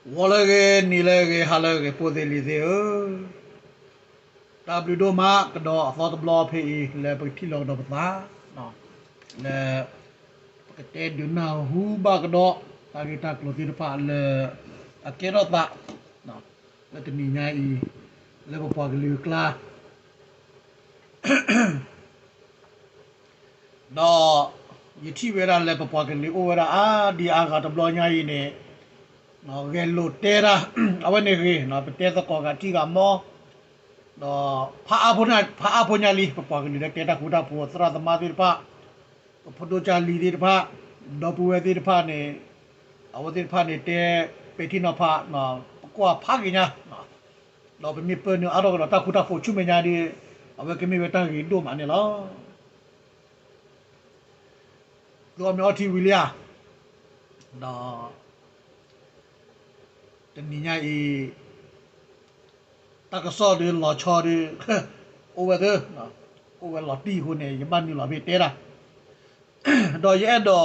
ဂီၤလၢအဂ့ၤ, နံၤလၢအဂ့ၤ, ဟါလၢအဂ့ၤ, ဖိသ့ၣ်လံၤသ့ၣ်ဧၢ, တၢ်ဘျုးဒိၣ်မးကဒီးအသီတဘျီဖဲအံၤ လၢပကထံၣ်လိာ်ကဒီးပသး, လၢ ပကတဲဒုးနၢ်ဟူဘၣ်ကဒီး တၢ်ဂ့ၢ်တၢ်ကျိၤသ့ၣ်တဖၣ်လၢ အကဲထီၣ်သး လၢတနံၤညါအံၤ လၢပပှၤကလုာ်အကျါ ဒီးယထံၣ်ဝဲဒၣ်လၢပပှၤကလုာ်အိၣ်ဝဲဒၣ်အါဒံအါဂၤတဘျီညါအံၤန့ၣ်, ဂဲၤလိာ်တဲတၢ် အဝဲန့ၣ်ဂ့ၤ, ပတဲသကိးဂၤထံဂၤမီ, ဒီးဖးအါဖိညါလံ ပပှၤကလုာ်လၢတဲတၢ်ဃူတၢ်ဖိး သရၣ်သမါသ့ၣ်တဖၣ်, ပဖိဒိၣ်ကၢ်လံၤသ့ၣ်တဖၣ်, ဒီပုၢ်ဝဲၢ်သ့ၣ်တဖၣ်န့ၣ်, အဝဲသ့ၣ်တဖၣ်န့ၣ်တဲ ပဲာ်ထံနီၤဖး, ပကွၢ်ဖးဂ့ၤညါ, ဒီးပမ့ၢ်ပၢနုာ်အါထီၣ်ကဒီးတၢ်ဃူတၢ်ဖိးဆူမဲာ်ညါဒီး အဝဲကမ့ၢ်ဝဲတၢ်ဂ့ၤဒိၣ်မးန့ၣ်လီၤ. သုအီၣ်မ့ၤအီထံဝံၤလံဧါ, ဒီး တနံၤညါအံၤ တၢ်ကစီၣ်ဒီးလီၤဆီဒီး အိၣ်ဝဲသ့, အိၣ်ဝဲလီၤတံၢ်အဃိန့ၣ် ယဘၣ်နုာ်လီၤဖဲတဲတၢ်, ဒီးယအဲၣ်ဒိး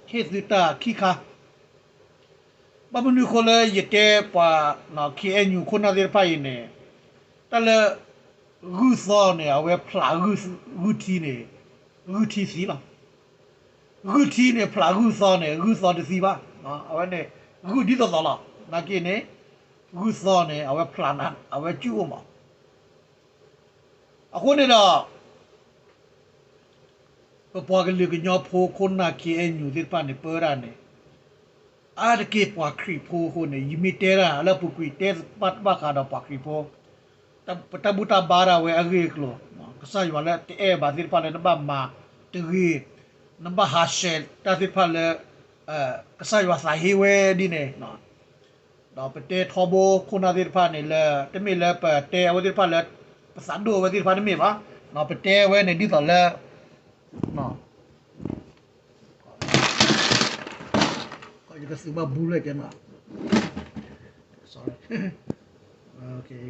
ဟ့ၣ်သုတၢ်ခံခါ, ဘၣ်မနုၤအဃိလၢယတဲပှၤ ခ့အဲၣ်ယူၣ် ခိၣ်နၢ်သ့ၣ်တဖၣ်အံၤန့ၣ်, တၢ်လၢ ဂုၢ်သီန့ၣ် အဝဲဖျးဂုၢ်ထံန့ၣ် ဂုၢ်ထံသံလီၤ. ဂုၢ်ထံန့ၣ်ဖျးဂုၢ်သီန့ၣ် ဂုၢ်သီတသံဘၣ်. အဝဲန့ၣ် ဂုၢ်ဒ်သိးသိးလီၤ. နာ်က့န့ၣ် ဂုၢ်သီန့ၣ် အဝဲဖျးနၤ အဝဲစုၣ်အိၣ်မး. အဃိန့ၣ်ဒီး ပပှၤကလုာ်ကညီဖိခိၣ်နၢ် ခ့အဲၣ်ယူၣ် သ့ၣ်တဖၣ်န့ၣ် ပၢဝဲဒၣ်န့ၣ် အါတက့ၢ်ပှၤခရံာ်ဖိအဃိန့ၣ် ယမ့ၢ်တဲတၢ်လၢအပူၤကွံာ် တဲဘၣ်တဘၣ်ဃးဒီးပှၤခရံာ်ဖိ, ပတၢ်ဘူၣ်တၢ်ဘါဒၣ်ဝဲအဂ့ၢ်အကျိၤ, ကစၢ်ယွၤလၢတအဲၣ်ဘၣ်သ့ၣ်တဖၣ်လၢနဘၣ်မၤတဂ့ၤ, နဘၣ်ဟးဆှဲးတၢ်သ့ၣ်တဖၣ်လၢ ကစၢ်ယွၤသးဟ့ဝဲဒ်န့ၣ်, ဒီးပတဲထီဘိခိၣ်နၢ်သ့ၣ်တဖၣ်န့ၣ်လၢ တမ့ၢ်လၢပတဲအဝဲသ့ၣ်တဖၣ်လၢ ပသးဒိၣ်အဝဲသ့ၣ်တဖၣ်တမ့ၢ်ဘၣ်. ပတဲဝဲန့ၣ်ဒ်သိးလၢ ယကသုးဘၣ်ဘူလၢကဲမး, ယ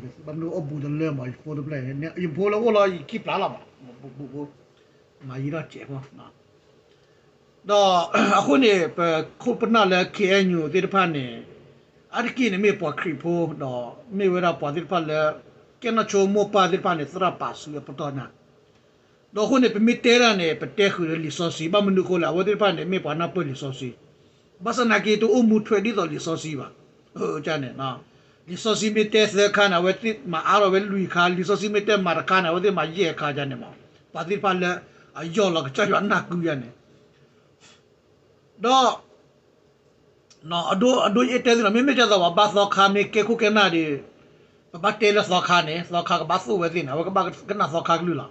ကသုးဘၣ်မနုၤအိၣ်ဘူးတလၢမး ယဖိတဖျၢၣ်, ယဖိလၢအိၣ်လီၤ ယခံပျၢ်လီၤမး, မၤယံၤထီၣ်စဲးဖိ ဒီးအဃိန့ၣ် ပခိၣ်ပနၢ်လၢ ခ့အဲၣ်ယူၣ် သ့ၣ်တဖၣ်န့ၣ် အါတက့ၢ်န့ၣ်မ့ၢ်ပှၤခရံာ်ဖိ ဒီးမ့ၢ်ဝဲဒၣ်ပှၤသ့ၣ်တဖၣ်လၢ ကဲနီၣ်ဆိမိၢ်ပၢ်သ့ၣ်တဖၣ်န့ၣ် သရၣ်ပာ်စုအပတီၢ်ညါ, ဒီးအဃိန့ၣ် ပမ့ၢ်တဲတၢ်န့ၣ် ပတဲဃုာ်ဒီးလံာ်စီဆှံ, ဘၣ်မနုၤအဃိလဲၣ် အဝဲသ့ၣ်တဖၣ်န့ၣ် မ့ၢ်ပှၤနၢ်ပၢၢ်လံာ်စီဆှံ, ဘၣ်ဆၣ်နာ်က့တအိၣ်မူထွဲဒ်သိးလံာ်စီဆှံဘၣ်. န့ၣ် လံာ်စီဆှံမ့ၢ်တဲသၢခါန့ၣ် အဝဲသ့ၣ်မၤအါထီၣ်ဝဲလွံၢ်ခါ, လံာ်စီဆှံမ့ၢ်တဲမၤတခါန့ၣ် အဝဲသ့ၣ်မၤယဲၢ်ခါန့ၣ်မး, ပှၤသ့ၣ်တဖၣ်လၢ အယီၢ်လီၤကစၢ်ယွၤနၢ်ကုယါန့ၣ်, ဒီး အဒိ အဒိယအဲၣ်တဲသုလီၤ, မ့မ့ၢ်ဒ်သိးပှၤဘါသီခါမ့ၢ်ကဲခိၣ်ကဲနၢ်ဒီး ပဘၣ်တဲလၢသီခါန့ၣ် သီခါကဘၣ်သိၣ်ဝဲသ့ၣ်န့ၣ် အဝဲကဘၣ်ကနၣ်သီခါကလုၢ်လီၤ.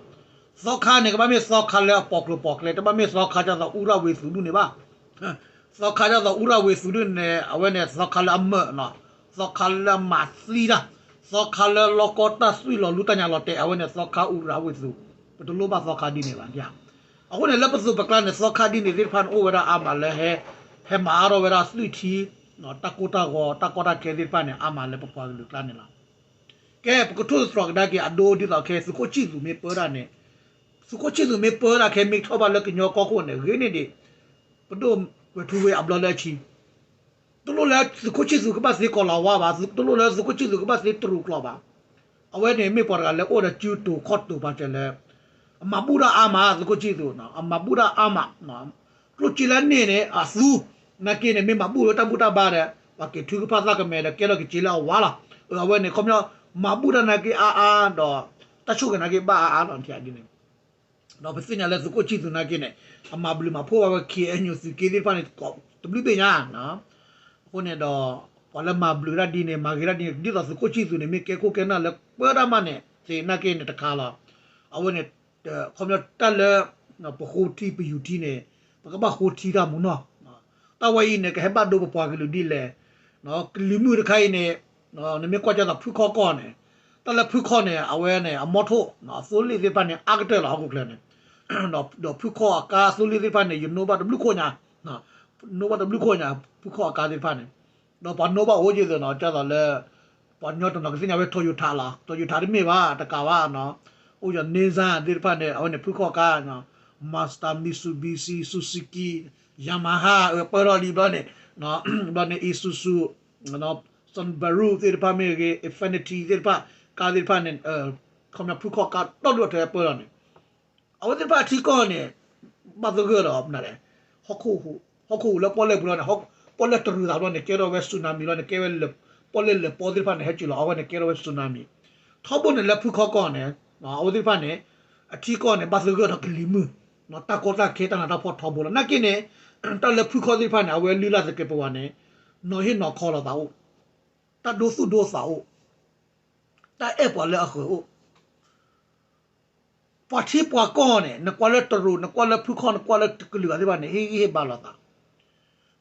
သီခါန့ၣ် ကဘၣ်မ့ၢ်သီခါလၢအပိာ်ကျိၤပိာ်ကျဲ, တဘၣ်မ့ၢ်သီခါဒ်သိးအူရၣ်ဝ့ၤသူးဒုၣ်န့ၣ်ဘၣ်. သီခါဒ်သိးအူရၣ်ဝ့ၤသူးဒုၣ်န့ၣ် အဝဲန့ၣ်သီခါလၢအမၢာ်, သီခါလၢအမၤသံတၢ်, သီခါလၢလီၢ်ကီၢ်တၢ်သွံၣ်လီၤလူတၢ်ညါလီၤတဲာ် အဝဲန့ၣ်သီခါအူရၣ်ဝ့ၤသူး, ပတလိၣ်ဘၣ်သီခါဒ်န့ၣ်ဘၣ်. အဃိန့ၣ် လၢပသိးပကျါန့ၣ် သီခါဒ်န့ၣ်သ့ၣ်တဖၣ်န့ၣ် အိၣ်ဝဲဒၣ်အါမးလၢ ဟဲမၤအါထီၣ်ဝဲဒၣ်သွံၣ်ထံ တၢ်ကိၢ်တၢ်ဂီၤ တၢ်ကီတၢ်ခဲသ့ၣ်တဖၣ်န့ၣ် အါမးလၢပပှၤကလုာ်ကျါန့ၣ်လီၤ. ကဲ ပကထိၣ်သတြီၤကဒါက့ၤအဒိဒ်သိးခဲ သုးခိၣ်ဆံၣ်သူးမ့ၢ်ပၢတၢ်န့ၣ်, သုးခိၣ်ဆံၣ်သူးမ့ၢ်ပၢတၢ်ခဲ မ့ၢ်ထီၣ်ဘၣ်လၢကညီကီၢ်ခိၣ်န့ၣ် ဂ့ၤန့ၢ်ဒံး ပဒိၣ်ဝဲၢ်ထူဝ့အဘျီလၢအဆံ တလိၣ်လၢသုးခိၣ်ဆံၣ်သူးကဘၣ်သ့ကီၤလၤဝါဘၣ်, တလိၣ်လၢသုးခိၣ်ဆံၣ်သူးကဘၣ်သ့တရူးကျိာ်ဘၣ်. အဝဲန့ၣ်မ့ၢ်ပှၤတဂၤလၢအိၣ်ဒီးစုတိၤခီၣ်တိၤပာ်စၢၤလၢ အမၤဘူၣ်တၢ်အါမး သုးခိၣ်ဆံၣ်သူး, အမၤဘူၣ်တၢ်အါမး, ကျိၣ်စ့လၢန့ၣ်န့ၣ် အသူ, နာ်က့န့ၣ် မ့ၢ်မၤဘူၣ်လၢတၢ်ဘူၣ်တၢ်ဘါဒီး ပှၤက့ၤထုကဖၣ်သၣ်ကမဲာ်ဒီးကဲထီၣ်က့ၤစ့လၢအဝါလီၤ. အဝဲန့ၣ် ခီပညီ မၤဘူၣ်တၢ်နာ်က့အါအါဒီး တၢ်ဆိၣ်ဂ့ၤနာ်က့ဘၣ်အါအါလီၤ ထံၣ်ဒ်န့ၣ် ဒီးပသ့ၣ်ညါလၢသုးခိၣ်ဆံၣ်သူးနာ်က့န့ၣ် အမၤဘျုးမၤဖှိၣ်ဘၣ်ဝဲ ခ့အဲၣ်ယူၣ် သုးက့သ့ၣ်တဖၣ်န့ၣ် တဘျုးဘ့ၣ်ညါ. အဃိန့ၣ်ဒီး ပှၤလၢမၤဘျုးတၢ်ဒ်န့ၣ် မၤဂ့ၤတၢ်ဒ်န့ၣ် ဒ်သိးသုးခိၣ်ဆံၣ်သူးန့ၣ် မ့ၢ်ကဲခိၣ်ကဲနၢ်လၢပၢတၢ်မးန့ၣ် သ့ၣ်နာ်က့န့ၣ်တခါလီၤ. အဝဲန့ၣ် ခီပညီတၢ်လၢ ပဃိထံပယူၤထံန့ၣ် ပကဘၣ်ဃိထံတၢ်မူနီၢ် တၢ်ဝဲအံၤန့ၣ် ကဟဲဘၣ်ဒိပပှၤကလုာ်ဒ်လဲၣ်. ကလံၤမုၢ်တခါအံၤန့ၣ် နမ့ၢ်ကွၢ်ကသိးဖုခီၣ်ကီၢ်န့ၣ် တၢ်လၢဖုခီၣ်န့ၣ် အဝဲန့ၣ် အမီထိၣ် အသိလ့ၣ်သ့ၣ်တဖၣ်န့ၣ် အါကတၢၢ်လီၤဟီၣ်ခိၣ်ချၢန့ၣ် ဒီးဖုခီၣ်အကါသိလ့ၣ်သ့ၣ်တဖၣ်န့ၣ် ယနိဘၣ်တဘျုးခိၣ်ညါ, နိဘၣ်တဘျုးခိၣ်ညါ ဖုခီၣ်အကါသ့ၣ်တဖၣ်န့ၣ် ဒီးပှၤနိဘၣ်အိၣ်ယ့ၢ်သ့ၣ်နီၤ ကသိးလၢ ပှၤကညီတနီၤကသ့ၣ်ညါဝဲ Toyota လီၤ Toyota တမ့ၢ်ဘၣ် တကးဘၣ် အိၣ်ယ Nissan သ့ၣ်တဖၣ်န့ၣ် အဝဲန့ၣ်ဖုခီၣ်ကါ Mazda Mitsubishi Suzuki Yamaha ပၢထီၣ်လံဘျီန့ၣ် ဘျီန့ၣ် Isuzu Subaru သ့ၣ်တဖၣ်မ့ၢ်ဂ့ၤ Infiniti သ့ၣ်တဖၣ် ကါသ့ၣ်တဖၣ်န့ၣ် ခီပညီဖုခီၣ်ကါတီဒူၣ်အထၢၣ်ပၢလီၤန့ၣ် အဝဲသ့ၣ်တဖၣ်အထံကီၢ်န့ၣ် ဘၣ်သဂၢၢ်ဒီးမနုၤလဲၣ် ဟီၣ်ခိၣ်ဟူးလၢပီၣ်လဲၣ်ပူၤလီၤန့ၣ် ပီၣ်လဲၣ်တရူးသးဘျီန့ၣ် ကဲထီၣ်ဝဲ tsunami လီၤန့ၣ် ကဲဝဲလၢ ပီၣ်လဲၣ်လၢပီသ့ၣ်တဖၣ်န့ၣ် ဟဲစၢၤလီၤအီၤဝဲန့ၣ် ကဲထီၣ်ဝဲ tsunami ထီဘိန့ၣ်လၢဖုခီၣ်ကီၢ်န့ၣ် အဝဲသ့ၣ်တဖၣ်န့ၣ် အထံကီၢ်န့ၣ် ဘၣ်သဂၢၢ်ဒီးကလံၤမုၢ် တၢ်ကီတၢ်ခဲတၢ်နးတၢ်ဖှီၣ်ထီဘိလီၤ နာ်က့န့ၣ် တၢ်လၢဖုခီၣ်သ့ၣ်တဖၣ်န့ၣ် အဝဲလုၢ်လၢ်သကဲးပဝးန့ၣ် နီၢ်ဟ့ၣ်နီၢ်ခီလိာ်သးအိၣ် တၢ်ဒိသူၣ်ဒိသးအိၣ် တၢ်အဲၣ်ပှၤလၢအဃၢၤအိၣ် ပှၤထံပှၤကီၢ်န့ၣ် နကွၢ်လၢတရူး နကွၢ်လၢဖုခီၣ် နကွၢ်လၢတကလုာ်ဂၤသ့ၣ်တဖၣ်န့ၣ် ဟ့ၣ်ဂံၢ်ဟ့ၣ်ဘါလိာ်သး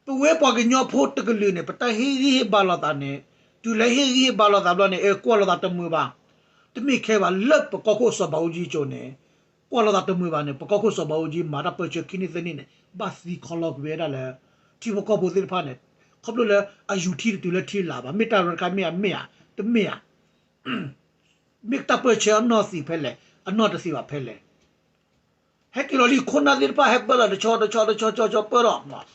ပဝဲပှၤကညီဖိတကလုာ်န့ၣ် ပတၢ်ဟ့ၣ်ဂံၢ်ဟ့ၣ်ဘါလိာ်သးန့ၣ် တုၤလၢဟ့ၣ်ဂံၢ်ဟ့ၣ်ဘါလိာ်သးဘျီန့ၣ် အဲ ကွၢ်လိာ်သးတမုာ်ဘၣ် တမ့ၢ်ခဲဘၣ်လၢပကီၢ်ခိၣ်စီၤဘးအူကၠံကၠိန့ၣ် ကွၢ်လိာ်သးတမုာ်ဘၣ်န့ၣ် ပကီၢ်ခိၣ်စီၤဘးအူကၠံမၤတၢ်ပၢဆှၢခံနံၣ်သၢနံၣ်န့ၣ် ဘၣ်သံခီလီၤကွံာ်ဝဲဒၣ်လၢ ထံဖိကီၢ်ဖိသ့ၣ်တဖၣ်န့ၣ် ခီဖျိလၢအယူၤထံတတုၤလၢထံလာ်ဘၣ် မ့ၢ်တၢ်ရဲၣ်တခါမ့ၢ်ဧါ မ့ၢ်ဧါ တမ့ၢ်ဧါ မ့ၢ်တၢ်ပၢဆှၢအနီၢ်သံးဖဲလဲၣ် အနီၢ်တသံးဘၣ်ဖဲလဲၣ် ဟဲက့ၤလီၤလံ ခိၣ်နၢ်သ့ၣ်တဖၣ်ဟဲပၢလီၤတဆီတဆီတဆီတဆီပၢဒီး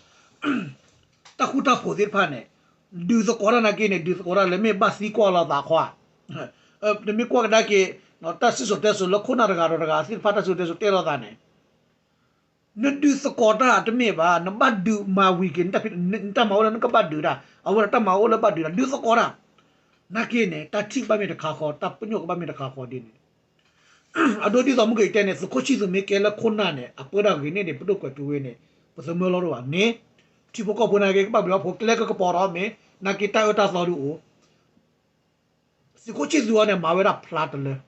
တၢ်ဃူတၢ်ဖိးသ့ၣ်တဖၣ်န့ၣ် ဒုးသကိးတၢ်နာ်က့န့ၣ် ဒုးသကိးတၢ်လၢမ့ၢ်ဘၣ်သံကွၢ်လိာ်သးခီဧါ တမ့ၢ်ကွၢ်ကဒါက့ၤ တၢ်စံၣ်စိၤတဲစိၤလၢခိၣ်နၢ်တဂၤဒီးတဂၤသ့ၣ်တဖၣ်တၢ်စံၣ်စိၤတဲစိၤတဲလိာ်သးန့ၣ် နဒုးသကိးတၢ်တမ့ၢ်ဘၣ် နဘၣ်ဒုးမၤဝံၤက့ၤ နတၢ်မၤအိၣ်လၢနကဘၣ်ဒုးတၢ် အဝဲဒၣ်တၢ်မၤအိၣ်လၢဘၣ်ဒုးတၢ် ဒုးသကိးတၢ် နာ်က့န့ၣ် တၢ်ထံၣ်ကဘၣ်မ့ၢ်တခါဃီ တၢ်ပညိၣ်ကဘၣ်မ့ၢ်တခါဃီဒ်န့ၣ် အဒိဒ်သိးမုၢ်က့ၤတဲန့ၣ် သုးခိၣ်ဆံၣ်သူးမ့ၢ်ကဲလၢခိၣ်နၢ်န့ၣ် အပၢဒၣ်ဂ့ၤန့ၢ်ဒံး ပဒိၣ်ကွဲးထူဝ့န့ၣ် ပသမၢလီၤဒိၣ်ဘၣ်န့ၣ် ထံဖိကီၢ်ဖိနာ်က့ ကဘၣ်ဘျုးဘၣ်ဖှိၣ် ကျဲကကပီၤဒီးမ့ၢ် နာ်က့တၢ်အၢတၢ်သီဒုးအိၣ် သုးခိၣ်ဆံၣ်သူးအီၤန့ၣ် မၤဝဲဒၣ်ဖျါတလၢ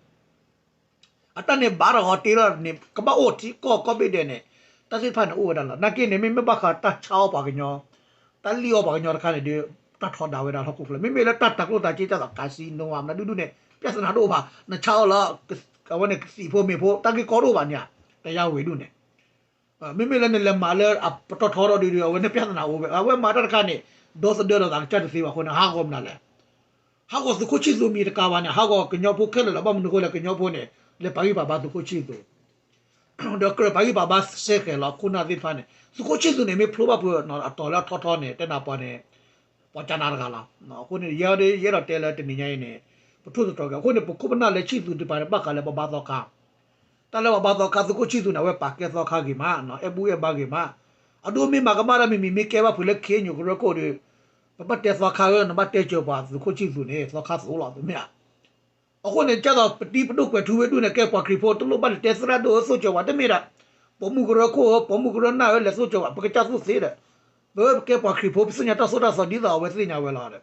အတၢ်န့ၣ်ဘၣ်တၢ်ဂီၤတ့လီၤန့ၣ် ကဘၣ်အိၣ်ထံကီၢ်ကိးဘ့ၣ်ဒဲးန့ၣ် တၢ်သ့ၣ်တဖၣ်န့ၣ်အိၣ်ဝဲဒၣ်လီၤ. နာ်က့န့ၣ် မ့မ့ၢ်ဘၣ်ဃးတၢ်ဆါအီၣ်ပှၤကညီ တၢ်လံၣ်အီၣ်ပှၤကညီတခါန့ၣ်ဒီး တၢ်ထီဒါဝဲဒၣ်ဟီၣ်ခိၣ်ချၢ မ့မ့ၢ်လၢတၢ်တၤကျိၣ်တၤစ့ တၢ်သးကါစံနိဝါ မနုၤဒုဒုန့ၣ် ပြဿနာတအိၣ်ဘၣ် နဆါအီၣ်လၢ အဝဲန့ၣ်ကသံၣ်ဖိမ့ၢ်ဖိ တၢ်ဂ့ၢ်ကီတအိၣ်ဘၣ်န့ၣ် တယါဝံၤဒုန့ၣ် မ့မ့ၢ်လၢနလဲၤမၤလၢအပတီၢ်ထီထီၣ်ဒုဒု အဝဲန့ၣ်ပြဿနာအိၣ်ဝဲ အဝဲမၤတၢ်တခါန့ၣ် ဒီသဒၢလိာ်သးကစၢ်တသ့ဘၣ်အဃိန့ၣ် ဟးဂီၤမနုၤလဲၣ် ဟးဂီၤသုးခိၣ်ဆံၣ်သူးမံၤတကးဘၣ်န့ၣ် ဟးဂီၤကညီဖိခဲလၢာ်လီၤ. ဘၣ်မနုၤအဃိလဲၣ် ကညီဖိန့ၣ် လဲၤပာ်ဂံၢ်ပာ်ဘါသုးခိၣ်ဆံၣ်သူး ဒီးကြၢးပာ်ဂံၢ်ပာ်ဘါစဲဃဲၤလီၤ ခိၣ်နၢ်သ့ၣ်တဖၣ်န့ၣ် သုးခိၣ်ဆံၣ်သူးန့ၣ် မ့ၢ်ဖျိဘၣ်ဖုးအတီၤလၢအထီထီန့ၣ် တဲနၤပှၤန့ၣ် ပှၤကနၤတဂၤလီၤ. အဃိန့ၣ် ယဲဒၣ်ယအဲၣ်ဒိးတဲလၢတနံၤညါအံၤန့ၣ် ပထိၣ်သတြီၤက့ၤ အဃိန့ၣ် ပခိၣ်ပနၢ်လၢဆံၣ်သူးသ့ၣ်တဖၣ်န့ၣ် ဘၣ်ဃးလၢပှၤဘါသီခါ တၢ်လၢပှၤဘါသီခါ သုးခိၣ်ဆံၣ်သူးန့ၣ် အဝဲပာ်ကဲသီခါဂ့ၤမး အဲၣ်ဘူၣ်အဲၣ်ဘါဂ့ၤမး အဒိမ့ၢ်မၤကမၣ်တၢ်မံၤမံၤ မ့ၢ်ကဲဘၣ်ဖုးလၢ ခ့ၣ်အဲၣ်ယူၣ် ကရၢခိၣ်ဒီး ပဘၣ်တဲသီခါဧၢ နဘၣ်တဲစၢၤပှၤသုးခိၣ်ဆံၣ်သူးန့ၣ် သီခါသိးလီၤ တမ့ၢ်ဧါ. အဃိန့ၣ် ကဲသိးပတံၤပဒိၣ်ကွဲးထူဝ့ဒုန့ၣ် ကဲပှၤခရံာ်ဖိတလိၣ်ဘၣ်လဲၤတဲသရၣ်ဒိၣ်ဧၢ သိၣ်စၢၤပှၤ တမ့ၢ်ဒၣ် ပိာ်မုၣ်ကရၢခိၣ်ဧၢ ပိာ်မုၣ်ကရၢနၢ်ဧၢ လဲၤသိၣ်စၢၤပှၤ ပကစၢ်သူၣ်သ့ဒီး ပဝဲပကဲပှၤခရံာ်ဖိ ပသ့ၣ်ညါတၢ်သိၣ်တၢ်သီဒ်သိးအဝဲသ့ၣ်ညါဝဲလီၤဒီး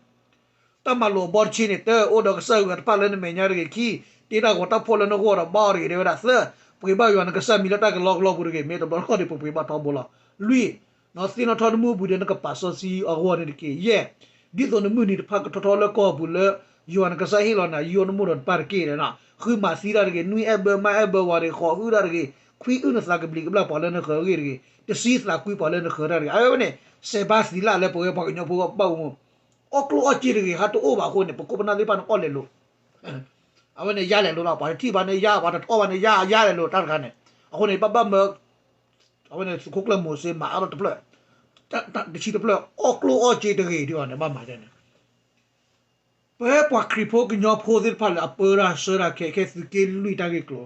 တၢ်မၤလိာ်အဘီတဆံန့ၣ် တၢ အိၣ်ဒီးကစၢ်ယွၤတဖၣ်လၢနမဲာ်ညါတဂ့ၤ. ခံ, တ့တၢ်ဂီၤတၢ်ဖှီၣ်လၢနဂီၢ်ဒီးဘါအီၤတဂ့ၤ တဲဝဲဒၣ်. သၢ, ပှ့ၤဘၣ်ယွၤနကစၢ်မံၤလၢတၢ်ကလီကလီပူၤတဂ့ၤ. မ့ၢ်တဘျီတခီၣ်ဒီး ပပှ့ၤဘၣ်ထီဘိလီၤ. လွံၢ်, သ့ၣ်နီၣ်ထီၣ်နမုၢ်အပူၤဒီးနကပာ်စီဆှံအဂီၢ်န့ၣ်တက့ၢ်. ယဲၢ်, ဒ်သိးနမုၢ်နံၤတဖၣ်ကထီထီၣ်လၢကီၢ်ပူၤလၢ ယွၤနကစၢ်ဟ့ၣ်လီၤနၤ ယိနမိၢ်ဒီးနပၢ်တက့ၢ်. ဃုမၤသံတၢ်တဂ့ၤ, နွံအဲၣ်ဘၢမါအဲၣ်ဘၢဝၤတဂ့ၤ, ဃိးဟုၣ်တၢ်တဂ့ၤ, ခွံအုၣ်နသးကဘျံးကဘျၣ်ပှၤလၢနဃၢၤအဂ့ၢ်တဂ့ၤ, တဆံသးကွံပှၤလၢနဃၢၤတၢ်တဂ့ၤ. အဝဲန့ၣ် စဲးဘါသံလၢ်လၢပဝဲပှၤကညီဖိဘၣ်အိၣ်မူ အီၣ်ကျိၣ်အီၣ်စ့တဂ့ၤ ဟးတအိၣ်ဘၣ်အဃိန့ၣ် ပခိၣ်ပနၢ်သ့ၣ်တဖၣ်န့ၣ် အီၣ်လဲၤလိာ် အဝဲန့ၣ် ယါလဲၤလိာ်လီၤ. ပှၤတထံၣ်ဘၣ်န့ၣ် ယါ, ပှၤတအီၣ်ဘၣ်န့ၣ် ယါ, ယါလဲၤလိာ်တၢ်တခါန့ၣ်. အဃိန့ၣ် ဘၣ်ဘၣ်မၢ အဝဲန့ၣ်သုးခိၣ်ကျၢၢ်မိၤၡ့မၤအါထီၣ်တဖျၢၣ်, တဆံတဖျၢၣ် အီၣ်ကျိၣ်အီၣ်စ့တဂ့ၤဒ်အီၤန့ၣ် ဘၣ်မၤဒ်န့ၣ် ပဝဲပှၤခရံာ်ဖိကညီဖိသ့ၣ်တဖၣ်လၢအပၢတၢ်ဆှၢတၢ်ခဲ ခဲသုးက့လွံၢ်တၢ်ဂ့ၢ်ကျိၤ,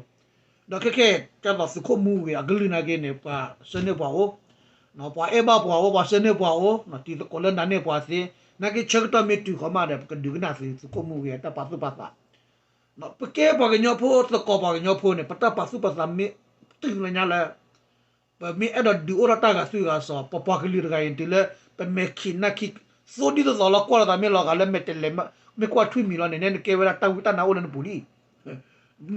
ဒီးခဲခဲ ကဲသိးသုးခိၣ်မူဂ့ၤ အကလုၢ်နာ်က့န့ၣ် ပှၤဆှၢန့ၢ်ပှၤအိၣ်, ပှၤအဲၣ်ဘၣ်ပှၤအိၣ်, ပှၤဆှၢန့ၢ်ပှၤအိၣ်, တံၤသကိးလၢနၤန့ၢ်ပှၤသ့, နာ်က့ဆၢကတီၢ်မ့ၢ်တုၤဃီၤမးဒီး ပကဒုးကနၣ်သုးခိၣ်မူဂ့ၤ တၢ်ပာ်သူၣ်ပာ်သး ပကဲပှၤကညီဖိ သကိးပှၤကညီဖိန့ၣ် ပတၢ်ပာ်သူၣ်ပာ်သးမ့ၢ်တုၤလၢညါလၢ ပမ့ၢ်အဲၣ်ဒိးဒုးအိၣ်ထီၣ်တၢ်ဂၤသွံၣ်ဂၤစီၤ ပပှၤကလုာ်တဂၤအံၤ တုၤလၢပမဲာ်ခံးနၢ်ခံး သိဒ်သိးသိးလီၤ ကွၢ်လိာ်သးမ့ၢ်လီၤဂာ်လၢမဲာ်တဲးလဲး မ့ၢ်ကွၢ်ထွံၣ်မံၤလီၤန့ၣ် နဲနကဲဝဲဒၣ်တၢ်ဝံတၢ်နါအိၣ်လၢနပူၤလံ.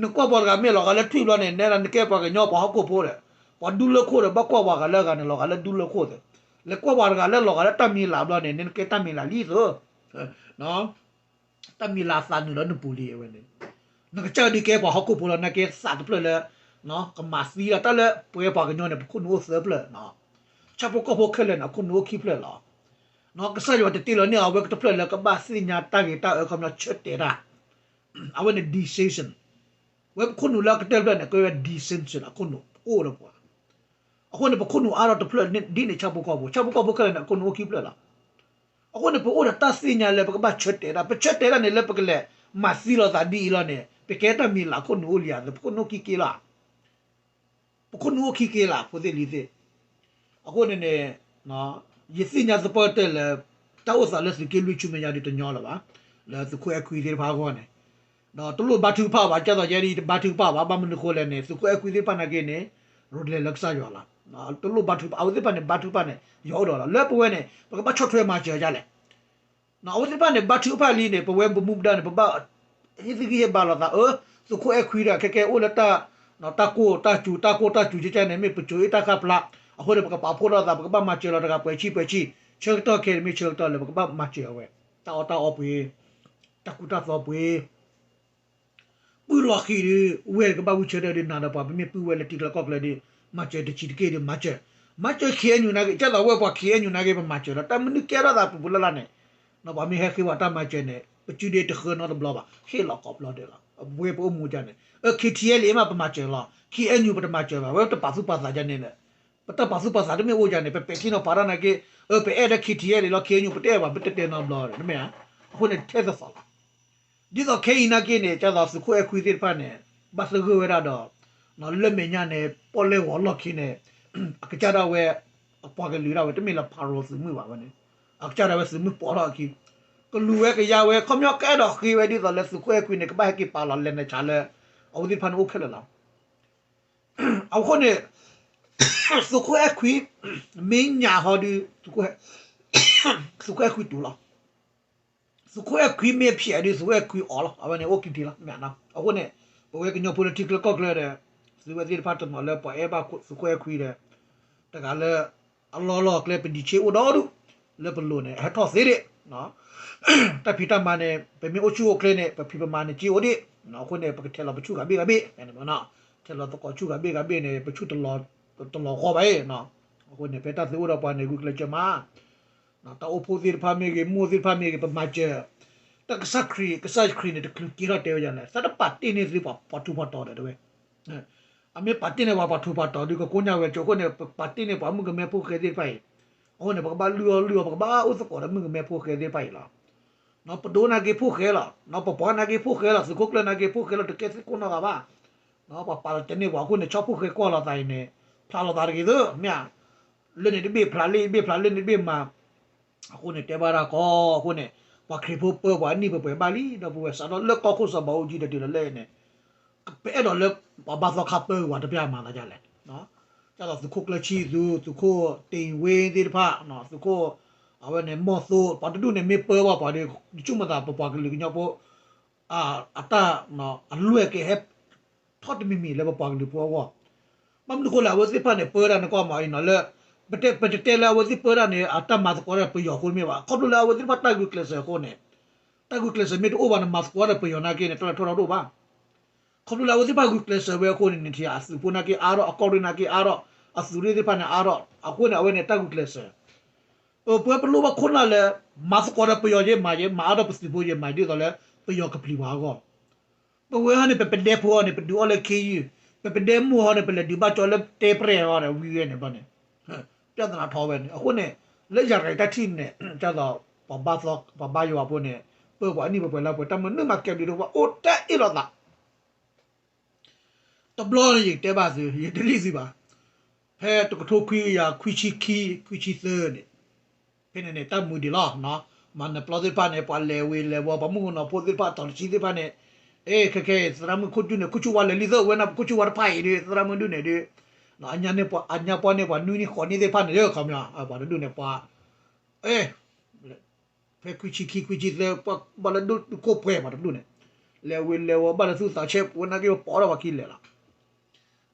နကွၢ်ပှၤတဂၤမ့ၢ်လီၤဂာ်လၢထွံၣ်ဘျီန့ၣ် နဲဒၣ်နကဲပှၤကညီပှၤဟီၣ်ခိၣ်ဖိဒီး ပှၤဒူလၢခိၣ်ဒီး ဘၣ်ကွၢ်ပှၤဂၤလၢအဂၤန့ၣ် လီၤဂာ်လၢဒူလၢခိၣ်သ့, လဲၤကွၢ်ပှၤတဂၤလၢလီၤဂာ်လၢတၢ်မံၤလၤဘျီန့ၣ် နဲနကဲတၢ်မံၤလၤလံသ့ တၢ်မံၤလၤသးနုာ်လၢနပူၤလံအဝဲန့ၣ်, နကစၢ်ဒုးကဲပှၤဟီၣ်ခိၣ်ဖိလီၤ နာ်က့သးတဖျၢၣ်လၢ ကမၤသံဒၣ်တၢ်လၢပဝဲပှၤကညီန့ၣ် ပခိၣ်နူာ်အိၣ်သၢဖျၢၣ်, ဆၣ်ဖိကီၢ်ဖိခဲလၢာ်န့ၣ် အခိၣ်နူာ်အိၣ်ခံဖျၢၣ်လီၤ. ကစၢ်ယွၤတတ့လီၤန့ၢ်အဝဲတဖျၢၣ်လၢကဘၣ်သ့ၣ်ညါတၢ်ဂ့ၤတၢ်အၢ ခီပညီဆၢတဲာ်တၢ်, အဝဲန့ၣ် decision, ဝဲပခိၣ်နူာ်လၢအကတၢၢ်တဖျၢၣ်န့ၣ် ကဲဝဲ decision အခိၣ်နူာ်အိၣ်ဒီးပှၤ, အဃိန့ၣ် ပခိၣ်နူာ်အါထီၣ်တဖျၢၣ်ဒ်န့ၣ် ဆၣ်ဖိကီၢ်ဖိ, ဆၣ်ဖိကီၢ်ဖိခဲလၢာ်န့ၣ် အခိၣ်နူာ်အိၣ်ခံဖျၢၣ်လီၤ. အဃိန့ၣ် ပအိၣ်ဒီးတၢ်သ့ၣ်ညါလၢပကဘၣ်ဆၢတဲာ်တၢ်, ပဆၢတဲာ်တၢ်န့ၣ် လၢပကလဲၤမၤသံလိာ်သးဒ်အံၤလီၤန့ၣ် ပကဲတၢ်မံၤလၢ်ခိၣ်နူာ်အိၣ်လံဧါ, ပခိၣ်နူာ်အိၣ်ခံက့လီၤ. ပခိၣ်နူာ်အိၣ်ခံက့လီၤ ဖိသ့ၣ်လံၤသ့ၣ်. အဃိန့ၣ်န့ၣ် ယသ့ၣ်ညါသပှၢ်တၢၢ်လၢ တၢ်အိၣ်သးလၢသုးက့လွံၢ်ဆူမဲာ်ညါဒ်တညီလၢၤဘၣ်, လၢသုးခိၣ်အဲၣ်ခွံသ့ၣ်တဖၣ်အဂီၢ်န့ၣ်, ဒီးတလိၣ်ဘါထုကဖၣ်ဘၣ်, ကဲသိးယဲဒ်အံၤ တဘါထုကဖၣ်ဘၣ်, ဘၣ်မနုၤဃိလဲၣ်န့ၣ် သုးခိၣ်အဲၣ်ခွံသ့ၣ်တဖၣ်နာ်က့န့ၣ် ရဲၣ်ကျဲၤလၢကစၢ်ယွၤလီၤ. တလိၣ်ဘါထုကဖၣ်, အဝဲသ့ၣ်တဖၣ်န့ၣ် ဘါထုကဖၣ်န့ၣ် ယွၤအိၣ်ဒီးလီၤ. လၢပဝဲန့ၣ် ပကဘၣ်ဆီၣ်ထွဲမၤစၢၤဒ်လဲၣ် အဝဲသ့ၣ်တဖၣ်န့ၣ် ဘါထုကဖၣ်လံန့ၣ် ပဝဲပမူပဒါန့ၣ် ပဘၣ်ဟ့ၣ်သဂံၢ်ဟ့ၣ်ဘါလိာ်သး, အၢ သုးခိၣ်အဲၣ်ခွံဒီး ခဲကဲအိၣ်လၢတၢ်ကိၢ်တၢ်စူၤ တၢ်ကိၢ်တၢ်စူၤကဲကဲန့ၣ် မ့ၢ်ပစိၤအ့ၣ်တၢ်ဃၣ်ဖျါ, အဃိန့ၣ် ပကပာ်ဖှိၣ်ထီၣ်သး ပကဘၣ်မၤစၢၤလီၤတဂၤပှဲၤဆံပှဲၤဆံ, ဆၢကတီၢ်ခဲအံၤမ့ၢ်ဆၢကတီၢ်လၢပကဘၣ်မၤစၢၤအဝဲ, တၢ်အီၣ်တၢ်အီပှ့ၤ, တၢ်ကူတၢ်သိးပှ့ၤ ပုၢ်လီၢ်ခံဒီး ဝဲၢ်ကဘၣ်ဝံဆၢထၢၣ်ဒီး နၤဒီးပှၤ ပမ့ၢ်ပုၢ်ဝဲၢ်လၢထံကျါကီၢ်ကျါဒီး မၤစၢၤတဆံးတက့ၢ်ဒီး မၤစၢၤ, မၤစၢၤ ခ့ၣ်အဲၣ်ယူၣ် နာ်က့ ကဲသိးဝဲပှၤ ခ့ၣ်အဲၣ်ယူၣ် နာ်က့ ပမၤစၢၤလီၤ. တၢ်မနုၤကဲထီၣ်သးပူၤပူၤလၢ်လၢ်န့ၣ်, ပှၤမ့ၢ်ဟဲဃ့ပှၤတၢ်မၤစၢၤန့ၣ် ပစုဒ့တဃၢနီတဘျီဘၣ်, ဟ့ၣ်လီၤကိးဘျီဒဲးလီၤ. ပဝဲပအိၣ်မူဒ်န့ၣ်, အၢ ခ့ၣ်ထံၣ်အဲၣ်လံမး ပမၤစၢၤလီၤ, ခ့ၣ်အဲၣ်ယူၣ် ပတမၤစၢၤဘၣ်, ဝဲတပာ်သူၣ်ပာ်သးဒ်န့ၣ်လီၤ. ပတၢ်ပာ်သူၣ်ပာ်သးတမ့ၢ်အိၣ်ဒ်န့ၣ် ပပဲာ်ထံနီၤဖးတၢ်နာ်က့, အၢ ပအဲၣ်ဒိး ခ့ၣ်ထံၣ်အဲၣ်လံလီၤ, ခ့ၣ်အဲၣ်ယူၣ် ပတအဲၣ်ဘၣ် ပတတဲနီတဘျီ, တမ့ၢ်ဧါ. အဃိန့ၣ် ထဲသိးသိးလီၤ. ဒ်သိးခဲအံၤနာ်က့န့ၣ် ကဲသိးသုးခိၣ်အဲၣ်ခွံသ့ၣ်တဖၣ်န့ၣ် ဘၣ်သဂၢၢ်ဝဲဒၣ်ဒီး လၢမဲာ်ညါန့ၣ် ပီၣ်လဲၣ်ဂီၤလီၢ်ခံန့ၣ် အကစၢ်ဒၣ်ဝဲ အပှၤကလုာ်ဒၣ်ဝဲ တမ့ၢ်လၢ ဖၤရိၤသုးမုၢ်ဘၣ်ဝဲန့ၣ်, အကစၢ်ဒၣ်ဝဲသုးမုၢ်ပီးထီၣ်အခံ, ကလူၤဝဲကယါဝဲ ခီပညီကအဲၣ်ဒိးဃ့ဝဲဒ်သိးလၢသုးခိၣ်အဲၣ်ခွံန့ၣ် ကဘၣ်ဟဲက့ၤပာ်လီၤလဲၤနၤဆါလၢ အဝဲသ့ၣ်တဖၣ်န့ၣ်အိၣ်ခဲလၢာ်လီၤ. အဃိန့ၣ် သုးခိၣ်အဲၣ်ခွံ မ့ၢ်ညၣ်ဟီဒုး သုးခိၣ်အဲၣ်ခွံတူၢ်လီၤ. သုးခိၣ်အဲၣ်ခွံမ့ၢ်ဖျဲးဒုး သုးခိၣ်အဲၣ်ခွံအီၣ်လီၤ. အဝဲန့ၣ်အိၣ်ခံထံလီၤ. မ့ၢ်နီၤ. အဃိန့ၣ် ပဝဲကညီဖိလၢထံချၢကီၢ်ချၢဒီး သုဝဲသ့ၣ်တဖၣ်တနီၤလၢပှၤအဲၣ်ဘၣ်သုးခိၣ်အဲၣ်ခွံဒီး တဂၤလၢ အလီၢ်လီၢ်ကျဲ ပဒံးဆ့အိၣ်ဒီဒူၣ် လၢပလိၤန့ၣ် ဟဲထီၣ်သ့ဒံး တၢ်ဖံးတၢ်မၤန့ၣ် ပမ့ၢ်အိၣ်ဆူၣ်အိၣ်ချ့န့ၣ် ပဖံးပမၤန့ၣ်က့အိၣ်ဒံး. အဃိန့ၣ် ပကထဲးလီၤပဆူၣ်ဂၤဘ့ၣ်ဂၤဘ့ၣ်, ထဲးလီၤသကိးဆူၣ်ဂၤဘ့ၣ်ဂၤဘ့ၣ်န့ၣ် ပဆူၣ် တလီၤဂီၢ်ဘၣ်အံၤ. အဃိန့ၣ် ဖဲတၢ်သုအိၣ်ဒီးပှၤန့ၣ် ဂုာ်ကျဲးစၢးမၤ တၢ်အိၣ်ဖှိၣ်သ့ၣ်တဖၣ်မ့ၢ်ဂ့ၤ မိၢ်သ့ၣ်တဖၣ်မ့ၢ်ဂ့ၤ ပမၤစၢၤ, တၢ်ကစၢ်ခရံာ် ကစၢ်ခရံာ်န့ၣ် တချုးကဲထီၣ်တဲဝဲဒ်လဲၣ် သတးပာ်တ့ၢ်န့ၢ်သုပှၤထူးပှၤတီၤဒီးတဲဝဲ, အမ့ၢ်ပာ်တ့ၢ်န့ၢ်ပှၤ ပှၤထူးပှၤတီၤဒုး ကကိညါဝဲကၠိအဃိန့ၣ် ပပာ်တ့ၢ်န့ၢ်ပှၤမုၣ်ကမဲဖိဃဲသ့ၣ်တဖၣ်အံၤ, အဃိန့ၣ် ပကဘၣ်လုၢ်အီၣ်လုၢ်အီပကဘၣ်အိၣ်သကိးဒီးမုၣ်ကမဲဖိဃဲသ့ၣ်တဖၣ်အံၤလီၤ. ပဒိၣ်နာ်က့ဖိဃဲလီၤ, ပပှၤနာ်က့ဖိဃဲလီၤ, သုးခိၣ်ကျၢၢ်နာ်က့ဖိဃဲလီၤ, တကဲသုးခိၣ်နီတဂၤဘၣ်. ပှၤပာ်လီၤတဲာ်န့ၢ်ပှၤအဃိန့ၣ် ဆီဖိဃဲကွၢ်လိာ်သးအံၤန့ၣ် ဖျါလိာ်သးတဂ့ၤသၢ မ့ၢ်ဧါ. လၢန့ၣ်တဘ့ၣ်ဖျါ လၢန့ၣ်တဘ့ၣ်ဖျါ လၢန့ၣ်တဘ့ၣ်မၤ အဃိန့ၣ် တဲဘၣ်တၢ်ကီအဃိန့ၣ် ပှၤခရံာ်ဖိပၢပှၤအနံၣ်ပှဲၤပှဲၤဘၣ်လံ ဒီပုၢ်ဝဲၢ်စးထီၣ်လၢကီၢ်ခိၣ်စီၤဘးအူကၠံဒီးတုၤလီၤလၢန့ၣ် ပအဲၣ်ဒိးလၢ ပှၤဘါသီခါပၢဝဲတပျၢ်မၤသးဒ်လဲၣ်. ဒ်သိးသုးခိၣ်ကျၢၢ်ဆံသူ သုးခိၣ်တ့ၢ်ဝ့သ့ၣ်တဖၣ် သုးခိၣ် အဝဲန့ၣ် မီၢ်သိ ပှၤတဒူၣ်န့ၣ်မ့ၢ်ပၢဘၣ်ပှၤဒီး ဆိကမိၣ်သးပပှၤကလုာ်ကညီဖိ အတၢ် အလွဲၢ်ကဟဲ ထီၣ်တမံၤမံၤလၢပပှၤကလုာ်ဖိအဂီၢ်. ဘၣ်မနုၤဃိလဲၣ် အဝဲသ့ၣ်တဖၣ်န့ၣ် ပၢတၢ်န့ၣ်ကီမးအံၤနီၤလၢ ပတတဲလၢအဝဲသ့ၣ်ပၢတၢ်န့ၣ် အတၢ်မၤသကိးတၢ်ပယီၤအဃိတမ့ၢ်ဘၣ်. ခီဖျိလၢအဝဲသ့ၣ်တဖၣ်တၢ်ဂုာ်ကျဲးစၢးအဃိန့ၣ် တၢ်ဂုာ်ကျဲးစၢးမ့ၢ်တအိၣ်ဘၣ်န့ၣ် မၤသကိးတၢ်ပယီၤနာ်က့န့ၣ် တၢ်လၢထီၣ်ထီၣ်တအိၣ်ဘၣ်. ခီဖျိလၢအဝဲသ့ၣ်တဖၣ်ဂုာ်ကျဲးစၢးဝဲအဃိန့ၣ် နထံၣ်အသုးဖိနာ်က့အါထီၣ် အကီၢ်ရ့ၣ်နာ်က့အါထီၣ် အသုးရ့ၣ်သ့ၣ်တဖၣ်န့ၣ်အါထီၣ် အဃိန့ၣ် အဝဲန့ၣ်တၢ်ဂုာ်ကျဲးစၢး ပဝဲပလိၣ်ဘၣ်ခိၣ်နၢ်လၢ မၤသကိးဒီးပယီၤယဲမၤယဲ မၤအါထီၣ်ပသုးဖိယဲမၤ ဒ်သိးလၢ ပယီၤကပျံၤပှၤအဂီၢ်. ပဝဲဟီန့ၣ် ပပဒဲဖိအီၤန့ၣ် ပဒုးအီၣ်လၢခ့ယုၢ်, ပပဒဲမိၢ်ဟီန့ၣ် ပလဲၤဒုးဘၣ်ကၠီလၢတဲပြဲၢ်အီၤဒီးဝံၤဝဲန့ၣ်ဘျီန့ၣ် ပြဿနာထီၣ်ဝဲန့ၣ်. အဃိန့ၣ် လၢယၤရဲၣ်တၢ်ထံၣ်န့ၣ် ဒ်သိး ပှၤဘါယွၤဖိန့ၣ် ပၢပှၤအနံၣ်ပှဲၤပှဲၤလၢပှဲၤ တၢ်မနုၤမးကဲဘျုးတအိၣ်ဘၣ် အိၣ်တ့ၢ်အ့ၣ်လိာ်သး တဘျီန့ၣ် ယကတဲဘၣ်သု ယတလံၣ်သုဘၣ်. ဖဲတကထိခွံကယၤခွံဆံခံ ခွံဆံသၢန့ၣ် ဖဲန့ၣ်န့ၣ် တၢ်မူဒံးလီၤ. မၤနၢၤပျီသ့ၣ်တဖၣ်န့ၣ် ပှၤလဲၤဝ့ၤလဲၤဝီၤ ပှၤမုၣ်ကနီၤဖိသ့ၣ်တဖၣ် တီၤတဆံသ့ၣ်တဖၣ်န့ၣ် အ့ ခဲခဲအံၤ သရၣ်မုၣ်ခိၣ်ကၠူၣ်န့ၣ် ခိၣ်ကၠူၣ်ဝါလဲၤလံသၢ ဝဲန့ၣ်ပခိၣ်ကၠူၣ်ဝါတဖၣ်အံၤဒီး သရၣ်မုၣ်ဒုးန့ၣ်ဒီး အညါပှၤန့ၢ်ပှၤနွံနံၣ်ဃိးနံၣ်သ့ၣ်တဖၣ်န့ၣ် ခီပညီ ပှၤတဒူၣ်န့ၣ် ပှၤ အ့ ဖဲခွံဆံခံ ခွံဆံသၢ ဘၣ်လၢဒိၣ်တုာ်ခိၣ်ပှဲၤပှၤတဒူၣ်န့ၣ် လဲၤဝ့ၤလဲၤဝီၤဘၣ်လၢသူၣ်သးဆဲး ပဝဲနာ်က့ပပိာ်ထီၣ်ပှၤခံလဲၤလီၤ.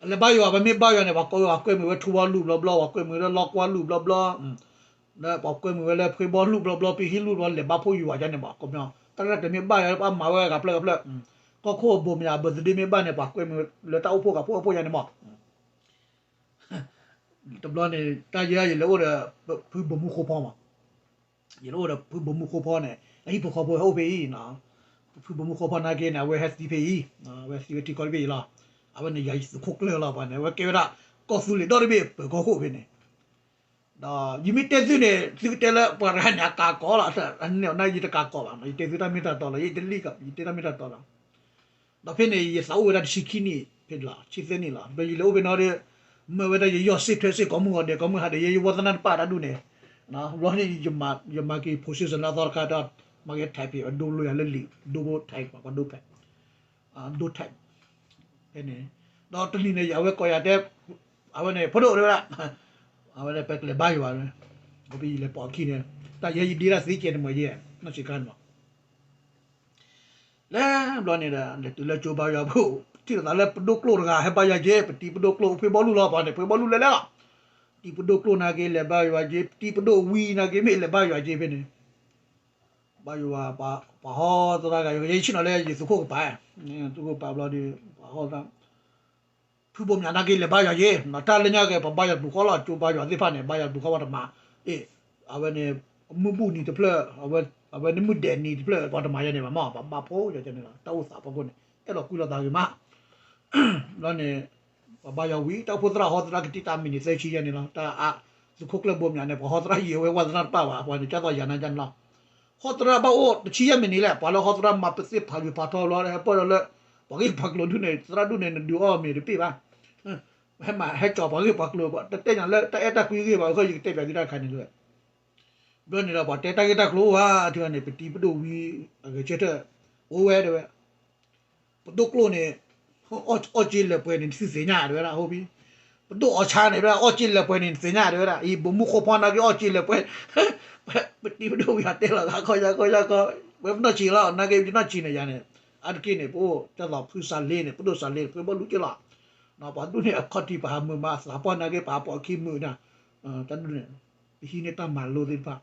အလဲၤဘါယွၤ ပမ့ၢ်ဘါယွၤန့ၣ် ပှၤကိးဝဲ ပှၤကွဲမုာ်ဝဲထူဘီလူၢ်ဘျီဘျီ ပှၤကွဲမုာ်ဝဲလၢလီကွၢ်လူၢ်ဘျီဘျီ ပှၤကွဲမုာ်ဝဲလၢဖှ့ဘီလူၢ်ဘျီဘျီ ပဟံလူၢ်ဘျီ လဲၤဘါဖှိၣ်ယွၤယါန့ၣ်မး ခီပညီ တၢ်ရဲၣ်တၢ်ကျဲၤမ့ၢ်ဘါယွၤ ပှၤမၤဝဲဂၤဖျၢၣ်ဂၤဖျၢၣ် ကီၢ်ခိၣ်အဘိးမယၤ အဘၢၣ်သဒ့မ့ၢ်ဘၣ်န့ၣ် ပှၤကွဲမုာ်လၢတၢ်အိၣ်ဖှိၣ်ဂၤဖှိၣ်အိၣ်ဖှိၣ်ယါန့ၣ်မး တဘျီန့ၣ် တၢ်ယဲယလဲၤအိၣ်ဒီး ဖုဘိၣ်မူဃိဖီမး ယလဲၤအိၣ်ဒီးဖုဘိၣ်မူဃိဖီန့ၣ် အဟံၣ်ဖိဃီဖိဟဲအိၣ်ဖဲအံၤနီၤ ဖုဘိၣ်မူဃိဖီနာ်က့န့ၣ် အဝဲဟဲသံဖဲအံၤ အဝဲသံဝဲထံကီၢ်တဘ့ၣ်အံၤလီၤ. အဝဲန့ၣ်ယၤယသုးခိၣ်ကျၢၢ်လီၤပှၤန့ၣ် အဝဲကဲဝဲဒၣ် ကီၢ်သူလ့ၤဒီတဘ့ၣ်ပၢၤကီၢ်ခိၣ်ဖဲန့ၣ် ဒီးယမ့ၢ်တဲသုန့ၣ် သုကတဲလၢပှၤတဂၤန့ၣ် အကးကီးလီၤ, အန့ၣ်အီၤန့ၣ် ယတကးကီးဘၣ်, ယတဲသုတၢ်မ့ၢ်တၢ်တီလီၤ, ယတလံၣ်ကီး ယတဲတၢ်မ့ၢ်တၢ်တီလီၤ. ဒီးဖဲန့ၣ် ယသးအိၣ်ဝဲဒၣ်တဆံခံနံၣ်ဖဲလီၤ, ဆံသၢနံၣ်လီၤ. ဒီးယလဲၤအိၣ်ဖဲနီၤဒီး မၢဝဲဒၣ်ယယီၢ်စ့ၣ်ထွဲစ့ၣ် ကိးမုၢ်ဂီၤဒဲး ကိးမုၢ်ဟါဒဲး ယဲယဝီသနၢ်တပာ်တၢ်ဒူၣ်န့ၣ်, ဘျီန့ၣ် ယမၤက့ၤ position လၢအသီတခါဒီး မၤက့ၤ type ဖဲ ဒိဘျိယၤလၢလံာ် ဒိဘိ type ပှၤဒိ ဖဲ ဒိ type ဖဲန့ၣ်, ဒီးတနံၤန့ၣ် အဝဲကိးယၤတဲ အဝဲန့ၣ် ဖိဒိၣ်တဲဝဲဒၣ်, အဝဲဒၣ်ပကလဲၤဘါယွၤ, ဒီးပယလဲၤပိာ်အခံန့ၣ်, တၢ်ယဲယဒ့တၢ်သ့ကဲန့ၣ်မ့ၢ်ယဲ, နီၢ်ဆံးခါန့ၣ်မး လဲၤဘျီန့ၣ်ဒီး လဲၤတုၤလၢကၠိဘါယွၤဖိ, ထံၣ်လိာ်သးလၢပဒိၣ်ကျိၣ်တဂၤ ဟဲဘါယွၤက့ၤ, ပတံၤပဒိၣ်ကျိၣ် ဖှ့ဘီလူလီၤ ပှၤန့ၣ် ဖှ့ဘီလူလဲၤလဲၤလီၤ, တံၤပဒိၣ်ကျိၣ်နာ်က့ လဲၤဘါယွၤက့ၤ, ပတံၤပဒိၣ်ဝံၤနာ်က့ မ့ၢ်လဲၤဘါယွၤက့ၤဖဲန့ၣ်, ဘါယွၤ, ပှၤဟီသရၣ်ဂၤ ယဆ့ၣ်နီၤလၢယသုးခိၣ်ကပၤ, သုးခိၣ်ကပၤဘျီဒီး ပှၤဟီသရၣ် ဖုဘိမၠးနာ်က့ လဲၤဘါယွၤက့ၤ, တၢ်လၢညါက့ၤ ပှၤဘါယွၤတပူၤဃီလီၤ, ကၠိဘါယွၤသ့ၣ်တဖၣ်န့ၣ် ဘါယွၤတပူၤဃီ ပှၤတမၤ, အ့ၣ်, အဝဲန့ၣ် မုၢ်ဘူၣ်နံၤတဖျၢၣ်, အဝဲန့ၣ်မုၢ်ဒဲးနံၤတဖျၢၣ် ပှၤတမၤယဲန့ၣ်ဘၣ်မး, ပှၤဘၣ်ဖိယဲန့ၣ်လီၤ, တၢ်အိၣ်သးဖီခိၣ်န့ၣ် အဲၣ်ဒိးကွံလိာ်သးဂ့ၤမး ဘျီန့ၣ် ပှၤဘါယွၤဝံၤ တၢ်အိၣ်ဖှိၣ်သရၣ်ဟီသရၣ်ကတံၢ်တၢ်မံးနံးသၢဆံယဲန့ၣ်လီၤ, တၢ်အါ, သုးခိၣ်ကျၢၢ်ဘိမၠးန့ၣ် ပှၤဟီသရၣ်ယံာ်ဝဲ ဝဲသရၣ်တပာ်ဘၣ် ပှၤန့ၣ် ကၢ်သိးယၤနၤယၤန့ၣ်လီၤ, ဟီသရၣ်ဘၣ်အိၣ်တဆံယဲၢ်မံးနံးလဲၣ်, ပှၤလၢဟီသရၣ်မၤပသ့ၣ်ဖးဂ့ၤဖးထီဘျီ ဟဲပၢၢ်ဒီးလၢ ပှၤဂ့ၢ်ပှၤကျိၤဒူၣ်န့ၣ် သရၣ်ဒူၣ်န့ၣ် နဒုးအီၣ်မ့ၤတပ့ၢ်ဘၣ်, ဟဲမၤဟဲကၠီၤပှၤဂ့ၢ်ပှၤကျိၤ တတဲညါလၢတၢ်အဲၣ်တၢ်ကွံဂ့ၢ်ဘၣ် အဃိယကတဲပၠးသုတၢ်တခါန့ၣ်လၢ ဘျီန့ၣ်ဒီး ပှၤတဲတၢ်ဂ့ၢ်တၢ်ကျိၤအိၣ်ဧါ ထံဂၤန့ၣ် ပတံၤပဒိၣ်ဝံၤ အဂဲၤဆၢထၢၣ် အိၣ်ဝဲတဲဝဲ, ပဒိၣ်ကျိၣ်န့ၣ် အီၣ်က့လၢာ်ပှဲၤန့ၣ် နသုသ့ၣ်ညါတဲဝဲဒၣ် ဟီၣ်ဘံ, ပဒိၣ်အီၣ်ဆါန့ၣ် အီၣ်က့လၢာ်ပှဲၤန့ၣ် နသ့ၣ်ညါတဲဝဲဒၣ် အံၤ ဘိးမူခိၣ်ဖီနာ်က့ အီၣ်က့လၢာ်ပှဲၤ, ပတံၤပဒိၣ်ဝံၤ အတဲလီၤသးခီယါခီယါခီ, ဝဲပနီၢ်ဆံးလီၤ နာ်က့ ပနီၢ်ဆံးန့ၣ်ယၤန့ၣ်, အါတက့ၢ်န့ၣ် ပအိၣ်ကၢ်သိးဖုစးလ့န့ၣ် ပဒိၣ်စးလ့န့ၣ် ပဘီလူက့ၤလီၤ, ပှၤဒူၣ်န့ၣ် အခီၣ်ထံးပဟးမုာ်မး သးပှၢ်နာ်က့ ပဟးပိာ်အခံမုာ်န့ၣ်, တၢ်ဒ်န့ၣ် ပဟံးန့ၢ်တၢ်မၤလိသ့ၣ်တဖၣ်,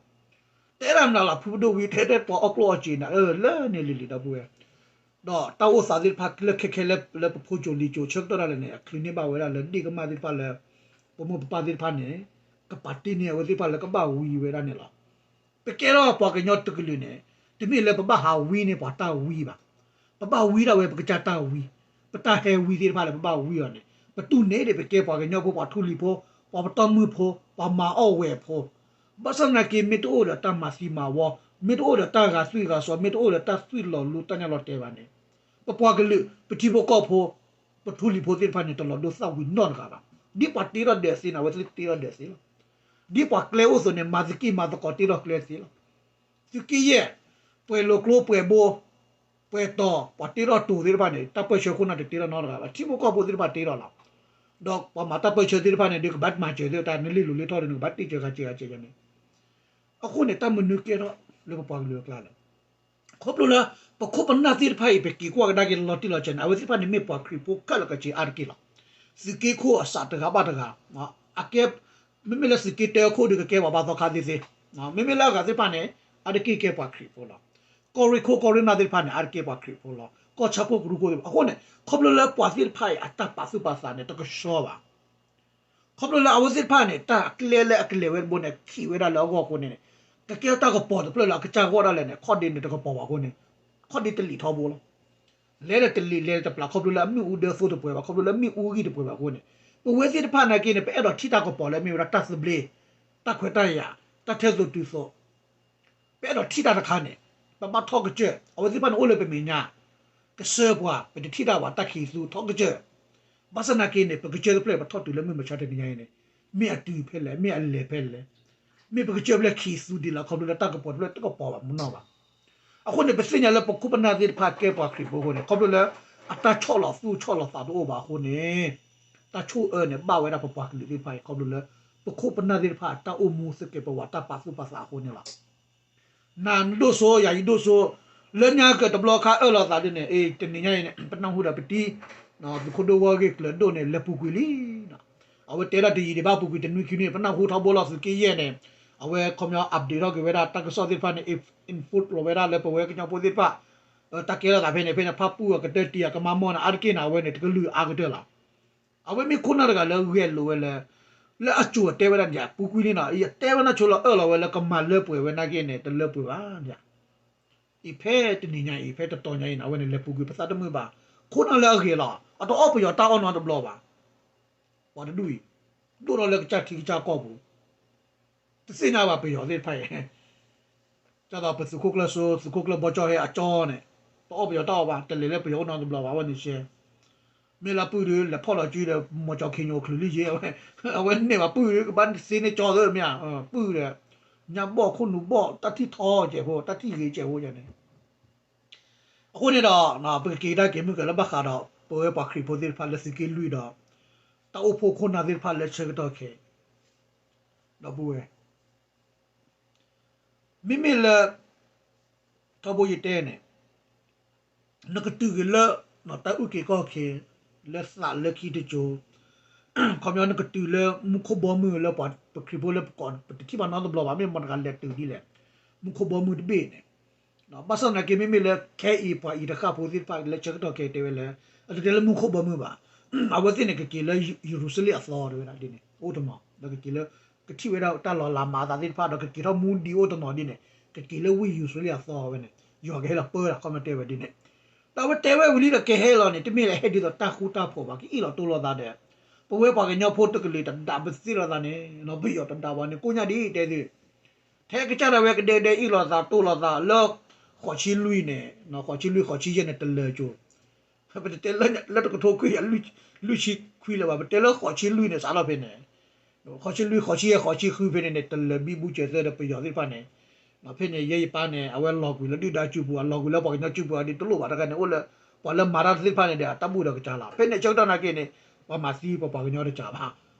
တဲဒၣ်မနုၤလီၤ ဖုပဒိၣ်ဝံၤ ထဲထဲပှၤအီၣ်ကျိၣ်အီၣ်စ့န့ၣ် အၢ လၢန့ၣ်လံၤလံၤဒီပုၢ်ဝဲၢ်, ဒီးတၢ်အိၣ်သးသ့ၣ်တဖၣ် လၢခဲခဲလၢပဖိစိၤလံၤစိၤ ဆၢကတီၢ်ဒၣ်လဲာ်န့ၣ် အချုးန့ၢ်ဘၣ်ဝဲဒၣ်လၢဒ့ၣ်ကမၢ်သ့ၣ်တဖၣ်လၢ ပမိၢ်ပပၢ်သ့ၣ်တဖၣ်န့ၣ် ကပာ်တ့ၢ်န့ၢ်အဝဲသ့ၣ်တဖၣ်လၢကဘၣ်ဝံဝဲဒၣ်န့ၣ်လီၤ. ပကဲထီၣ်ပှၤကညီတကလုာ်န့ၣ် တမ့ၢ်လၢပဘၣ်ဟးဝံန့ၢ်ပှၤတၢ်ဝံဘၣ်. ပဘၣ်ဝံဒၣ်ဝဲပကစၢ်တၢ်ဝံ, ပတၢ်ဟဲဝံသ့ၣ်တဖၣ်လၢပဘၣ်ဝံအီၤန့ၣ် ပတူၢ်န့ၣ်ဒီး ပကဲပှၤကညီဖိ ပှၤထူလံၤဖိ, ပှၤပတီၢ်မုၢ်ဖိ, ပှၤမၤအီၣ်ဝဲၢ်ဖိ, ဘၣ်ဆၣ်သနာ်က့ မ့ၢ်တအိၣ်ဒီးတၢ်မၤသံမၤဝီ, မ့ၢ်တအိၣ်ဒီးတၢ်ဂာ်သွံၣ်ဂာ်စီၤ, မ့ၢ်တအိၣ်ဒီးတၢ်သွံၣ်လီၤလိတၢ်ညၣ်လီၤတဲဘၣ်န့ၣ်, ပပှၤကလုာ် ပထံဖိကီၢ်ဖိ ပထူလံၤဖိသ့ၣ်တဖၣ်န့ၣ် တလီၤဒိသၣ်ဝံၤနီတဂၤဘၣ်. ဒ်ပှၤတ့ထီၣ်ဒဲးသ့န့ၣ် အဝဲသ့ၣ်တ့ထီၣ်ဒဲးသ့လီၤ. ဒ်ပှၤကျဲအိၣ်သိးန့ၣ် မၤသက့ၢ်မၤသကိးတ့ထီၣ်ကျဲသ့လီၤ. သုးက့ယဲၢ် ပှဲၤလိာ်ကျိပှဲၤဘိ ပှဲၤတီၤ ပှၤတ့ထီၣ်တိၤသ့ၣ်တဖၣ်န့ၣ် တၢ်ပၢၢ်ဆၢခိၣ်နၢ်တတ့ထီၣ်နီတဂၤဘၣ်. ထံဖိကီၢ်ဖိသ့ၣ်တဖၣ်တ့ထီၣ်လီၤ. ဒီးပှၤမၤတၢ်ပၢၢ်ဆၢသ့ၣ်တဖၣ်န့ၣ် ဒုးကဘၣ်မၤစၢၤသ့ၣ်တဖၣ် နလ့လိၤလ့ထီၣ်ဒီး နကဘၣ်တ့စၢၤဂၤစၢၤဂၤစၢၤန့ၣ်, အဃိန့ၣ် တၢ်မနုၤကဲထီၣ်လၢပပှၤကလုာ်အကျါလဲၣ်. ခီဖျိလၢ ပခိၣ်ပနၢ်သ့ၣ်တဖၣ်အံၤ ပက့ၤကွၢ်ကဒါက့ၤလီၤတံၢ်လီၤဆဲးန့ၣ် အဝဲသ့ၣ်တဖၣ်န့ၣ်မ့ၢ်ပှၤခရံာ်ဖိခဲလၢာ်ခဲဆ့အါတက့ၢ်လီၤ. သုးက့ခိၣ်အစးတဂၤဘၣ်တဂၤ, အကဲ, မ့မ့ၢ်လၢသုးက့တၢခိၣ်ဒီးကကဲပှၤဘါသီခါသ့သ့, မ့မ့ၢ်လၢအဂၤသ့ၣ်တဖၣ်န့ၣ် အါတက့ၢ်ကဲပှၤခရံာ်ဖိလီၤ. ကီၢ်ရ့ၣ်ခိၣ်ကီၢ်ရ့ၣ်နၢ်သ့ၣ်တဖၣ်န့ၣ် အါတက့ၢ်ပှၤခရံာ်ဖိလီၤ. ကီၢ်ဆၣ်ခိၣ်ကရူၢ်ခိၣ်သ့ၣ်တဖၣ်, အဃိန့ၣ် ခီဖျိလၢပှၤသ့ၣ်တဖၣ်အံၤ အတၢ်ပာ်သူၣ်ပာ်သးန့ၣ် တကဆှီဘၣ်. ခီဖျိလၢအဝဲသ့ၣ်တဖၣ်န့ၣ် တၢ်အကျဲလၢအကလဲၤဝဲတဘိန့ၣ် ခံးဝဲဒၣ်လၢအဂီၢ်အဃိန့ၣ်, ကကဲထီၣ်တၢ်ကပီၤတဖျၢၣ်လၢအကစၢ်ဂီၢ်ဒၣ်လဲာ်န့ၣ် ခီၣ်ဒ့န့ၣ်တကပီၤဘၣ်အဃိန့ၣ်, ခီၣ်ဒ့တလံာ်ထီဘိလီၤ. လဲၤဒီးတလံာ် လဲၤဒီးတပျၢ် ခီဖျိလၢအမ့ၣ်အူဒၢသိတပှဲၤဘၣ်, ခီဖျိလၢအမ့ၣ်အူဂံၢ်တပှဲၤဘၣ်အဃိန့ၣ်, ပဝဲသ့ၣ်တဖၣ်နာ်က့န့ၣ် ပအဲၣ်ဒိးထံၣ်တၢ်ကပီၤလၢအမ့ၢ်ဝဲဒၣ်တၢ်သဘျ့, တၢ်ခွဲးတၢ်ယာ်, တၢ်ထဲသိးတုၤသိး ပအဲၣ်ဒိးထံၣ်တၢ်တခါန့ၣ် ပဘၣ်ထီၣ်ကစၢၢ်, အဝဲသ့ၣ်တဖၣ်န့ၣ်အိၣ်လၢပမဲာ်ညါ, ကစၢၢ်ပှၤ ပတထံၣ်တၢ်ဘၣ် တၢ်ခံးသူထီၣ်ကစၢၢ်, ဘၣ်ဆၣ်သနာ်က့န့ၣ် ပကစၢၢ်တဖျၢၣ် ပထီၣ်တုၤလၢမုၢ်မဆါတနံၤညါအံၤန့ၣ် မ့ၢ်အတုၤဖဲလဲၣ် မ့ၢ်အလဲၤဖဲလဲၣ်, မ့ၢ်ပကစၢၢ်ဖျၢၣ်ခံးသူဒ်လဲၣ် ခီဖျိလၢတၢ်ကပီၤတဖျၢၣ်တကပီၤဘၣ်မနီၤဘၣ်. အဃိန့ၣ် ပသ့ၣ်ညါလၢပခိၣ်ပနၢ်သ့ၣ်တဖၣ်ကဲပှၤခရံာ်ဖိအဃိန့ၣ် ခီဖျိလၢ အတၢ်ဆီၣ်လီၤသူၣ်ဆီၣ်လီၤသးတအိၣ်ဘၣ်အဃိန့ၣ် တၢ်ဆိၣ်အၢန့ၣ် ဘၣ်ဝဲဒၣ်ပပှၤကလုာ်သ့ၣ်တဖၣ်အံၤ ခီဖျိလၢ ပခိၣ်ပနၢ်သ့ၣ်တဖၣ်အတၢ်အိၣ်မူသကဲးပဝးတၢ်ပာ်သူၣ်ပာ်သးအဃိန့ၣ်လီၤ. နၤနဒိၣ်စိ ယၤယဒိၣ်စိ, လၢညါကတဘျီခါအၢၣ်လီၤသးဒ်န့ၣ် အ့ တနံၤညါအံၤန့ၣ် ပနၢ်ဟူဒီးပတံၤ သုးခိၣ်ဒိၣ်ဝီဂ့ၢ်ကျၢၤဒိၣ်န့ၣ် လဲၤပူၤကွံာ်လံ. အဝဲတဲဒၣ်တယံာ်ဒံးဘၣ်ပူၤကွံာ်တနွံခံနွံ ပနၢ်ဟူထီဘိလီၤသုးက့ယဲၢ်န့ၣ်, အဝဲခီပညီ update ထီၣ်က့ၤဝဲဒၣ်တၢ်ကစီၣ်သ့ၣ်တဖၣ်န့ၣ် info လီၤဝဲဒၣ်လၢပဝဲကညီဖိသ့ၣ်တဖၣ် တၢ်ကဲထီၣ်သးဖဲန့ၣ် ဖဲန့ၣ် ဖၣ်ပူၣ်အကတၢၢ်တံၤအကမါမီၢ်န့ၣ် အါတက့ၢ်န့ၣ် အဝဲန့ၣ်တကလုာ်အါကတၢၢ်လီၤ. အဝဲမ့ၢ်ခိၣ်နၢ်တဂၤလၢဂဲၤလိာ်ဝဲလၢ လၢအစိၤတဲဝဲဒၣ်န့ၣ် ပူၤကွံာ်န့ၣ်နီၤ ယတဲဝဲနၢ်ဆိလီၤအၢၣ်လီၤဝဲလၢကမၤလၢပှဲၤဝဲနာ်က့န့ၣ် တလၢပှဲၤဘၣ်န့ၣ် အံၤဖဲတနံၤညါအံၤ ဖဲတတီၤညါအံၤန့ၣ် အဝဲန့ၣ်လဲၤပူၤကွံာ်ပသးတမုာ်ဘၣ်. ခိၣ်နၢ်လၢအဂ့ၤလီၤ အတအီၣ်ပယီၤတၢ်အီၣ်နီတဘျီဘၣ်. ပှၤတဒူၣ်အံၤ ဒိၣ်ထီၣ်လၢကစၢ်ထံကစၢ်ကီၢ်ပူၤ သ့ၣ်ညါဘၣ်ပယီၤသ့ၣ်တဖၣ်အံၤ ဒ်သိးပသုးခိၣ်ကျၢၢ်စိ သုးခိၣ်ကျၢၢ်ဘီကၠီၣ်ဟဲအကၠီန့ၣ် တအီၣ်ပယီၤတၢ်အီၣ်ဘၣ် တလဲၤလၢပယီၤအိၣ်နီတဘျီဘၣ် အဝဲန့ၣ်ရှဲ မ့ၢ်လၢပုၢ်ဒုး လဲၤဖီၣ်လီၤစုဒီး မီၤကၠီၤခ့ညိၣ်ချုးလံယ့ၣ် အဝဲန့ၢ်ဘၣ်ပုၢ်ဒုး ကဘၣ်သ့န့ၢ်ကၠီသ့မ့ၢ်ဧါ ပုၢ်ဒီး ညါဘီၣ်ခိၣ်နူာ်ဘီၣ် တၢ်ထံၣ်ထီကဲးဖိ တၢ်ထံၣ်ဂ့ၤကဲးဖိယၤန့ၣ် အဃိန့ၣ်ဒီး ပကက့ၤကဒါက့ၤမုၢ်ကလၢဘၣ်ဃးဒီး ပဝဲပှၤခရံာ်ဖိသ့ၣ်တဖၣ်လၢသုးက့လွံၢ်ဒီး တၢ်အိၣ်ဖှိၣ်ခိၣ်နၢ်သ့ၣ်တဖၣ်လၢဆၢကတီၢ်ခဲအံၤ ဒီပုၢ်ဝဲၢ် မ့မ့ၢ်လၢ ထီဘိယတဲန့ၣ် နကတုၤက့ၤလၢ တၢ်အုၣ်က့ၤခီၣ်က့ၤ လၢသးလၢခံတစိၤ ခီပညီနကတုၤလၢမူခိၣ်ဘီမုၢ်လၢပှၤပခရံာ်ဖိလၢပကီၢ် ပတထံၣ်ဘၣ်နီတဘျီဘၣ် မ့ၢ်မတၤတဂၤလဲၤတုၤဒ်လဲၣ် မူခိၣ်ဘီမုၢ်တဘ့ၣ်န့ၣ် ဘၣ်ဆၣ်သနာ်က့ မ့မ့ၢ်လၢခဲအံၤပှၤအံၤတဃၣ်ဖိသ့ၣ်တဖၣ်လၢဆၢကတီၢ်ခဲအံၤတဲဝဲလၢ အတတဲလၢမူခိၣ်ဘီမုၢ်ဘၣ် အဝဲသ့ၣ်န့ၣ် ကက့ၤလၢယရူၤၡလ့ၣ်အသီတဲဝဲဒၣ်ဒ်န့ၣ် အိၣ်တနီၤ ဒီးကက့ၤလၢ ကထံၣ်ဝဲဒၣ်တၢ်လီၤလးမၤအသးသ့ၣ်တဖၣ်ဒီးကက့ၤထီၣ်မူဒံးအိၣ်တနီၤဒ်န့ၣ် ကက့ၤလၢဝ့ၢ်ယရူၤၡလ့ၣ်အသီဝဲန့ၣ် ယွၤကဟဲလီၤပၢတၢ်ခီမ့ၢ်တဲဝဲဒ်န့ၣ် ဒီးအဝဲတဲဝဲဝံၤလံဒီးကဟဲလီၤန့ၣ် တမ့ၢ်လၢဟဲဒ်သိးတၢ်ဃူတၢ်ဖိးဘၣ် ကအ့ၣ်လိာ်တိၢ်လိာ်သးဒီး ပဝဲပှၤကညီဖိတကလုာ်တဒၣ်ပသ့ၣ်လိာ်သးန့ၣ် ပယီၤတဒၣ်ဘၣ်န့ၣ် ကိးညါဒ်တဲသု ထဲကစၢ်ဒၣ်ဝဲကဒဲကဒဲအ့ၣ်လိာ်သးတိၢ်လိာ်သးလၢ ဃိးဆံလွံၢ်န့ၣ် ဃိးဆံလွံၢ်ဃိးဆံယဲၢ်န့ၣ် တလၢာ်ကၠိ ပတတဲလၢတကထိခွံကယၤလွံၢ်ဆံခွံလၢၤဘၣ် ပတဲလၢဃိးဆံလွံၢ်န့ၣ် စးထီၣ်ဖဲန့ၣ် ဃိးဆံလွံၢ်ဃိးဆံယဲၢ်ဃိးဆံဃုဖဲန့ၣ်န့ၣ် တလၢာ်ဘံဘူစၢၤသၢဒီးပယီၤသ့ၣ်တဖၣ်န့ၣ် ဖဲန့ၣ် ယဲယပၢ်န့ၣ် အဝဲလီၤကွံာ်လၢဒုၣ်ဒါစုပူၤ အလီၤကွံာ်လၢပှၤကညီစုပူၤအဒံးတလိၣ်ဘၣ်တခါန့ၣ် အိၣ်လၢ ပှၤလၢမၤတၢ်သ့ၣ်တဖၣ်န့ၣ်ဒီး အတၢ်ဘူၣ်ဒီးကစၢ်လီၤ ဖဲန့ၣ် ဆၢကတီၢ်နာ်က့န့ၣ် ပှၤမၤသံပပှၤကညီတကးဘၣ်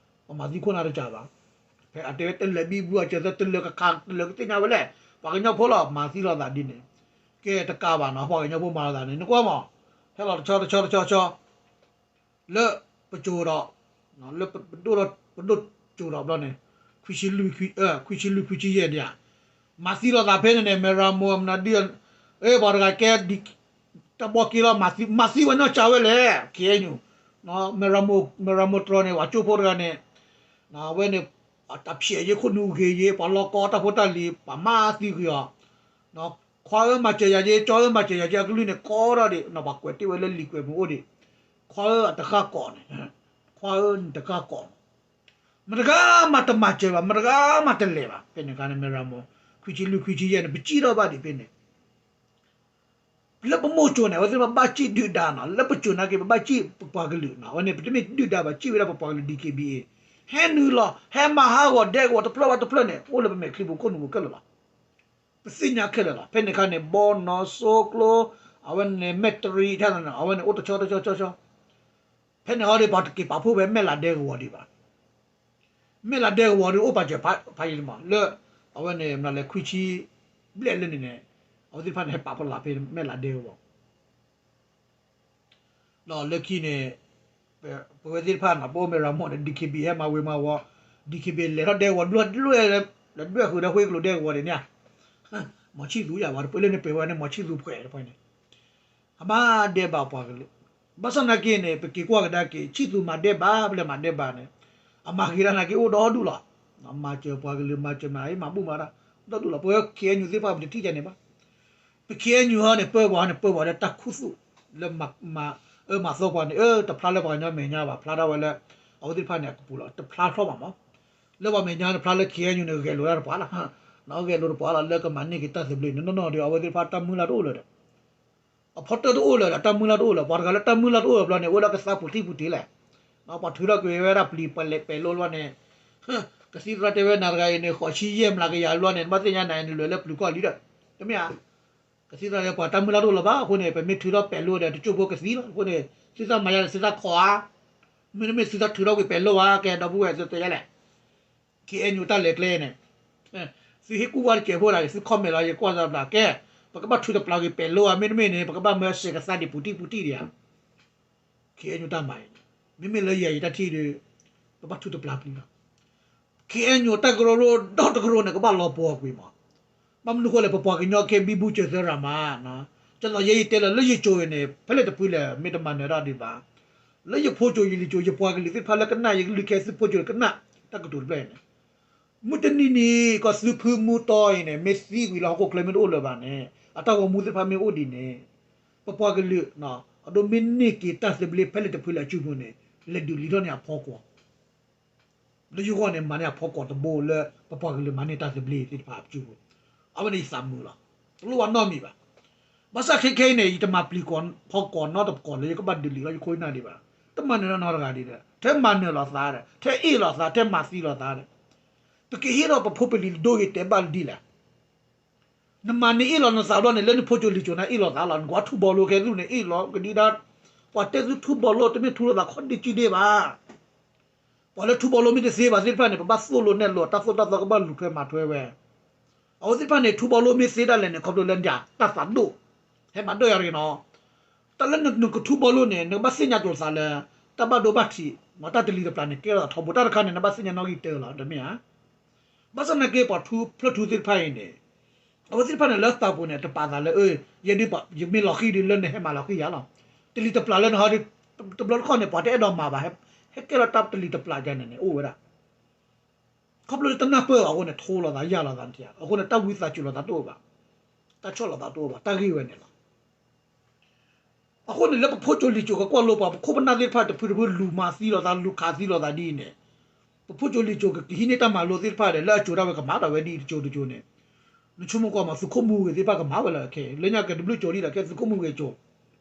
ပှၤမၤသံခိၣ်နၢ်တကးဘၣ် ဖဲအတဲဝဲတလၢာ်ဘံဘူအစၢၤသၢ တလၢာ်ကခး တလၢာ်ကသ့ၣ်ညါဝဲလဲၣ် ပှၤကညီဖိလီၤ မၤသံလိာ်သးဒ်န့ၣ် ကဲတကးဘၣ်နီၤ ပှၤကညီဖိမၤလိာ်သးန့ၣ် နကွၢ်မး ဟဲလီၤတဆီတဆီတဆီတဆီ လၢပစိၤဒီး လၢပဒိၣ်လီၤ ပဒိၣ်စိၤဒီးဘျီန့ၣ် ခွံဆံလွံၢ် ခွံဆံလွံၢ်ခွံဆံယဲၢ်ဒံးဧါ မၤသံလိာ်သးဖဲန့ၣ်န့ၣ် မဲၢ်ရမိၢ်မနုၤဒ် ပှၤတဂၤကဲ တၢ်ဘီက့လီၤ မၤသံဝဲနီၢ်ကၠးဝဲလဲၣ် KNU မဲၢ်ရမိၢ်တြီန့ၣ် ပှၤကၠိဖိတဂၤန့ၣ် အဝဲန့ၣ် တၢ်ဖျဲးယ့ ခိၣ်နူာ်ဂ့ၤယ့ ပှၤလီၤကီတၢ်ဖိတၢ်လံၤ ပှၤမၤသံကွံာ်အီၤ ခွါဧၢမၤစၢၤယၤယ့ ကၠီဧၢမၤစၢၤယၤယ့ အကလုၢ်န့ၣ် ကီထီၣ်ဒံး ပှၤကွဲးတ့ၢ်ဝဲလၢလံာ်ကွဲးမုၢ်အိၣ်ဒံး ခွါဧၢတဃၣ်ကီးန့ၣ် ခွါဧၢနတဃၣ်ကီး မတဂၤမးတမၤစၢၤဘၣ် မတဂၤမးတလဲၤဘၣ် ဖဲန့ၣ်အခါန့ၣ် မဲၢ်ရမိၢ် ခွံဆံလွံၢ်ခွံဆံယဲၢ်န့ၣ် ပစံၣ်ထီၣ်ဘၣ်ဒံးဖဲန့ၣ် လၢပမိၢ်စိၤန့ၣ် အဝဲသ့ၣ်တဖၣ်ဘၣ်စံၣ်ဒုၣ်ဒါနီၤ လၢပစိၤနာ်က့ ပဘၣ်စံၣ်ပပှၤကလုာ်နီၤ အဝဲန့ၣ်ပတမ့ၢ်ဒုၣ်ဒါဘၣ် စံၣ်ဝဲဒၣ်ပပှၤကလုာ် DKBA ဟဲနုာ်လီၤ ဟဲမၤဟးဂီၤဒဲကဝီၤတဖျၢၣ်ဘၣ်တဖျၢၣ်န့ၣ် အိၣ်လၢပမဲာ်ချံပူၤခိၣ်နူာ်ပူၤခဲလၢာ်လီၤ ပသ့ၣ်ညါခဲလၢာ်လီၤ ဖဲန့ၣ်အခါန့ၣ် ဘီနီၢ် စိကျိ အဝဲန့ၣ် မဲၢ်တရံး ထဲန့ၣ် အဝဲန့ၣ်အိၣ်တဆီတဆီဆီဆီ ဖဲန့ၣ်ဟီဒီး ပှၤတက့ၤပာ်ဖှိၣ်ဖဲမဲၢ်လးဒဲကဝီၤဒံးဘၣ် မဲၢ်လးဒဲကဝီၤဒီးအိၣ်ပာ်စၢၤဖးယံာ်လံမး လၢ အဝဲန့ၣ်မနုၤလဲၣ် ခွံဆံဘျဲၣ်လၢန့ၣ်န့ၣ် အဝဲသ့ၣ်တဖၣ်န့ၣ် ဟဲပာ်ဖှိၣ်လၢဖဲမဲၢ်လးဒဲကဝီၤ ဒီးလၢခံန့ၣ် ပဝဲသ့ၣ်တဖၣ်န့ၣ် ပအိၣ်မဲၢ်ရမိၢ်န့ၣ် DKBA ဟဲမၤဝ့ၤမၤဝီၤ DKBA လဲၤထီၣ်ဒဲကဝီၤ ဒွဲၣ်ဒွဲၣ်ဃုာ်ဒီးဃ့ကလိာ်ဒဲကဝီၤဒံးန့ၣ် မီၤဆံၣ်သူယၤဘၣ် တပှဲၤလၢန့ၣ် ပှဲၤဝဲန့ၣ်မီၤဆံၣ်သူပှဲၤတပှဲၤန့ၣ် အမၤဒဲးဘးပှၤကလုာ် ဘၣ်ဆၣ်သနာ်က့န့ၣ် ပက့ၤကွၢ်ကဒါက့ၤ ဆံၣ်သူမၤဒဲးဘး ပလဲၤမၤဒဲးဘးန့ၣ် အမၤဃ့တၢ်သနာ်က့အိၣ်ဒီဒူၣ်လီၤ. မၤစၢၤပှၤကလုာ် မၤစၢၤမၤအံၤ မၤဘူၣ်မၤတၢ် ဒီဒူၣ်လီၤ. ပဝဲ KNU သ့ၣ်တဖၣ် ပတထံၣ်ယၤန့ၣ်ဘၣ်. ပ KNU ဟီန့ၣ် ပၢပှၤဟီန့ၣ် ပၢပှၤလၢတၢ်ခူသူၣ် လၢမၤအၢမၤသီပှၤန့ၣ် အၢ တဖျါလၢပှၤကညီမဲာ်ညါဘၣ် ဖျါထီၣ်ဝဲလၢ အဝဲသ့ၣ်တဖၣ်န့ၣ် အကပူၤလီၤ. တဖျါထီၣ်ဘၣ်မး လၢပှၤမဲာ်ညါန့ၣ် ဖျါလၢ KNU န့ၣ် ဂဲၤလိာ်တၢ်တပှၤလီၤ. ဂဲၤလိာ်တပှၤလီၤ လၢကမၤန့ၢ်က့ၤတၢ်သဘျ့န့ၣ် နီၢ်နီၢ်ဒီး အဝဲသ့ၣ်တဖၣ်တၢ်မုၢ်လၢ်တအိၣ်လၢၤဒီး အဖီတၢၢ်တအိၣ်လၢၤဒီး တၢ်မုၢ်လၢ်တအိၣ်လၢၤ. ပှၤတဂၤလၢတၢ်မုၢ်လၢ်တအိၣ်လၢၤဘျီန့ၣ် အိၣ်လၢကသါပူၤထံၣ်ပူၤတ့ၢ်လဲၣ်. ပှၤထုးထီၣ်ကွံာ်ဝဲဒၣ်ပျံၤပဲာ်လိလီၤန့ၣ် ကသံၣ်သရၣ်တဲဝဲနၤတဂၤအံၤန့ၣ် ဃိးဆံယဲၢ်မျးကယၤဘျီန့ၣ် နဘၣ်သ့ၣ်ညါနၤအံၤန့ၣ် လဲၤလၢပျုၤကီၢ်လံဒီး တမ့ၢ်ဧါ. ကသံၣ်သရၣ်တဲပှၤတၢ်မုၢ်လၢ်တအိၣ်လၢၤဘၣ်. အဃိန့ၣ် ပမ့ၢ်ထုးထီၣ်ပဲာ်လိဒီး တစိၢ်ဖိကသံလီၤ. အဃိန့ၣ် သုသးမၤယါန့ၣ် သုသးခိးဧါ. မ့တမ့ၢ်သုသးထုးထီၣ်ကွံာ်ပဲာ်လိဧါ. ကဲ ဒီပုၢ်ဝဲၢ်သုတဲယါလဲၣ် KNU တၢ်လဲၤကျဲန့ၣ် သုဟ့ၣ်ကူၣ်ဘၣ်တစဲးဖိဒၣ် သု comment လီၤ ယကွၢ်သးဘျး ကဲ ပကဘၣ်ထုးတပျးကွံာ်ပဲာ်လိဧါ မ့တမ့ၢ်န့ၣ် ပကဘၣ်မၢစဲးကသါဒံးပူၤထံၣ်ပူၤထံၣ်ဒံးဧါ. KNU တၢ်မၤအံၤ မ့မ့ၢ်လၢယၤယတၢ်ထံၣ်ဒီး ပဘၣ်ထုးတပျးပျံၤလီၤ. KNU တၢ်ကရၢကရိဒီတကရၢန့ၣ် ကဘၣ်လီၤပှီၤကွံာ်မး. ဘၣ်မနုၤဃိလဲၣ် ပပှၤကညီကဲဘံဘူစၢၤသၢရၤမး, ဒ်သိးယဲယတဲလၢ လၢယစိၤအံၤန့ၣ် ဖဲလဲၣ်တဖုလဲၣ် မ့ၢ်တမၤနၢၤတၢ်ဒံးဘၣ်. လၢယဖိစိၤယလံၤစိၤ ယပှၤကလုာ်သ့ၣ်တဖၣ်လၢကနၣ်ယကလုၢ်ခဲ သုဖိစိၤကနၣ်တၢ်ကတိၤတဖျၢၣ်အံၤန့ၣ် မုၢ်တနံၤနံၤ ကီၢ်သူဖုမူတီအံၤန့ၣ် မ့ၢ်သံကွံာ်လၢဟီၣ်ခိၣ်ချၢမ့ၢ်တအိၣ်လၢၤဘၣ်န့ၣ် အတၢ်ဂီၤမူသ့ၣ်တဖၣ်မ့ၢ်အိၣ်ဒံးန့ၣ် ပပှၤကလုာ် အဒိမ့ၢ်န့ၢ်က့ၤတၢ်သဘျ့ဖဲလဲၣ်တဖုလဲၣ်အစုပူၤန့ၣ် လဲၤဒုးလံထီၣ်န့ၢ်အဖီကွီၤ လၢယဂီၢ်န့ၣ် မၤန့ၢ်အဖီကိးတဘိလၢ ပပှၤကလုာ်မၤန့ၢ်တၢ်သဘျ့သ့ၣ်တဖၣ်အပူၤ, အဝဲန့ၣ်ယသးမုာ်လီၤ. တလိၣ်ဘၣ်နီတမံၤဘၣ်. ဘၣ်ဆၣ်ခဲခဲအံၤန့ၣ် ယတမၤပျံၤဖီကိးနီတဖီကိးလၢယကဘၣ်ဒုးလံာ်လီၤ ယခိၣ်ယနၢ်ဒံးဘၣ်. တမၤနၢၤနီတဂၤဒံးဒီး ထဲမၤနၢၤလိာ်သးဒီး ထဲအ့ၣ်လိာ်သး ထဲမၤသံလိာ်သးဒီး ပကဟ့ၣ်ထီၣ်ပဖိပလံၤဒိဂ့ၤတဲာ်ဘၣ်လၢဒ်လဲၣ်. နမၤနအ့ၣ်လိာ်နသးဘျီန့ၣ် လၢနဖိကၠိလံၤကၠိန့ၣ်အ့ၣ်လိာ်သးလီၤ. နကွၢ်ထူဘီလိခဲသူၣ်န့ၣ် အ့ၣ်လိာ်ကဒံဒါ, ပှၤတဲသုထူဘီလိ တမ့ၢ်ထူလိာ်သးခီၣ်ဒ့ကံဒ့ဘၣ်. ပှၤလၢထူဘီလိမ့ၢ်တသ့ဘၣ်သ့ၣ်တဖၣ်န့ၣ် ပဘၣ်သိၣ်လိနဲၣ်လိ တၢ်သိၣ်တၢ်သီကဘၣ်လူၤထွဲမၤထွဲဝဲ. အဝဲသ့ၣ်တဖၣ်န့ၣ် ထူဘီလိမ့ၢ်သ့ဒၣ်လဲာ်န့ၣ် ခီဖျိလၢတၢ်သးဒိၣ်, ဟဲမၤဒိၣ်ယၤတဂ့ၤနီၤ. တၢ်လၢနကထူဘီလိန့ၣ် နကဘၣ်သ့ၣ်ညါကျိၤသးလၢ တၢ်ဘၣ်ဒိဘၣ်ထံး မ့ၢ်တၢ်တလံၤတပျၢ်န့ၣ် ကဲထီၣ်ထီဘိ တၢ်တခါန့ၣ် နဘၣ်သ့ၣ်ညါနီၣ်ဂံၢ်တၢလီၤ တမ့ၢ်ဧါ. ဘၣ်ဆၣ်သနာ်က့ ပှၤထူဖျၢၣ်ထူသ့ၣ်တဖၣ်အံၤန့ၣ် အဝဲသ့ၣ်တဖၣ်န့ၣ် လၢသးပူၤန့ၣ် တပာ်သးလၢ ယဲဒ်ယမ့ၢ်လီၤဃံၤဒီး လၢနဟဲမၤလီၤဃံၤယၤလီၤ. တလံၤတပျၢ်လၢနဟီဒီး တဘျီတခီၣ်န့ၣ် ပှၤတအဲၣ်ဒိးမၤဘၣ်, ဟဲကဲလီၤတၢ်တလံၤတပျၢ်ယၤန့ၣ်န့ၣ် အိၣ်ဝဲဒၣ်. ခီဖျိလၢတနၢ်ပၢၢ်အဃိန့ၣ် ထိလိာ်သးယၢ်လိာ်သးနထံၣ်ဧါ. အဃိန့ၣ် တၢ်ဝံသးစူၤလိာ်သးတအိၣ်ဘၣ်, တၢ်ဆီၣ်လီၤသးတအိၣ်ဘၣ်, တၢ်ဂ့ၢ်ဝဲန့ၣ်လီၤ. အဃိန့ၣ် လၢပဖိကၠိလံၤကၠိကကွၢ်လိပှၤ ပခိၣ်ပနၢ်သ့ၣ်တဖၣ်တဖုတဖုလူၤမၤသံလိာ်သး လူၤခးသံလိာ်သးဒ်အံၤန့ၣ်, ပဖိကၠိလံၤကၠိကဟံးန့ၢ်တၢ်မၤလိသ့ၣ်တဖၣ်ဒီး လၢအကၠိဒၣ်ဝဲကမၤဒၣ်ဝဲဒ်အံၤတကၠိတကၠိန့ၣ်, နဆိကမိၣ်ကွၢ်မး သုးခိၣ်မူဂ့ၤသ့ၣ်တဖၣ်ကမၤဝဲလီၤခဲ, လၢညါကတဘျုးကၠိဒ်ဒီး ကဲသုးခိၣ်မူဂ့ၤကၠိ,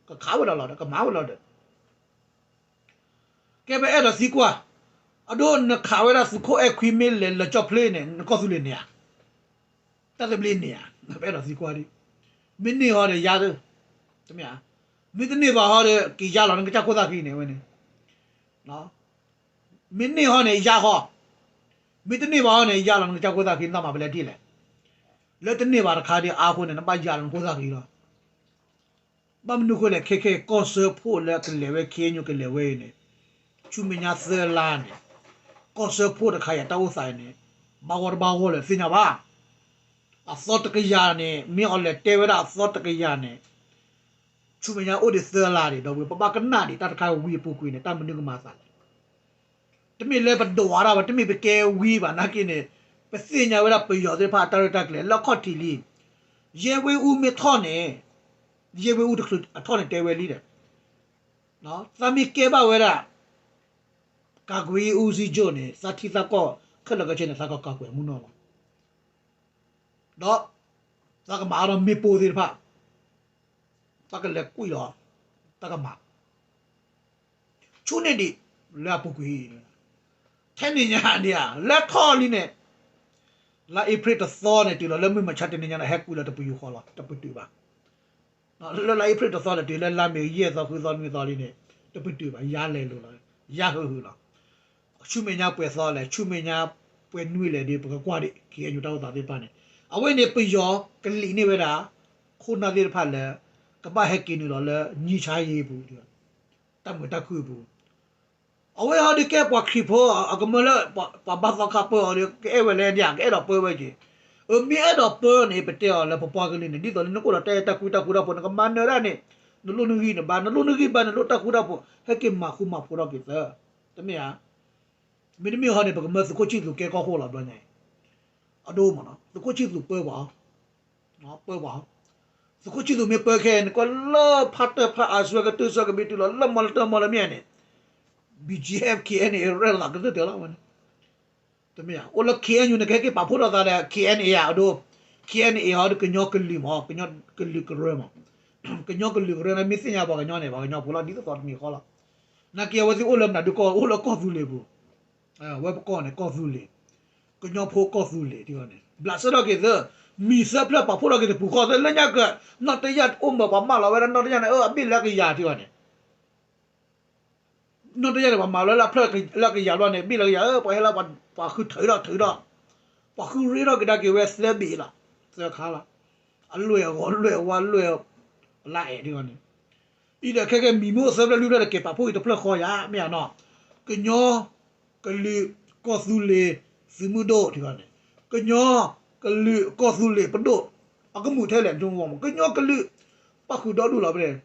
ကခးဝဲဒၣ်လီၤဒီး ကမၤဝဲလီၤဒီး ကဲပအဲၣ်ဒိးသံကွၢ်, အဒိနခးဝဲဒၣ်သုးခိၣ်အဲၣ်ခွံမ့ၢ်လဲၤလၢကၠီၣ်ဖျ့န့ၣ် နကီၢ်သူလ့ၤန့ၢ်ဧါ, တၢ်သဘျ့န့ၢ်ဧါ, ပအဲၣ်ဒိးသံကွၢ်ဒ်, မ့ၢ်န့ၢ်ဟီဒီးယါသ့, တမ့ၢ်ဧါ, မ့ၢ်တန့ၢ်ဘၣ်ဟီဒီး က့ၤယါလီၤနကစၢ်ခိၣ်သၣ်ဃံန့ၣ်ဝဲန့ၣ်, မ့ၢ်န့ၢ်ဟီန့ၣ် ယါဟီ, မ့ၢ်တန့ၢ်ဘၣ်ဟီန့ၣ် ယါလီၤနကစၢ်ခိၣ်သၣ်ဃံ နတၢ်မၤပလဲဒ်လဲၣ်, လၢတန့ၢ်ဘၣ်တခါဒီးအါဃိန့ၣ် နဘၣ်ယါလီၤနခိၣ်သၣ်ဃံလီၤ. ဘၣ်မနုၤဃိလဲၣ် ခဲခဲကီၢ်စၢဖှိၣ်လၢကလဲၤဝဲ ခ့ၣ်အဲၣ်ယူၣ် ကလဲၤဝဲအံၤန့ၣ်, ဆူမဲာ်ညါသၢလါန့ၣ်, ကီၢ်စၢဖှိၣ်တခါအံၤတၢ်အိၣ်သးအံၤန့ၣ်, ဘၣ်ဂီၢ်တဘၣ်ဂီၢ်လဲၣ်သ့ၣ်ညါဘၣ်. အသီတကယၤန့ၣ် မ့ၢ်အီၤလဲၤတဲဝဲဒၣ်အသီတကယၤန့ၣ်, ဆူမဲာ်ညါအိၣ်ဒံးသၢလါဒံး ဒီပုၢ်ဝဲၢ် ပဘၣ်ကနၣ်ဒံးတၢ်တခါဝံၤအပူၤကွံာ်န့ၣ် တၢ်မနုၤကမၤသးလဲၣ်. တမ့ၢ်လၢပဒိးဝဲဒၣ်ဘၣ်, တမ့ၢ်ပကဲဝံဘၣ်နာ်က့န့ၣ်, ပသ့ၣ်ညါဝဲဒၣ်ပယီၤသ့ၣ်တဖၣ်အတၢ်ရဲၣ်တၢ်ကျဲၤလၢအခီၣ်ထံးလံ. ယဲၢ်ဝ့ၢ်အူမ့ၢ်ထီၣ်န့ၣ်, ယဲၢ်ဝ့ၢ်အူတချုးအထီၣ်န့ၣ်တဲဝဲလံဒီး, သးမ့ၢ်ကဲဘၣ်ဝဲဒၣ် ကၤကွံအူစံကၠိၣ်န့ၣ် သးထံသးကီၢ်ခဲလၢာ်ခဲဆ့န့ၣ် သးကကၤကွံအမုၢ်နီၢ်လီၤ. ဒီး သးကမၤအါထီၣ်မ့ၣ်ပိၢ်သ့ၣ်တဖၣ် သးကလဲၤကွံာ်လီၤ, တၢ်ကမၤ ဆူန့ၣ်ဒံး လၢအပူၤကွံာ်, ထဲန့ၣ်ညါဒံးဧါ လၢထီၣ်လံန့ၣ်, လါအ့ဖြ့ၣ်တသီန့ၣ် တုၤလီၤလၢမုၢ်မဆါတနံၤညါန့ၣ် ဟဲကွံာ်လီၤတပယူာ်ဃီလီၤ, တပတုာ်ဘၣ်. လၢလါအ့ဖြ့ၣ်တသီန့ၣ် တုၤလၢလါမ့ၤယဲၢ်သီဃုသီနွံသီလံန့ၣ် တပတုာ်ဘၣ်, ယါလဲၤလိာ်လီၤ, ယါဟုာ်ဟုာ်လီၤ. ဆူမဲာ်ညါပှဲၤသီလဲၣ်, ဆူမဲာ်ညါပှဲၤနွံလဲၣ်ဒီး ပကကွၢ်ဒံး ခ့ၣ်အဲၣ်ယူၣ် တၢ်အိၣ်သးသ့ၣ်တဖၣ်န့ၣ်, အဝဲန့ၣ်ပယီၤကလံာ်န့ၢ်ဝဲဒၣ် ခိၣ်နၢ်သ့ၣ်တဖၣ်လၢ ကဘၣ်ဟဲက့ၤနုာ်လီၤလၢညံၣ်ဆါယ့ပူၤ, တၢ်မုာ်တၢ်ခုၣ်အပူၤ အဝဲဟီဒုးကဲပှၤခရံာ်ဖိ အကမၢလၢ ပှၤဘၣ်သီခါပၢအီၤဒီး ကအဲၣ်ဝဲလဲၣ်ဒံး ကအဲၣ်ဒိးပၢဝဲက့ၤ, အမ့ၢ်အဲၣ်ဒိးပၢန့ၣ် ပတဲအီၤလၢပပှၤကလုာ်န့ၣ် ဒ်သိးလၢနအိၣ်ဒီးတၢ်အဲၣ်တၢ်ကွံတၢ်ဃူတၢ်ဖိး နကမၤနၢၤဒၣ်န့ၣ် နလိၣ်နဂံၢ်နဘါ, နလိၣ်နဂံၢ်ဘါ နလိၣ်တၢ်ဃူတၢ်ဖိး ဟဲက့ၤမၤဃူမၤဖိးထီၣ်က့ၤသၢ, တမ့ၢ်ဧါ. မ့တမ့ၢ်ဟီန့ၣ် ပကမၢသုးခိၣ်ဆံၣ်သူးကဲကီၢ်ခိၣ်လီၤဘျီညါအံၤ, အဒိမ့ၢ်နီၤ သုးခိၣ်ဆံၣ်သူးပၢပှၤ ပၢပှၤ, သုးခိၣ်ဆံၣ်သူးမ့ၢ်ပၢခဲအံၤန့ၣ် ကွၢ်လၢဖးတၢၢ်ဖးအါစုကတၢၢ်ဆၢကဘ့ၣ်တုၤလီၤ လၢမီလၢတၢ်မီလၢမ့ၢ်န့ၣ် BGF KNA ရဲၣ်လီၤကတၢၢ်တၢၢ်လီၤဝဲန့ၣ်, တမ့ၢ်ဧါ. အိၣ်လၢ ခ့ၣ်အဲၣ်ယူၣ် န့ၣ် ကဟဲက့ၤပာ်ဖှိၣ်ထီၣ်သးဒီး ခ့ၣ်အဲၣ်ယူၣ် အဒိ, ခ့ၣ်အဲၣ်ယူၣ် ဟီဒီးကညီကလုာ်မး ကညီကလုာ်ကရၢမး, ကညီကလုာ်ကရၢန့ၣ် မ့ၢ်သ့ၣ်ညါပှၤကညီန့ၣ် ပှၤကညီဖိလီၤ ဒ်သိးသိးတမံၤဃီလီၤ. နာ်က့အဝဲသ့ၣ်အိၣ်လၢမနုၤဒုးကီၢ် အိၣ်လၢကီၢ်သူလ့ၤပူၤ, ဝဲပကီၢ်န့ၣ် ကီၢ်သူလ့ၤ, ကညီဖိကီၢ်သူလ့ၤ ထံဂီၢ်န့ၣ် ဘျးစဲထီၣ်က့ၤသၢ, မံၤသၢဖျၢၣ်ပာ်ဖှိၣ်ထီၣ်က့ၤတပူၤဃီသၢ လၢညါက နီၢ်တယၢ်အိၣ်မၢၤပှၤမၢလီၤဝဲဒၣ်နီၢ်တယၢ်န့ၣ် အဘ့ၣ်လၢကယၤထံဂီၢ်န့ၣ် နီၢ်တယၢ်န့ၣ် ပှၤမၤလီၤလၢဖျၢၣ်လၢကယၤဘျီန့ၣ် ဘ့ၣ်လၢကယၤ ပှၤဟဲလၢပှၤဃုထၢထီၣ်ထၢထီၣ်, ပှၤဃုရ့ထီၣ်ကဒါက့ၤဝဲသၢဘ့ၣ်လီၤ, သၢခါလီၤ, အလွဲၢ်အဂီၤလွဲၢ်အဝါလွဲၢ်, လါအဲၣ်ထံဂီၢ်န့ၣ်, အံၤဒီးခဲကဲမံၤမ့ၢ်အိၣ်သၢဖျၢၣ်လွံၢ်ဖျၢၣ်ဒီးက့ၤပာ်ဖှိၣ်က့ၤတဖျၢၣ်ဃီယၤ မ့ၢ်ဧါနီၤ, ကညီ, ကလုာ်, ကီၢ်သူလ့ၤ, သုးမုၢ်ဒိၣ်ထံဂီၢ်န့ၣ်, ကညီ, ကလုာ်, ကီၢ်သူလ့ၤပဒိၣ်, အကမူၣ်ထဲလဲၣ် ကညီကလုာ်, ပၣ်ဃုာ်ဒီဒူၣ်လီၤဖဲန့ၣ်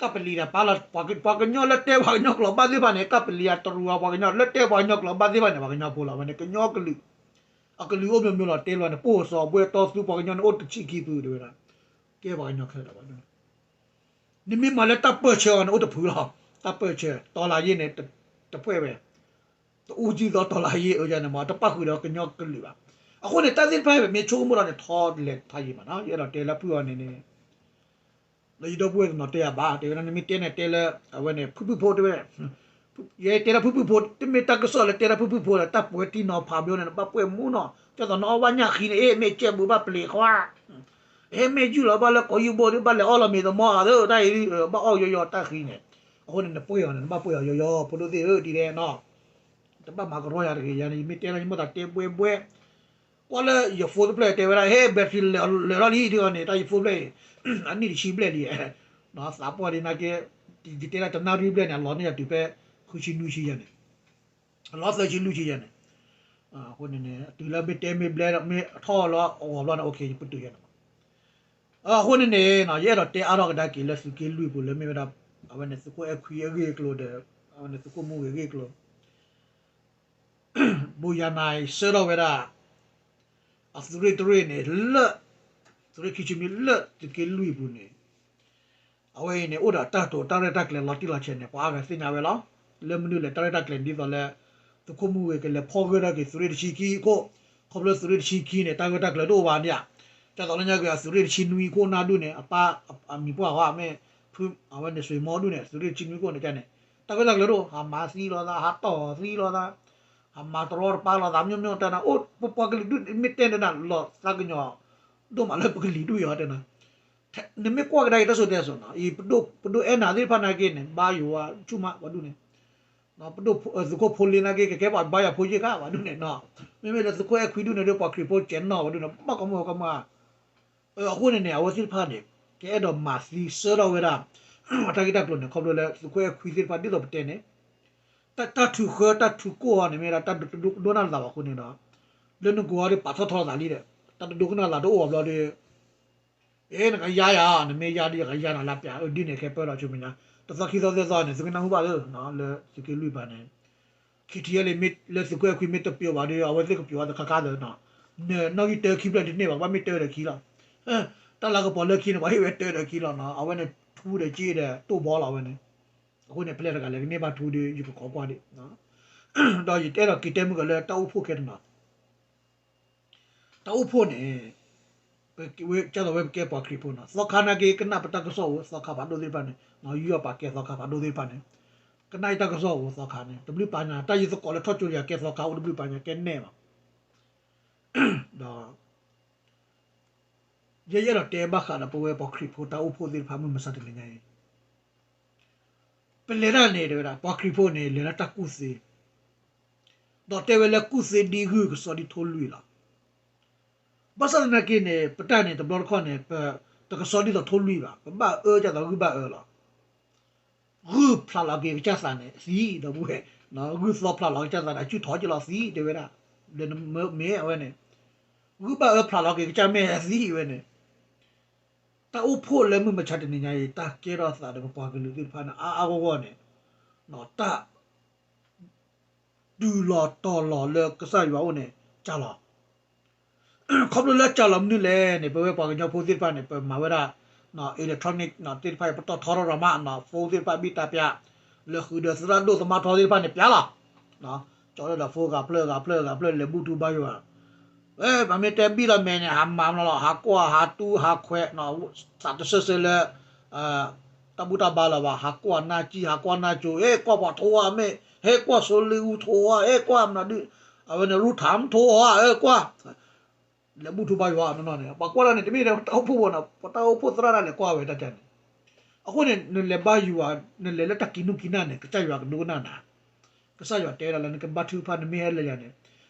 ကပလံၤတၢ်ပာ်လီၤ, ပှၤကညီလၢတဲပှၤကညီကျိာ်ဘၣ်သ့ၣ်တဖၣ်န့ၣ် ကပလံၤအတရူးအပှၤကညီ လၢတဲပှၤကညီကျိာ်ဘၣ်သ့ၣ်တဖၣ်န့ၣ် ပှၤကညီဖိလီၤဝဲန့ၣ် ကညီကလုာ်, အကလုာ်အိၣ်မ့ၢ်မ့ၢ်လီၤ တဲလီၤန့ၣ် ပအိၣ်စီၤဘှဲတီသူပှၤကညီန့ၣ် အိၣ်တဆံခံဖုတဲဝဲဒၣ်, ကဲပှၤကညီခဲလၢာ်ဘၣ်, နမ့ၢ်မၤလၢတၢ်ပၢၢ်ဆၢအီၤန့ၣ် အိၣ်တဖုလီၤ, တၢ်ပၢၢ်ဆၢ တီလၤယ့ၣ်န့ၣ် တဖှဲၣ်ဝဲ တအူကံၢ်သီတီၤလၢယ့ၢ်အၢယၤန့ၣ်မး တပၣ်ဃုာ်ဒီးကညီကလုာ်ဘၣ်. အဃိန့ၣ် တၢ်သ့ၣ်တဖၣ်ပမ့ၢ်ဆိကမိၣ်ဒီးန့ၣ် ထီလဲၤဖးယံာ်မးနီၤ ယအဲၣ်ဒိးတဲလၢဖုၣ်အီၤန့ၣ်န့ၣ် လၢယဒီပုၢ်ဝဲၢ်တနီၤတဲယၤဘၣ် တဲဝဲဒၣ် နမ့ၢ်တဲန့ၣ်တဲလၢ အဝဲန့ၣ် ဖုၣ်ဖုၣ်ဖိတဲဝဲ ယဲတဲလၢဖုၣ်ဖုၣ်ဖိ တမ့ၢ်တၢ်ကစီၣ်လၢတဲလၢဖုၣ်ဖုၣ်ဖိဒီး တၢ်ပှဲၤတံၢ်နီၤဖးဘျီန့ၣ် နဘၣ်ပှဲၤမူနီၤ ကၠီသးနီၤအီၣ်ဘၣ်ညၣ်ဃံန့ၣ် အ့ၣ် မ့ၢ်ကဲဘူးဘၣ်ပျံၤခွါ ဟဲမ့ၢ်ယုၢ်လီၤဘၣ်လၢကိးယူၢ်ဘိဒီး ဘၣ်လဲၤအီၣ်လီၤမ့ၤသမီအီၤသၢ တၢ်အံၤ ဘၣ်အီၣ်ယီယီတၢ်ဃံန့ၣ် အဃိန့ၣ် နပှဲၤအီၤန့ၣ် နဘၣ်ပှဲၤအီၤယီယီ ဖိဒိၣ်သ့ၣ်ဧၢ ဒ်လဲၣ်နီၤ တဘၣ်မၤကရီယၤတဂ့ၤ ယၤန့ၣ် ယမ့ၢ်တဲလၢယမိၢ်သးတဲဘှဲဘှဲ ကွၢ်လၢယ phone တဖျၢၣ်တဲဝဲဒၣ် ဟဲ battery လၢာ်ထီၣ်လံ ဒ်အံၤန့ၣ် တၢ်ယ phone ဖျၢၣ်အံၤ အနံၣ်တဆံဘျဲၣ်လံ သးပှၢ်ဒ်နာ်က့ ယတဲဒၣ်တနၣ်ရံၣ်ဘျဲၣ်န့ၣ် အလီၤန့ၢ်ယၤတုၤဖဲ ဃုဆံနွံဆံယဲၢ်န့ၣ် အလီၤသၢဆံလွံၢ်ဆံယဲၢ်န့ၣ် အဃိန့ၣ်န့ၣ် တုၤလၢမ့ၢ်တဲမ့ၢ်ဘျဲ မ့ၢ်ထီၣ်လီၤအဂီၤဘျီန့ၣ် okay ယပတုာ်ယဲၢ်န့ၣ် အဃိန့ၣ်န့ၣ် ယအဲၣ်ဒိးတဲအါထီၣ်ကဒါက့ၤလၢသုးက့လွံၢ်ပူၤလၢမ့ၢ်ဝဲဒၣ် အဝဲန့ၣ်သုးခိၣ်အဲၣ်ခွံအဂ့ၢ်အကျိၤဒီး အဝဲန့ၣ်သုးခိၣ်မူဂ့ၤအဂ့ၢ်အကျိၤ ဘိယၤနၤအံၤဆှၢထီၣ်ဝဲဒၣ် အသုးရ့ၣ်တရ့ၣ်န့ၣ် လၢ သုးရ့ၣ်ခံဆံမံလၢသုးက့လွံၢ်အပူၤန့ၣ် အဝဲအံၤန့ၣ် အိၣ်ဒီးတၢ်တိာ်တၢ်ရဲၣ်တၢ်ကျဲၤလီၤတံၢ်လီၤဆဲးန့ၣ် ပှၤအါဂၤသ့ၣ်ညါဝဲလီၤ. လၢမနုၤလဲၣ် တၢ်ရဲၣ်တၢ်ကျဲၤဒ်သိးလၢ သုးခိၣ်မူဂ့ၤကလဲၤဖီၣ်ဂၢၢ်ထီၣ်က့ၤသုးရ့ၣ်တဆံခံအခိၣ် ခီဖျိသုးရ့ၣ်တဆံခံန့ၣ် တၢ်ဂၢၢ်တၢ်ကျၢၤတအိၣ်ဘၣ်န့ၣ်ဧါ. ကၢ်သိးလၢညါက့ၤအသုးရ့ၣ်တဆံနွံအခိၣ်နၢ်ဒူၣ်န့ၣ် အပၢ်အမံၤပှၢ်ဃီမ့ၢ် အဝဲန့ၣ်စွ့ၤမီဒူၣ်န့ၣ် သုးရ့ၣ်တဆံနွံအခိၣ်န့ၣ်န့ၣ် တၢ်ဂၢၢ်တၢ်ကျၢၤတအိၣ် ဟးမၤသံလိာ်သး ဟးတီၢ်သံလိာ်သး ဟးမၤတရီတပါလိာ်သး မ့ၢ်မ့ၢ်တဲနၤ အိၣ်ပပှၤကလုာ်ဒူၣ်မ့ၢ်တဲန့ၣ်နၤ လီၤသးကညီၤ ဒိၣ်မးလၢပကလုာ်ဒူၣ်အံၤတဲနၤ နမ့ၢ်ကွၢ်ကဒါက့ၤတၢ်စိၤတဲစိၤနီၤ အံၤ ပဒိၣ်အဲၣ်နၤသ့ၣ်တဖၣ်နာ်က့န့ၣ် ဘါယွၤဆူၣ်မးပှၤဒူၣ်န့ၣ် ပဒိၣ်သုးခိၣ်ဖိလ့နာ်က့ ကကဲပှၤဘါယွၤဖိယ့ၢ်ခါပှၤဒူၣ်န့ၣ်နီၤ မ့မ့ၢ်လၢသုးခိၣ်အဲၣ်ခွံဒူၣ်န့ၣ်ဒီး ပှၤခရံာ်ဖိကဲနီၣ်ပှၤဒူၣ်န့ၣ် ဘၣ်ကမီၤကမီၤ အဃိန့ၣ်န့ၣ် အဝဲသ့ၣ်တဖၣ်န့ၣ် ကအဲၣ်ဒိးမၤသံဆှၢထီၣ်ဝဲဒၣ် အတၢ်ဂ့ၢ်တၢ်ကျိၤန့ၣ် ခီဖျိလၢသုးခိၣ်အဲၣ်ခွံသ့ၣ်တဖၣ်ဒ်သိးပတဲန့ၣ် တၢ်ထုးဃၢတၢ်ထုးကိၢ်အီၤန့ၣ်မ့ၢ်ဒၣ်တၢ်တဒိကနၣ်လိာ်သးဘၣ်အဃိန့ၣ်ဒီး လၢနဂီၢ်ဒီးပာ်ထီၣ်ထီလိာ်သးလံဒီး တၢ်တဒိကနၣ်လိာ်သးတအိၣ်အဘျီဒီး အ့ နကယါယၤ နမ့ၢ်ယါဒီးယကယါနၤလၢပျၢ် အဒ်န့ၣ်ခဲပၢလီၤဆိမဲာ်ညါ တသီခံသီသၢသီန့ၣ် သုကနၢ်ဟူဘၣ်လၢ လၢသုးက့လွံၢ်ပၤန့ၣ် ခံထံၣ်လံ လၢသုးခိၣ်အဲၣ်ခွံမ့ၢ်တပျိာ်ဘၣ်ဒီး အဝဲသ့ၣ်ကပျိာ်အီၤတခါခါသၢနီၤ နနီၣ်ဂံၢ်တၢခံဖျၢၣ်တန့ၢ်ဘၣ် ကဘၣ်မ့ၢ်တၢဒီးခံလီၤ တၢ်လၤကပီၤလၢခံန့ၣ် ပှၤဟ့ၣ်ဝဲတၢဒီးခံလီၤနီၤ အဝဲန့ၣ်ထူဒီးက့ဒီးတိၢ်ဘီလီၤအဝဲန့ၣ် အဃိန့ၣ် ဖဲလဲၣ်တဂၤလဲၣ်ကန့ၢ်ဘၣ်ထူဒီး ယကခိးကွၢ်ဒံး ဒီးယတဲဒီးက့ၤတဲမုၢ်ကလၢတၢ်အိၣ်ဖှိၣ်ခဲတနီၤ တၢ်အိၣ်ဖှိၣ်န့ၣ် ကၢ်သိးဝဲပကဲပှၤခရံာ်ဖိနီၤ သီခါနာ်က့ ကနၣ်ပတၢ်ကစီၣ်ဧိၤ သီခါဖးဒိၣ်သ့ၣ်တဖၣ်န့ၣ် ယုၢ်အပာ်ကဲသီခါဖးဒိၣ်သ့ၣ်တဖၣ်န့ၣ် ကနၣ်အံၤတၢ်ကစီၣ်ဧိၤသီခါန့ၣ် တဘျုးပာ်ညါ တၢ်ယသကိးလၢထီၣ်ကၠိယၤကဲသီခါအိၣ်တဘျုးပာ်ညါကဲနဲၣ်ဘၣ် ဒီး ယဲယအဲၣ်ဒိးတဲဘၣ်ဃးဒီးပဝဲပှၤခရံာ်ဖိတၢ်အိၣ်ဖှိၣ်သ့ၣ်တဖၣ်မုၢ်မဆါတနံၤညါအံၤ ပလဲၤတၢ်န့ၣ် တဲဝဲဒၣ် ပှၤခရံာ်ဖိန့ၣ် လဲၤလၢတၢ်ကူၣ်သ့, ဒီးတဲဝဲလၢကူၣ်သ့ဒ်ဂုၢ်ကစီၣ်ဒ်ထိၣ်လွံၢ်လီၤ. ဘၣ်ဆၣ်သနာ်က့န့ၣ် ပတၢ်န့ၣ် တဘျီတခီၣ်န့ၣ် ပတကစီၣ်ဒ်သိးထိၣ်လွံၢ်ဘၣ်, ပဘၣ်အၢကသိးဂုၢ်ဘၣ်အၢလီၤ. ဂုၢ်ဖျးလီၤက့ၤကစၢ်သးန့ၣ် သံဒီပုၢ်ဝဲၢ်, ဂုၢ်သီဖျးလီၤကစၢ်သးန့ၣ် အစုၣ်ထီၣ်က့ၤလီၤသံ တဲဝဲဒၣ်, ဒီးမ့ၢ်အဝဲန့ၣ် ဂုၢ်ဘၣ်အၢဖျးလီၤက့ၤကစၢ်မ့ၢ်အသံဝဲန့ၣ် တၢ်အိၣ်ဖှိၣ်လၢမုၢ်မဆါတနံၤညါအံၤ တၢ်ကဲထီၣ်သးဒီးပပှၤကလုာ်သ့ၣ်တဖၣ်န့ၣ် အါအါဂီၢ်ဂီၢ်န့ၣ် တၢ် တုၤလီၤတီၤလီၤလၢကစၢ်ယွၤအအိၣ်န့ၣ် စှၤလီၤ. ခီဖျိလၢစှၤလီၤမနုၤလဲၣ်န့ၣ် ပဝဲပှၤကညီဖိသ့ၣ်တဖၣ်န့ၣ် ပမၤဝဲဒၣ် electronic သ့ၣ်တဖၣ်အံၤ ပတီၢ်ထီထီၣ်ရၤမး phone သ့ၣ်တဖၣ်ဘံၣ်တၢ်ပျး လၢဃုာ်ဒီးသရၣ်ဒိၣ်သမါထီသ့ၣ်တဖၣ်န့ၣ် ပျးလီၤ. ကၠီလၢဒီး phone ဂၤဖျၢၣ်ဂၤဖျၢၣ်ဂၤဖျၢၣ် လဲၤဘူၣ်ထူဘါယွၤ ပမ့ၢ်တဲဘံၣ်လီၤမဲာ်န့ၣ် ဟးမၤမးလီၤ, ဟးကွၢ်ဟးတူၢ်ဟးခွဲး, သးတစဲးစဲးလၢ တၢ်ဘူၣ်တၢ်ဘါလၢၤဘၣ်, ဟးကွၢ်နၢ်ကံၣ် ဟးကွၢ်နၢ်ကၠိ, ဟဲကွၢ်ပှၤထိဝါမ့ၢ်, ဟဲကွၢ်စိလ့အူထိဝါ, ဟဲကွၢ်မနုၤဒုး, အဝဲန့ၣ် ရူထၣ်ထိဝါ, ဟဲကွၢ် လဲၤဘူၣ်ထူဘါယွၤနီၢ်နီၢ်န့ၣ် ပှၤကွၢ်တၢ်န့ၣ် တမ့ၢ်ထဲတၢ်အိၣ်ဖှိၣ်ဖိနီၤ, ပတၢ်အိၣ်ဖှိၣ်သရၣ်တၢ်လဲၤကွၢ်ဝဲတၢ်န့ၣ်, အဃိန့ၣ် နလဲၤဘါယွၤ နလဲၤလၢတၢ်ကံၣ်နူၢ်ကံၣ်နၢ်န့ၣ် ကစၢ်ယွၤကဒိကနၣ်နၤ ကစၢ်ယွၤတဲဒၣ်လၢနကဘါထုကဖၣ် နမ့ၢ်ဟဲလၢယၤန့ၣ်,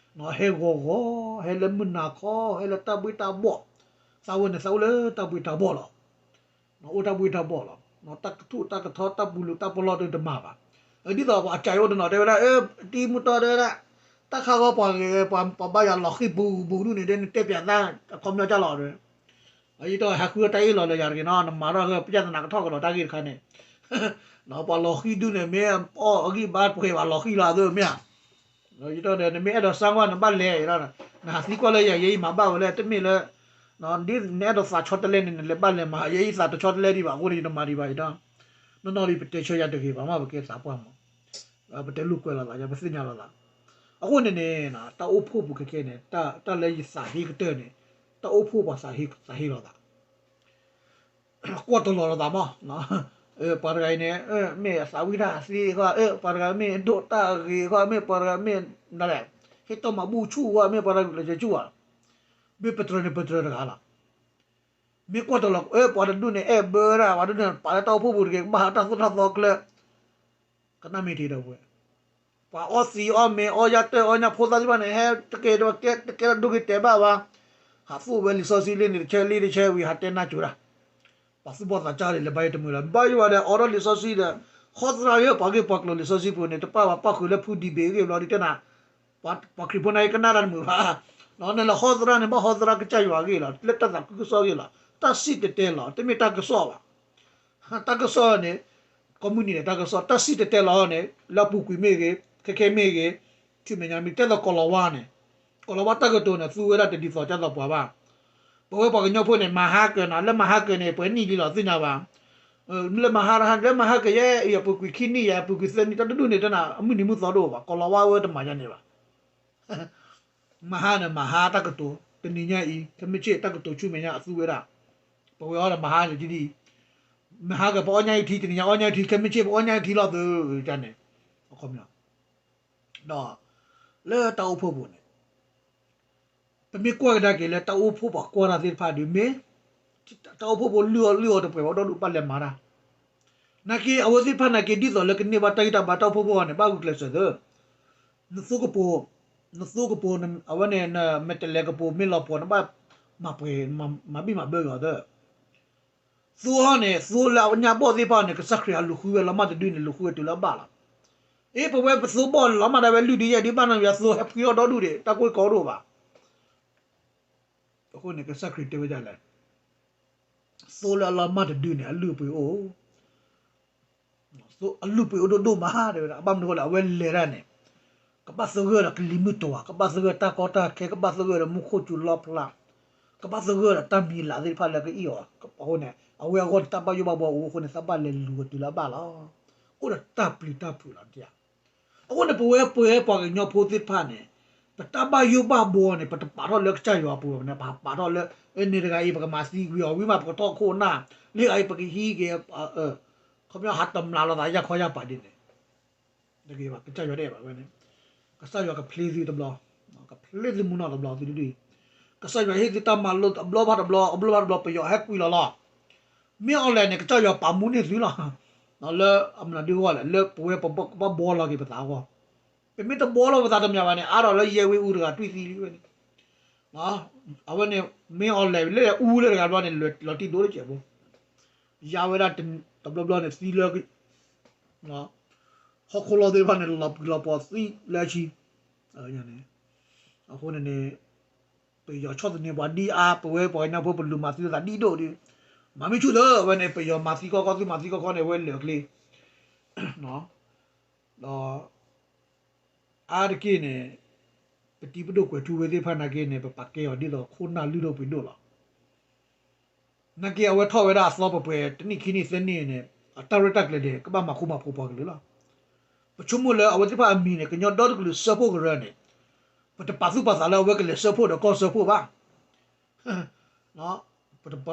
ဟဲဂီၤဂီၤ, ဟဲလၢမုၢ်နၤခီ, ဟဲလၢတၢ်ဘှ့ၣ်တၢ်ဘှီၣ်, သးဝဲန့ၣ်သးအိၣ်လၢတၢ်ဘှ့ၣ်တၢ်ဘှီၣ်လီၤ. အိၣ်တၢ်ဘှ့ၣ်တၢ်ဘှီၣ်လီၤ. တၢ်ကထူၣ်တၢ်ကထီတၢ်ပူၤလူၤတၢ်ပလီၢ်တမၤဘၣ်. ဒ်သိးပှၤအကၢ်အိၣ်တနီၤတဲဝဲဒၣ်, တံၤမုၢ်တီတဲဝဲဒၣ်, တၢ်ခါဂီၤပှၤဂ့ၤ ပှၤဘါယွၤလီၤဃံၤပူၤပူၤဒူၣ်န့ၣ် တဲနတဲပၠးသး အခီပညီကၢ်လီၤတဲ ယတဟးဃုတၢ်အ့ၣ်လီၤလၢယၤတဂ့ၤနီၤ, နမၤထီၣ်ဂၢၢ် ပျဲၢ်သနာ်ကထီၣ်ကဒီးတၢ်ဂ့ၢ်တခါန့ၣ်, ပှၤလီၤဃံၤဒူၣ်န့ၣ် မ့ၢ်အီၣ်အဂံၢ်ဘါပှဲၤဘၣ်လီၤဃံၤလီၤသ့မ့ၢ်ဧါ, ယတီဒီး နမ့ၢ်အဲၣ်ဒိးစၢ်ကွၢ် နဘၣ်လဲၤဒီး နဟးသံကွၢ်လၢယၤ ယဲယမၤဘၣ်ဝဲလဲၣ် တမ့ၢ်လၢ ဒ်နအဲၣ်ဒိးသးဆီတလဲန့ၣ် နလဲၤဘၣ်လဲၤမၤ ယဲယသးတဆီတလဲဒံးဘၣ် အဃိန့ၣ် ယတမၤဒံးဘၣ်ယတီ, နီၢ်နီၢ်လံ ပတဲဆၢယၤတဂ့ၤဘၣ်မး ပကဲသးပှၢ်မး, ပတဲလိာ်ကွဲးလိာ်သး ယပသ့ၣ်ညါလိာ်သး အဃိန့ၣ်န့ၣ် တၢ်အိၣ်ဖှိၣ်ပူၤခဲခဲန့ၣ် တၢ်လၢယသးဟ့ကတၢၢ်န့ၣ် တၢ်အိၣ်ဖှိၣ်ပှၤသးဟ့လိာ်သး ကွၢ်တလီၤလိာ်သးမး, ပှၤတဂၤအံၤန့ၣ် မ့ၢ်အသးဝံၣ်တၢ်သ့ဃီ, ပှၤတဂၤမ့ၢ်ဒိၣ်တၢ်ဂ့ၤဃီ, မ့ၢ်ပှၤတဂၤမ့ၢ်ဒ်လဲၣ်, ဟ့ၣ်တၢ်မၤဘူၣ်ဆူၣ်ဃီ, မ့ၢ်ပှၤတဂၤလၢယဆူၣ်ဧါ, မ့ၢ်ပတြၢၤန့ၣ်ပတြၢၤတဂၤလီၤ. မ့ၢ်ကွၢ်တလီၤ ပှၤတဒူၣ်န့ၣ် အဲၣ်ဘၢဒၣ် ပှၤတဒူၣ်န့ၣ် ပာ်လၢတၢ်အိၣ်ဖှိၣ်ပူၤတဂ့ၤ ကဘၣ်ဟးတၢ်သိၣ်တၢ်သီကျၢၤ ကနၣ်မ့ၢ်တ့ၢ်ဒီပုၢ်ဝဲၢ်, ပှၤအီသံးအီမ့ၤ အီယၢ်တၢၢ်အီညၣ်ဖိသၣ်သ့ၣ်တဖၣ်န့ၣ် ဟဲတကဲတကဲတကဲဒီးဒိဂ့ၤတဲာ်ဘၣ်ဘၣ်, ဟးသိၣ်ဝဲလံာ်စီဆှံလံန့ၣ် တဆၢလံတဆၢဝံၤ ဟးတဲနၢ်ကၠိၤတၢ်, ပှၤသူၣ်ဘီၣ်သးစၢ်ဒ်လဲၣ် ဘၣ်ယတမုာ်လီၤ ဘၣ်ယိၣ်ဝဲဒီးအိးထီၣ်လံာ်စီဆှံဒီး ဟီသရၣ်ဂ့ၢ် ပှၤဂ့ၢ်ပှၤကျိၤလံာ်စီဆှံပူၤန့ၣ် တပာ်ဘၣ်ပၣ်ဃုာ်လၢဖုဒံဘ့ၣ်အဂ့ၢ်ဘျီဒ်တဲနၤ ပှၤခရံာ်ဖိန့ၣ်ကနၣ်တၢ်တမုာ်ဘၣ်, နလဲၤဟီသရၣ်န့ၣ် ဘၣ်ဟီသရၣ်ကစၢ်ယွၤအဂ့ၢ်လီၤ လၢတၢ်သးခုကစီၣ်အဂ့ၢ်လီၤ တၢ်စံၣ်တဲၤတဲလီၤ တမ့ၢ်တၢ်ကစီၣ်ဘၣ် တၢ်ကစီၣ်န့ၣ် ကိးမုၢ်နံၤန့ၣ် တၢ်ကစီၣ် တၢ်စံၣ်တဲၤတဲလီၤန့ၣ် လၢအပူၤကွံာ်မ့ၢ်ဂ့ၤ ခဲခဲမ့ၢ်ဂ့ၤ ဆူမဲာ်ညါမ့ၢ်တဲသိးကီၢ်လီၤဝါန့ၣ် ကီၢ်လီၤဝါတၢ်ကတိၤန့ၣ် သူဝဲဒၣ်တဒ်သိးကသိးပှၤဘၣ်. ပဝဲပှၤကညီဖိန့ၣ် မၤဟါကၢၤနၤ လၢမၤဟါကၢၤန့ၣ် ပှဲၤနံၣ်လံလီၤသ့ၣ်ညါဘၣ်. လၢမၤဟါ လၢမၤဟါကၢၤယဲ အံၤအပူၤကွံာ်ခံနံၣ်ယဲ အပူၤကွံာ်သၢနံၣ် တၢ်တဒူၣ်န့ၣ်တနၤ အမုၢ်နံၤမုၢ်သီတအိၣ်ဘၣ် ကီၢ်လီၤဝါဝဲတမၤယါန့ၣ်ဘၣ် မၤဟါန့ၣ် မၤဟါတၢ်ကတိၤ တနံၤညါအံၤ ခဲမုၢ်ဆ့ၣ်တၢ်ကတိၤဆူမဲာ်ညါအသူဝဲဒၣ် ပဝဲအီၤဒီးမၤဟါန့ၣ်ဒ် မၤဟါကၢၤပအီၣ်ညါအံၤထံ တနံၤညါအီၣ်ညါအံၤထံ ခဲမုၢ်ဆ့ၣ်ပအီၣ်ညါအံၤထံလီၤသု ကန့ၣ် အခီပညီ ဒီး လၢတၢ်အိၣ်ဖှိၣ်ပူၤန့ၣ် ပမ့ၢ်ကွၢ်ကဒါက့ၤလၢတၢ်အိၣ်ဖှိၣ်ပှၤကွၢ်တၢ်သ့ၣ်တဖၣ်ဒုးမ့ၢ် တၢ်အိၣ်ဖှိၣ်ဖိလုၢ်အီၣ်လုၢ်အီတပှဲၤဘၣ်ဒီဒူၣ်ဘၣ်လဲၤမၤတၢ် နာ်က့ အဝဲသ့ၣ်တဖၣ်နာ်က့ ဒ်သိးလၢကန့ၢ်ဘၣ်တၢ်ဂံၢ်တၢ်ဘါတၢ်အိၣ်ဖှိၣ်ဖိအီၤန့ၣ် ဘၣ်ဂုာ်ကျဲးစၢးသၢ နသိကပိၤ နသိကပိၤ အဝဲန့ၣ် နမဲာ်တဲးလဲးကပိၤမ့ၢ်လီၤပှီၤ နဘၣ်မၤပှဲၤ မၤဘံၣ်မၤဘၢက့ၤအီၤသၢ သိအီၤန့ၣ် သိလၢအညၣ်ဘီၣ်သ့ၣ်တဖၣ်န့ၣ် ကစၢ်ခရံာ်အလူၤဃုဝဲလီၤမၢ်တဒုန့ၣ် လူၤဃုဝဲတုၤလၢအဘၣ်လီၤ. အ့ ပဝဲပသိဘီၣ်လီၤမၢ်ဒၣ်ဝဲလုၢ်ဒုယဲၢ်ဒု ဘၣ်နီၢ်ယွၤသိဟဲဖှံအီၣ်ဒီဒူၣ်ဒံး တၢ်ကိၢ်ကီတအိၣ်ဘၣ်. အဃိန့ၣ် ကစၢ်ခရံာ်တဲဝဲဒ်လဲၣ် သိလၢအလီၤမၢ်တဒုန့ၣ် အလုၢ်အပှ့ၤအိၣ် အလုၢ်အပှ့ၤအိၣ်ဒိၣ်ဒိၣ်မး တဲဝဲဒၣ် ဘၣ်မနုၤအဃိလဲၣ် အဝဲလဲၤတၢ်န့ၣ် ကဘၣ်သဂၢၢ်ဒီးကလံၤမုၢ်တီၤ ကဘၣ်သဂၢၢ်တၢ်ကီတၢ်ခဲ ကဘၣ်သဂၢၢ်ဒီးမူခိၣ်စူၤလီဖျး ကဘၣ်သဂၢၢ်ဒီးတၢ်မံၤလၤသ့ၣ်တဖၣ်လၢကအံၣ်အီၤ အဃိန့ၣ် အဝဲအဂီၢ်န့ၣ် တၢ်ဘၣ်ယိၣ်ဘၣ်ဘှီအိၣ်အဃိန့ၣ် သးဘၣ်လဲၤလူၤဝဲတုၤလၢအဘၣ်လီၤ. အိၣ်ဒီးတၢ်ပျံၤတၢ်ဖုးလီၤ အဃိန့ၣ် ပဝဲပဝဲပှၤကညီဖိသ့ၣ်တဖၣ်န့ၣ် ပတၢ်ဘၣ်ယိၣ်ဘၣ်ဘှီန့ၣ် ပတပာ်ထီၣ်လၢကစၢ်ယွၤအပူၤဘၣ်န့ၣ် ပပာ်ထီၣ်လၢ န့ၣ်တဂၤအံၤ ပကမၤသံကွံာ်အီၤ ဝံၤမး ပကထီၣ်ခိၣ်နၢ် လၢဂၤအံၤ ပကဟံးက့ၤ ခီပညီဟးတမျးလိာ်သးယၢ်ခီယၢ်ပၤဒ်န့ၣ် တဂ့ၤဘၣ် ကစၢ်ယွၤတအဲၣ်ဘၣ်ဝဲန့ၣ် ကစၢ်ယွၤကဖျ့သုတဘျီ ကဖျ့သုမုၢ်နီၢ်တဘျီသုဒုဒု ကစၢ်ယွၤဟ့ၣ်သုတၢ်မၤလိအဘျီဘၣ်တဘျီ အဘျီဘၣ်တဘျီ ပယီၤဟဲကွံာ်လီၤလီၤ မ့ၢ်အီၤလဲၣ်န့ၣ် ကစၢ်ယွၤပာ်မူန့ၢ်သုလီၤ လၢအမနုၤဒ်အဂီၢ်လဲၣ် လၢပဝဲပဘၣ်ဘှီလီၤက့ၤပသးအဂီၢ် ပမ့ၢ်တဘှီလီၤပသးတမံၤဘၣ်န့ၣ် အါထီၣ်လၢယဲၢ်ဝ့ၢ်အူတဂၤတွံၢ်သံလံဝဲန့ၣ် အဝဲန့ၣ် မ့ၢ်အီၤလဲၣ်လၢအူလၢတဂၤဘျီန့ၣ် လီၤတံၢ်ဒိၣ်တစဲးဖိ ယါဝဲဒၣ်တဘျီဘျီန့ၣ် သံလၢ ဟီၣ်ခိၣ်လီၢ်သ့ၣ်တဖၣ်န့ၣ် လီၤပှံၤလီၤပှီၤသံလၢအဆံ အဃိန့ၣ်န့ၣ် ပယီၤဆီၣ်သနံးပှၤဒ်အါ ပဝဲပှၤကညီဖိပလူၤမၤသံလိာ်သးဒ်ဒိၣ်ဒုး မၤမ့ၢ်ဆူၣ်သၢ အဝဲန့ၣ် ပယီၤမၤသံကီကီ သုမၤသံကီကီန့ၣ် အဝဲလၢာ်ချ့ ဒီး အါတက့ၢ်န့ၣ် ပတံၤပဒိၣ်ကွဲၤထူဝ့သ့ၣ်တဖၣ်နာ်က့န့ၣ် ပပာ်ကဲအီၤဒ်သိးခိၣ်နၢ်လုၢ်ဒိၣ်ပှ့ၤဒိၣ်လီၤ. နာ်က့အဝဲထီၣ်ဝဲဒၣ်အသီပှဲၤပှဲၤ တနံၣ်ခံနံၣ်သၢနံၣ်န့ၣ် အတၢ်ရဲၣ်တၢ်ကျဲၤန့ၣ် ကဘၣ်မၤဃူမၤဖိးပှၤကလုာ်လီၤ. ပဆိကမိၣ်လၢအဝဲသ့ၣ်တဖၣ်အမံၤန့ၣ် ကညီဒီတကလုာ်စၢဖှိၣ်ကရၢန့ၣ် ပတပာ်သူၣ်ပာ်သးလၢအဝဲကလဲၤစၢဖှိၣ်ဒီးကီၢ်စၢဖှိၣ်ဘၣ်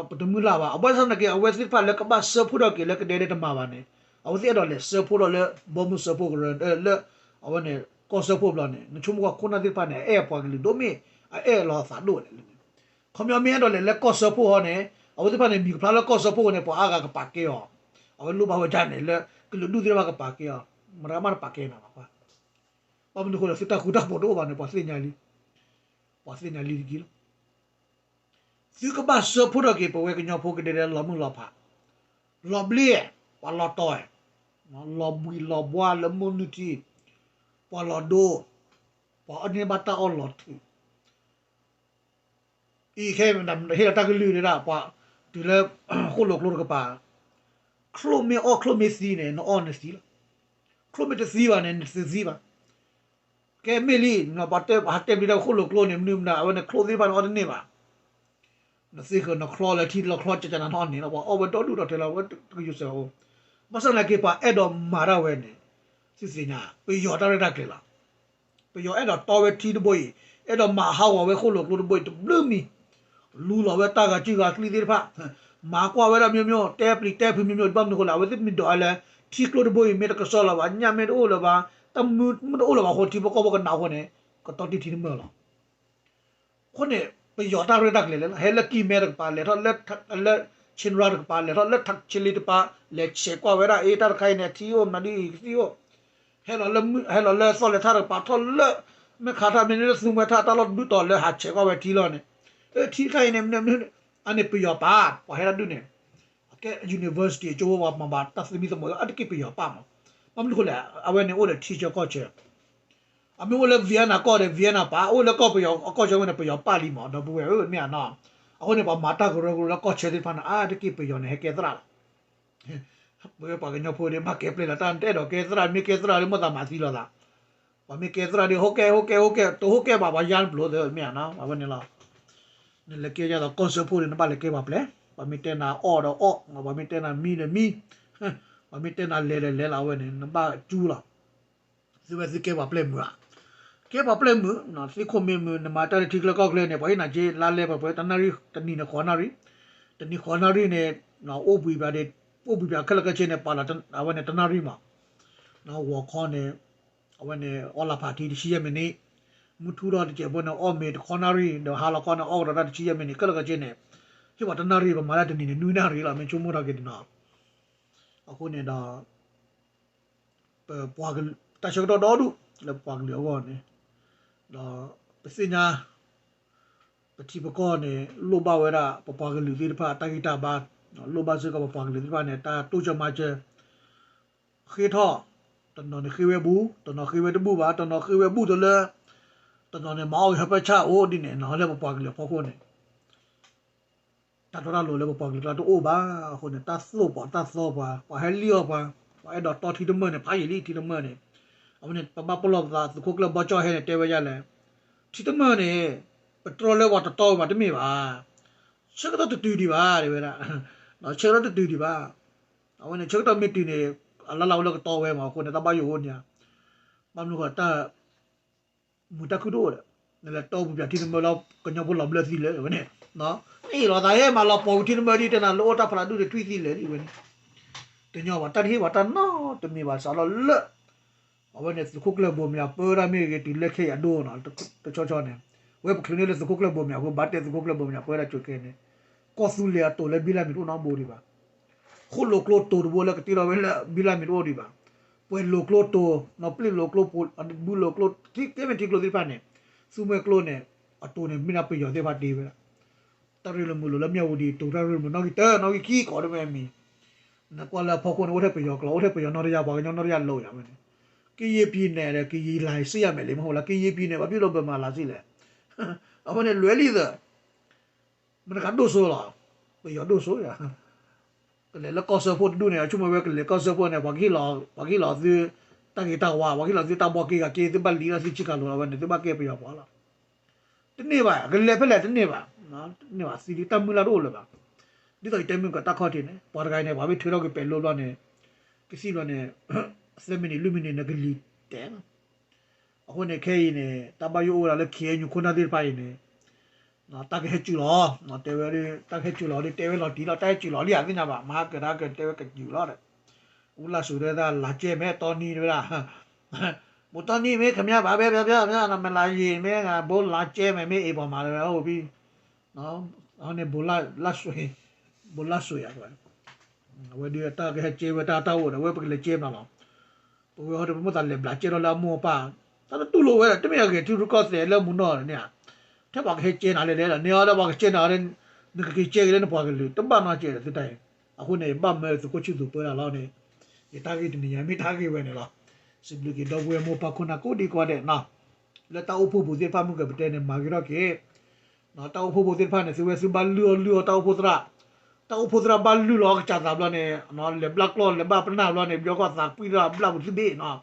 ပတမုၢ်လၢ်ဘၣ်. အဘၣ်ဆၣ်သနာ်က့ အဝဲသ့ၣ်တဖၣ်လၢကဘၣ်စၢဖှိၣ်ထီၣ်က့ၤလၢကဒဲဒဲတမၤဘၣ်န့ၣ် အဝဲသ့ၣ်အဲၣ်ဒိးလဲၤစၢဖှိၣ်ထီၣ်လၢ ဘီမုၢ်စၢဖှိၣ်ကရၢ လၢ အဝဲန့ၣ် ကီၢ်စၢဖှိၣ်ဘျီန့ၣ် နဆိကမိၣ်ခိၣ်နၢ်သ့ၣ်တဖၣ်န့ၣ် အအဲၣ်ပှၤကလုာ်ဒိၣ်မ့ၢ် အအဲၣ်လီၤသးဒိၣ်လဲၣ်န့ၣ် ခီပညီမ့ၢ်အဲၣ်ဒိးလဲၤလၢကီၢ်စၢဖှိၣ်ဟီန့ၣ် အဝဲသ့ၣ်တဖၣ်န့ၣ် မံၤကဖျါလၢကီၢ်စၢဖှိၣ်န့ၣ် ပှၤအါဂၤကပာ်ကဲအီၤ အဝဲလိၣ်ဘၣ်ဝဲဒၣ်န့ၣ် လၢကလုာ်ဒူၣ်သ့ၣ်တဖၣ်ကပာ်ကဲအီၤ မတၤမးတပာ်ကဲနၤဘၣ်. ဘၣ်မနုၤအဃိလဲၣ် သုတၢ်ဃူတၢ်ဖိးတအိၣ်ဘၣ်န့ၣ် ပှၤသ့ၣ်ညါလံ ပှၤသ့ၣ်ညါလံတက့ၢ်လီၤ. သုကဘၣ်စၢဖှိၣ်ထီၣ်က့ၤ ပဝဲကညီဖိကဒဲဒဲလီၤမုၢ်လီၤဖး လီၤဘျ့ ပှၤလီၤတီၤ လီၤဘှံးလီၤဘှါလၢမိၢ်နုၢ်ထံ ပှၤလီၤဒိ ပှၤအီၣ်န့ၢ်ဘၣ်တၢ်အီၣ်လီၤထုး အံၤခဲမ့ၢ်ဟ့ၣ်လီၤတၢ်ကလုၢ်ဒၣ် ပှၤတုၤလၢ ဃိၣ်လိာ်ကျိတကပၤ ချိၣ်မ့ၢ်အီၣ်ချိၣ်မ့ၢ်သံန့ၣ် နအီၣ်နသံလီၤ. ချိၣ်မ့ၢ်တသံဘၣ်န့ၣ် နတသံဘၣ်. ကဲမ့ၢ်လံ ပှၤတဲပှၤဟးတဲပျံၤတၢ်ဃိၣ်လိာ်ကျိန့ၣ် မနုၤမနုၤ အဝဲန့ၣ်ချိၣ်သ့ၣ်တဖၣ်န့ၣ်အီၣ်တန့ၢ်ဘၣ်. နသ့ဃၢၤနချီလၢထံလီၤချီကကနၤနီၣ်န့ၣ်လီၤ ပှၤအီၣ်ဝဲဒီဒူၣ်ဒီထၢလီၤ ဝဲတကယူၤစၢၤအိၣ်. ဘၣ်ဆၣ်သနာ်က့ ပှၤအဲၣ်ဒိးမၤတၢ်ဝဲန့ၣ် သုသ့ၣ်ညါ ပယီၤတၢ်ရဲၣ်တၢ်ကျဲၤလီၤ. ပယီၤအဲၣ်ဒိးတီဝဲထံတဘိအံၤ, အဲၣ်ဒိးမၤဟးဂီၤဝဲဃိၣ်လိာ်ကျိတဘိအံၤ တဘျုးမံၤ, လူလီၤဝဲတၢ်ဂၤစုၣ်ဂၤကျံသ့ၣ်တဖၣ်, မၤကွၢ်ဝဲဒၣ် မျိုးမျိုး, တဲပျံၤတဲဖု မျိုးမျိုး, ဘၣ်မနုၤအဃိလဲၣ်, အဝဲသ့ၣ်မ့ၢ်ဒိးလၢ ထံကျိတဘိအံၤ မ့ၢ်တကဆှီလၢၤဘၣ်, ညၣ်မ့ၢ်တအိၣ်လၢၤဘၣ်, တၢ်မနုၤမ့ၢ်တအိၣ်လၢၤဘၣ်အဃိ ထံဖိကီၢ်ဖိကနးအဃိန့ၣ် ကတီတံၢ်ထံတမၢၢ်လီၤ. အဃိန့ၣ် ပယီၤတၢ်ရဲၣ်တၢ်ကျဲၤလဲၣ်, ဟဲလၢကံၢ်မဲတကပၤ လဲၤထီၣ်လၢ လၢ Chin Rail တကပၤ လဲၤထီၣ်လၢ Thakchili တကပၤ လဲၤဆဲးကွၢ်ဝဲဒၣ် အ့ တၢ်တခါအံၤန့ၣ် ထံအိၣ်မနုၤဒ်အံၤ ကသံၣ်အိၣ်, ဟဲလီၤလၢ ဟဲလီၤလၢသီၣ်လဲၤထၣ်တကပၤ ထီၣ်လၢ မဲခးထၣ်မ့ၢ်န့ၢ်လၢသူမှဲထၣ် တၢ်လီၢ်တဒူၣ်တီၤလၢဟးဆဲးကွၢ်ဝဲထံလီၤန့ၣ်, အ့ ထံတခါအံၤန့ၣ် မနုၤမနုၤ, အန့ၣ်ပယီၤပာ် ပှၤဟဲတၢ်ဒုးန့ၣ် အကဲ university အကၠိဖိပှၤမၤဘၣ်တၢ်သမံသမိး အါတက့ၢ်ပယီၤပာ်မး, ဘၣ်မနုၤအဃိလဲၣ်, အဝဲန့ၣ်အိၣ်ဒီးထံဆၢကီၢ်ဆၢ အမ့ၢ်အိၣ်လၢ Vietnam ကီၢ်ဒီး Vietnam ပာ်, အိၣ်လၢကီၢ်ပယီၤအကီၢ်ဆၢဝဲန့ၣ် ပယီၤပာ်လံမး ဒီပုၢ်ဝဲၢ်ဧၢ မ့ၢ်ဧါနီၤ, အဃိန့ၣ် ပှၤမၤတၢ်ကရၢကရိလၢကီၢ်ဆၢသ့ၣ်တဖၣ်န့ၣ် အါတက့ၢ်ပယီၤန့ၣ် ဟဲကဲသရၣ်လီၤ. ပဝဲပှၤကညီဖိဒီး ဘၣ်ကဲပျဲလီၤတၢ် တအဲၣ်ဒိးကဲသရၣ် မ့ၢ်ကဲသရၣ်ဒီး မိၢ်သးမၤသံလိာ်သး, ပှၤမ့ၢ်ကဲသရၣ်ဒီး ဟိကဲ ဟိကဲ ဟိကဲ တဟိကဲဘၣ် ပှၤယါနပျိသ့ၣ် မ့ၢ်ဧါနီၤ, အဝဲန့ၣ်လီၤ. နလဲၤကဲယါဒီးကီၢ်စၢဖှိၣ်ဒီး နဘၣ်လဲၤကဲပှၤပျဲၢ်, ပှၤမ့ၢ်တဲနၤအီၣ်ဒီးအီၣ်, ပှၤမ့ၢ်တဲနၤမံဒီးမံ, ပှၤမ့ၢ်တဲနၤလဲၤဒီးလဲၤလီၤ အဝဲန့ၣ် နဘၣ်ကၠူလီၤ. သုဝဲသုကဲပှၤပျဲၢ်မုာ်ဧါ, ကဲပှၤပျဲၢ်မုာ်, သုးခိၣ်မ့ၢ်မုာ် နမၤတၢ်လၢထံချၢကီၢ်ချၢန့ၣ် ပှၤဟ့ၣ်နၤက့ လါလဲပှဲၤပှဲၤ တနၣ်ရံၣ် တနံၤန့ၣ်ဃိးနၣ်ရံၣ်, တနံၤဃိးနၣ်ရံၣ်န့ၣ် အိၣ်ဘှံးဘၣ်ဒီး အိၣ်ဘှံးဘၣ်ခဲလၢာ်ခဲဆ့န့ၣ် ပာ်လီၤအဝဲန့ၣ်တနၣ်ရံၣ်မး, ဂီၤခီန့ၣ် အဝဲန့ၣ် အီလၢ်ဖးထံတဆံယဲၢ်မံးနံး, မုၢ်ထူထီၣ်တစဲးဖိန့ၣ် အီၣ်မ့ၤတခီနၣ်ရံၣ် ဒီးဟါလီၤခီန့ၣ် အီၣ်ကဒီးတၢ်တဆံယဲၢ်မံးနံး ခဲလၢာ်ခဲဆ့န့ၣ်, ဟ့ၣ်ပှၤတနၣ်ရံၣ် ပမၤတၢ်တနံၤန့ၣ် နွံနၣ်ရံၣ်လီၤ မ့ၢ်ဆိကမိၣ်ထီၣ်က့ၤတနီၤ, အဃိန့ၣ်ဒီး ပပှၤကလုာ် တၢ်ဆၢကတီၢ်ဒီဒူၣ်လၢပပှၤကလုာ်အဂီၢ်န့ၣ်, ဒီးပသ့ၣ်ညါ ပထံပကီၢ်န့ၣ် လိၣ်ဘၣ်ဝဲဒၣ် ပပှၤကလုာ်သ့ၣ်တဖၣ် တၢ်ဂံၢ်တၢ်ဘါ, လိၣ်ဘၣ်စ့ၢ်ကီးပပှၤကလုာ်သ့ၣ်တဖၣ်န့ၣ် တၢ်တိစၢၤမၤစၢၤ ဃ့ထီၣ်, တနီၤန့ၣ်ဃ့ဝဲဘူး, တနီၤဃ့ဝဲတဘူးဘၣ်, တနီၤဃ့ဝဲဘူးတလၢ, တနီၤန့ၣ် မၤအီၣ်ဂ့ၤဟၢဖၢဆၣ်အိၣ်ဒ်န့ၣ်နီၤ လၢပပှၤကလုာ်အဖီခိၣ်န့ၣ် တၢ်တီတၢ်လိၤလၢပပှၤကလုာ်ကျါတအိၣ်ဘၣ်အဃိန့ၣ် တၢ်သိၣ်ပှၤတၢ်သီပှၤ ပှၤဟဲလံၣ်အီၣ်ပှၤ, ပှၤအဲၣ်ဒိးတီထံတမၢၢ်န့ၣ် ဖးယံာ်လံထံတမၢၢ်န့ၣ်, အဝဲန့ၣ် ပဘၣ်ပလီၢ်ပသး သုးခိၣ်ကျၢၢ်ဘီကၠီၣ်ဟဲန့ၣ် တဲဝဲဒ်လဲၣ်, ထံတမၢၢ်န့ၣ် ပတြီလၢပှၤတတီဝဲဘၣ်တမ့ၢ်ဘၣ်, ဆၢကတီၢ်တတုၤဒံးဘၣ် တဲဝဲဒၣ်, ဆၢကတီၢ်တတုၤဒံးဘၣ်, အဝဲန့ၣ် ဆၢကတီၢ်မ့ၢ်တုၤန့ၣ် အလၢ်လၢ်ဝဲလၢကတီဝဲမးအဃိန့ၣ် တၢ်ဘၣ်ယိၣ်အိၣ်န့ၣ်ဧါ, ဘၣ်မနုၤဃိတၢ် မုာ်တၢ်ခုၣ်တအိၣ်ဒီး နလဲၤတီပူၤပၠးထံတမၢၢ်လီၤ ကညီဖိလီၤဘျၢသံလၢာ်ဝဲန့ၣ်, အ့ၣ်လိာ်သးဟဲမးလီၤပှီၤဝံၤထံတမၢၢ်ဒ်တဲနၤလၢအိၣ်တၢ်ဖးလၢဒူၣ်န့ၣ်ထွံၣ်သံလၢာ်လံဝဲန့ၣ်, တညီဘၣ် တၢ်တဟ့ၣ်ဘၣ်တၢ်နီတမံၤဘၣ် စးထီၣ်လၢ အဝဲန့ၣ် သုးခိၣ်ကျၢၢ်ဘိမၠးပၢဝဲဒၣ်မ့ၢ်ဂ့ၤ တုၤလၢခဲအံၤအဒိနီၤ, တဆီဆီန့ၣ် ဝဲပချုးန့ၢ်လၢသုးခိၣ်ကျၢၢ်ဘိမၠးအဃိ ဘၣ်တဲသုးခိၣ်ကျၢၢ်ဘိမၠးပၢဝဲဒၣ် ကၠိၤကဲန့ၣ်, ကီၢ်သူလ့ၤအတိၤလၢဘံလၢ်မံၤတအိၣ်နီတဘိဒံးဘၣ် ဃိၣ်လိာ်ကျိတိၤတဘိလၢကတ့ထီၣ်ဝဲလၢဘံလၢ်မံၤတအိၣ်ဒံးဘၣ်, ပှဲၤလိာ်ကျိတိၤ, နီၢ်ပျံၢ်လိာ်ကျိ, ဘုလိာ်ကျိ, ထံကဲမ့ၢ်ထံကျိသ့ၣ်တဖၣ်န့ၣ်, သူမှဲကျိန့ၣ်, အတိၤန့ၣ် မ့ၢ်ဒၣ်ပယီၤသ့ၣ်တဖၣ်တ့ဝဲဒၣ်, တၢ်ရ့လိာ်မုာ်လိာ်လၢမၠၣ်ဝတံၤ တိၤတၢ်ရ့လိာ်မုာ်နီၣ်ဂံၢ်တၢ နီၣ်ဂံၢ်ခံကိးဒ်ဝဲမံၤ, နကွၢ်လၢအဖီခိၣ်န့ၣ် အိၣ်ထဲပယီၤကျိ အိၣ်ထဲပယီၤနီၢ်တယၢ် ပှၤကညီနီၢ်တယၢ်လိာ်ယၤဝဲန့ၣ်, ကယံာ်ပံၤနဲၣ်ဒီး ကယံာ်လၤစ့ယၤမဲာ်လံ မ့ၢ်ဟိလၢ ကယံာ်ပံၤနဲၣ် ပှၤဘံၣ်လိာ်ဘၢမၤလၤစ့လဲၣ်, အဝဲန့ၣ်လွဲၢ်လံသၢ မတၤတဂၤဒိၣ်စိလီၤ, ပယီၤဒိၣ်စိယၤ, ကလဲၤလၢကီၢ်စၢဖှိၣ်တဒူၣ်န့ၣ် အဆိကမိၣ်ဝဲကလဲၤကီၢ်စၢဖှိၣ်န့ၣ် ပှၤကဟ့ၣ်လီၤ, ပှၤကဟ့ၣ်လီၤသု တၢ်ဂ့ၤတၢ်ဝါ, ပှၤကဟ့ၣ်လီၤသုတၢ်ဘီက့ဂၤက့ သုဘၣ်လံလီၤသုဆံးခးလိာ်လီၤဝဲန့ၣ် သုဘၣ်ကဲပယီၤပှၤလီၤ, တန့ၢ်ဘၣ် ကလဲၤဖဲလဲၣ်တန့ၢ်ဘၣ်, တန့ၢ်ဘၣ် သံလံတၢ်မုၢ်လၢ်တအိၣ်လၢၤဘၣ်, ဒ်သိးယတဲမုၢ်ကတၢ်ခီၣ်ထံးန့ၣ် ပှၤတဂၤအံၤန့ၣ် ပှၤမ့ၢ်ထုးထီၣ်က့ၤပဲၤလိဘျီန့ၣ်, ကသံၣ်ဘျီန့ၣ်, သၢမံးနံးလွံၢ်မံးနံးန့ၣ် ကလံၤတဲာ်လီၤ အဃိန့ၣ် ခဲအံၤန့ၣ် တၢ်ဘၣ်ယိၣ်အိၣ်ဝဲဒၣ်လၢ ခ့ၣ်အဲၣ်ယူၣ် ခိၣ်နၢ်သ့ၣ်တဖၣ်အံၤန့ၣ်, တၢ်ကဟဲစူၤလီၤ, တဲဝဲဒၣ် တၢ်ကဟဲစူၤလီၤဒီး တဲဝဲလီၤတံၢ်လီၤ တၢ်ဟဲစူၤလီၤလံဧါ သ့ၣ်ညါဘၣ် မဟါကတၢၢ်ကတဲဝဲကစူၤလီၤဒီး, အူလၢ်စူၤတဲဒၣ် လၤကဲမဲာ်တီနံၤတဲဝဲဒၣ်, ဘိးတီနံၤမ့ၢ် ခင်ဗျာပါပဲ ပြောပြောပြော နမလာရင်မ့ၢ် ဘိးလၤကဲမဲာ် မ့ၢ်အ့ၣ်ပှၤမၤလၢဝဲအိၣ်ဘံၣ်, န့ၣ် ဘိးလၢ်စူၤ, ဘိးလၢ်စူၤယၤ အဝဲဒၣ်တၢ်ကဟဲကဲဝဲတၢ်တၢ်အိၣ်ဒီး အဝဲပကလဲၤကဲမနုၤလီၤ, ပဝဲဟီဒီး ပမိၢ်သးလဲၤဘျးကဲထီၣ်လၢအမိၢ်အပၢ်, တၢ်တတူၢ်လိာ်ဝဲဒီး တမ့ၢ်အဂ့ၤ ထံရူၢ်ကီၢ်သဲးလၢမူနီၢ်န့ၣ်ဧါ, ထဲပှၤကဟဲကဲနၤလဲၣ်လဲၣ်ဒီး န့ၣ်အီၤဒီးပှၤကကဲနၤဒီး နကက့ၤကဲက့ၤလၢနပှၤကလုာ် တဘၣ်နီတစဲးဒီးသုတၢ်အံၤ, အဃိန့ၣ် ယဘၣ်မၢသုးခိၣ်ဆံၣ်သူးပၢတၢ်လီၤန့ၣ်, ယတၢ်ဂ့ၢ်တနံၤညါမ့ၢ်တၢ်ဂ့ၢ်ဝဲန့ၣ်လီၤ, စံးဘျုးက့ၤဒီပုၢ်ဝဲၢ်မိၢ်ပၢ်ခိၣ်နၢ်ကိးဒံကိးဂၤဒဲး, လၢတၢ်အိၣ်ဖှိၣ်ပူၤသ့ၣ်တဖၣ်မုၢ်ကပတဲန့ၣ် မၤဂ့ၤထီၣ်က့ၤ တၢ်အိၣ်ဖှိၣ်ဖိသ့ၣ်တဖၣ်န့ၣ် သုဝဲသုဘၣ်လုၢ်အီၣ်လုၢ်အီတၢ်အိၣ်ဖှိၣ်သရၣ်, တၢ်အိၣ်ဖှိၣ်သရၣ်ဘၣ်လုၢ်လီၤအီၣ်ကစၢ်သးဘျီန့ၣ် လဲၤဘျါကျီၢ် လဲၤဘၣ်ပနၢ်ဘျီန့ၣ် ဘျီကီၢ်သးကွံသရၣ်ဘျါပူၤသုဘ့ၣ်နီၤ,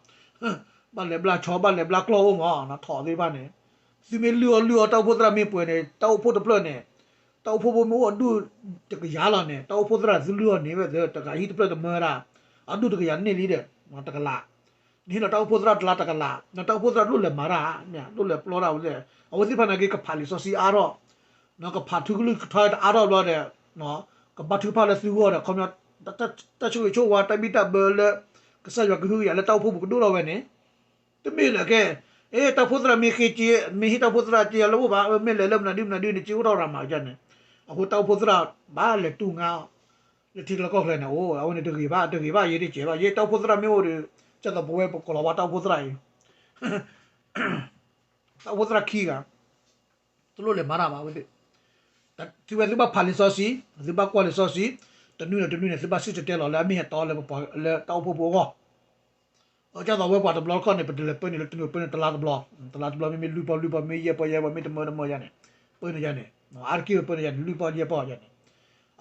ဘၣ်လဲၤဘျါဆီ ဘၣ်လဲၤဘျါကျီၢ်အိၣ်မး ထီၣ်သ့ၣ်တဖၣ်န့ၣ်, သုမ့ၢ်လုၢ်အီၣ်လုၢ်အီတၢ်အိၣ်ဖှိၣ်သရၣ်မ့ၢ်ပှဲၤန့ၣ် တၢ်အိၣ်ဖှိၣ်တဖျၢၣ်န့ၣ်, တၢ်အိၣ်ဖှိၣ်ဖိမ့ၢ်အိၣ်အဒူၣ်တကယၤလီၤန့ၣ် တၢ်အိၣ်ဖှိၣ်သရၣ်သုလုၢ်အီၣ်န့ၢ်ဝဲသ့ တဂၤဟံၣ်တဖျၢၣ်တမၢဒၣ်, အဒူၣ်တကယၤန့ၢ်လံဒီး တကလး နဟ့ၣ်လီၤတၢ်အိၣ်ဖှိၣ်သရၣ်တလါတကလး, တၢ်အိၣ်ဖှိၣ်သရၣ်တလိၣ်လဲၤမၤတၢ်, တလိၣ်လဲၤပျီတၢ်ဝဲ, အဝဲသ့ၣ်တဖၣ်န့ၣ်က့ၤ ကဖးလံာ်စီဆှံအါထီၣ်, ကဖးထူကလုၢ်ကထါတအါထီၣ်ဘျီဒီး, ကဘါထုကဖၣ်လၢသုဂီၢ်ဒီး ခီပညီ, တၢ်ဆိၣ်ဂ့ၤဆိၣ်ဝါတၢ်ဘံၣ်တၢ်ဘၢလၢ ကစၢ်ယွၤကဟုကယာ်လၢတၢ်အိၣ်ဖှိၣ်ပူၤကဒိၣ်ထီၣ်ဝဲန့ၣ်, တမ့ၢ်လၢကဲ, အဲ တၢ်အိၣ်ဖှိၣ်သရၣ်မ့ၢ်ဃ့က့, မ့ၢ်ဟ့ၣ်တၢ်အိၣ်ဖှိၣ်သရၣ်က့လၢအိၣ်ဘၣ်, မ့ၢ်လဲၤလၢမနုၤဒုမနုၤဒုန့ၣ် က့အိၣ်ထီၣ်ရၤမးန့ၣ်, အဃိတၢ်အိၣ်ဖှိၣ်သရၣ်ဘၣ်လဲၤတူၢ်ငါ လၢထံကျါကီၢ်ချၢန့ၣ်, အိ အဝဲန့ၣ်တဂ့ၤဘၣ်, တဂ့ၤဘၣ်, ယဲတကဲဘၣ်, ယဲတၢ်အိၣ်ဖှိၣ်သရၣ်မ့ၢ်အိၣ်ဒီး, ကဲသိးပဝဲပကိးလီၤဝါတၢ်အိၣ်ဖှိၣ်သရၣ်အံၤ, တၢ်အိၣ်ဖှိၣ်သရၣ်ခံဂၤ, တလိၣ်လဲၤမၤတၢ်ဘၣ်ဝဲသ့ၣ်, သုဝဲသုဘၣ်ဖးလံာ်စီဆှံ, သုဘၣ်ကွၢ်လံာ်စီဆှံ, တနွံန့ၣ်တနွံန့ၣ် သုဘၣ်စံၣ်တဲၤတဲလီၤလၢအမ့ၢ်ဟဲတီလၢပပှၤလၢတၢ်အိၣ်ဖှိၣ်ပူၤအဂီၢ် အကဲသိးဝဲပှၤတဘျီတခီၣ်န့ၣ် ပတလဲၤပၢန့ၣ်လၢတနွံပၢန့ၣ်တလါတဘျီ, တလါတဘျီမ့မ့ၢ်လွံၢ်ပီလွံၢ်ပီမ့ၢ်ယဲၢ်ပီယဲၢ်ပီ မ့ၢ်တမၢတမၢယၤန့ၣ်, ပၢန့ၣ်ယၤန့ၣ်, အါတက့ၢ်ပၢန့ၣ်ယၤန့ၣ် လွံၢ်ပီယဲၢ်ပီယၤန့ၣ်,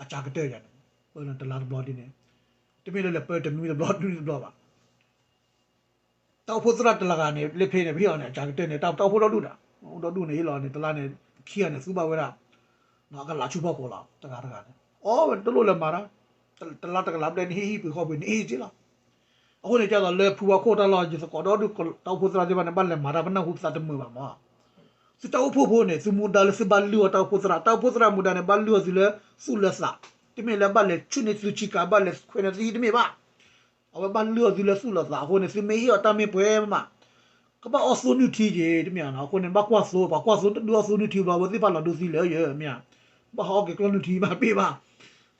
အစှၤကတၢၢ်ယၤန့ၣ်, ပၢန့ၣ်တလါတဘျီဒ်န့ၣ်, တမ့ၢ်လၢလဲၤပၢတနွံတဘျီတနွံတဘျီဘၣ် တၢ်အိၣ်ဖှိၣ်သရၣ်တလၢဂၤန့ၣ် လၢဖဲန့ၣ် ပဟ့ၣ်အီၤန့ၣ် အစှၤကတၢၢ်န့ၣ် တၢ်အိၣ်ဖှိၣ်ဒီဒူၣ်ဒီး, အိၣ်ဒီဒူၣ်န့ၣ် ဟ့ၣ်လီၤန့ၣ် တလါန့ၣ် ခံဂၤန့ၣ် သူဘၣ်ဝဲဒၣ်, ကလးဆူဖီခိၣ်လီၤ တဂၤတဂၤန့ၣ်, အီဝဲတလိၣ်လဲၤမၤတၢ်, တလါတကလးဘျဲၣ်န့ၣ် ဟ့ၣ်ဟံၣ်ပှ့ၤဃီပှ့ၤန့ၣ် ဟ့ၣ်က့လီၤ. အဃိန့ၣ် ကဲသိးလၢဖုဝါခိၣ်တၢ်လီၢ် ယသကိးဒီဒူၣ် တၢ်အိၣ်ဖှိၣ်သရၣ်သ့ၣ်တဖၣ်န့ၣ် ဘၣ်လဲၤမၤတၢ် ပနၢ်ဟူပသးတမုာ်ဘၣ်မး သုတၢ်အိၣ်ဖှိၣ်ဖိန့ၣ် သုမူဒါလၢသုဘၣ်လုၢ်အီၣ်တၢ်အိၣ်ဖှိၣ်သရၣ်, တၢ်အိၣ်ဖှိၣ်သရၣ်မူဒါန့ၣ် ဘၣ်လုၢ်အီၣ်သုလၢသူၣ်လၢသး, တမ့ၢ်လၢဘၣ်လဲၤဆူၣ်န့ၢ်သုဆံးကၤ ဘၣ်လဲၤခွဲးန့ၢ်သုဟံၣ်တမ့ၢ်ဘၣ်. အဝဲဘၣ်လုၢ်အီၣ်သုလၢသူၣ်လၢသးအဃိန့ၣ် သုမ့ၢ်ဟ့ၣ်အီၤတၢ်မ့ၢ်ပှဲၤမး ကဘၣ်အီၣ်သိနုၢ်ထံက့ၤ တမ့ၢ်ဧါ. အဃိန့ၣ် ဘၣ်ကွၢ်သိ, ပှၤကွၢ်သိတဒုးအီၣ်သိနုၢ်ထံဘျီ အဝဲသ့ၣ်တဖၣ်လီၤဒိသံလၢယမ့ၢ်ဧါ, ဘၣ်ဟးအီၣ်က့ၤကျီၢ်နုၢ်ထံမး ပ့ၢ်ဘၣ်.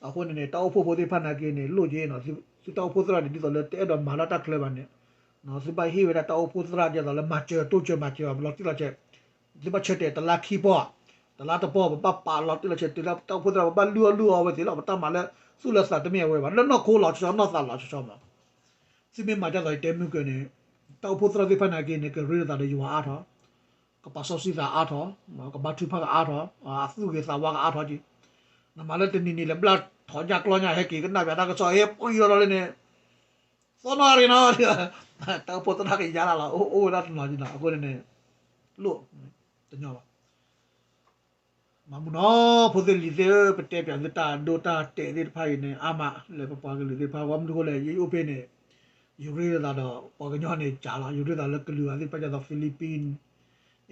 အဃိန့ၣ်န့ၣ် တၢ်အိၣ်ဖှိၣ်ဖိသ့ၣ်တဖၣ်နာ်က့န့ၣ် လိၣ်က့ၤ သုတၢ်အိၣ်ဖှိၣ်သရၣ်န့ၣ် ဒ်သိးလၢတအဲၣ်ဒိးမၤလၢတၢ်ချၢဘၣ်န့ၣ် သုဘၣ်ဟ့ၣ်ဝဲဒၣ်တၢ်အိၣ်ဖှိၣ်သရၣ်ဒ်သိးလၢမၤစၢၤတိၢ်စၢၤမၤစၢၤအီၤ လီၤတံၢ်လီၤဆဲး, သုဘၣ်ဆၢတဲာ်တလါခံပီၢ်, တလါတပီၢ် ပဘၣ်ပာ်လီၤတံၢ်လီၤဆဲးတုၤလၢတၢ်အိၣ်ဖှိၣ်သရၣ် ပဘၣ်လုၢ်အီၣ်လုၢ်အီၣ်ဝဲသ့ၣ်လီၤ. ပတၢ်မၤလၢသူၣ်လၢသးတမ့ၢ်အဝဲဘၣ်, လၢနီၢ်ခိလီၤဆီဆီ နီၢ်သးလီၤဆီဆီမး သုမ့ၢ်မၤဒ်သိးယတဲမုၢ်ကၢန့ၣ် တၢ်အိၣ်ဖှိၣ်သရၣ်သ့ၣ်တဖၣ်နာ်က့န့ၣ် ကရ့လိာ်သးဒီးယွၤအါထီၣ်, ကပာ်စီဆှံသးအါထီၣ်, ကဘါထုကဖၣ်ကအါထီၣ်, အသူၣ်ဂ့ၤသးဝါကအါထီၣ်က့ၤ, နမၤလၢတနံၤနံၤလဲၤဘျၣ်ထီၣ်ညၣ်ကျီညၣ်ဟဲက့ၤ ကနၣ်ပၠးတၢ်ကစီၣ် ဟဲပှံၤလီၤလီၤလၢန့ၣ် သီနီၣ်ရ့နီၣ်, တၢ်အိၣ်ဖှိၣ်သရၣ်ကယါလၢ်လီၤ အိၣ်ဝဲဒၣ်တနီၤက့ၤနီၤ. အဃိန့ၣ်န့ၣ် လိၣ်တညီဘၣ် မၤမုာ်နီၤ ဖိသ့ၣ်လံၤသ့ၣ်ဧၢ, ပတဲပၠးသုတၢ်ဒိတၢ်တဲာ်သ့ၣ်တဖၣ်အံၤန့ၣ် အါမးလၢပပှၤကလုာ်သ့ၣ်တဖၣ် ဘၣ်မနုၤအဃိလဲၣ် ယအိၣ်ဖဲန့ၣ် ယရ့လိာ်သးဒီးပှၤကညီန့ၣ်ကးလီၤ. ယရ့လိာ်သးလၢကလုာ်ဂၤသ့ၣ်တဖၣ်ဒ်သိး Philippine,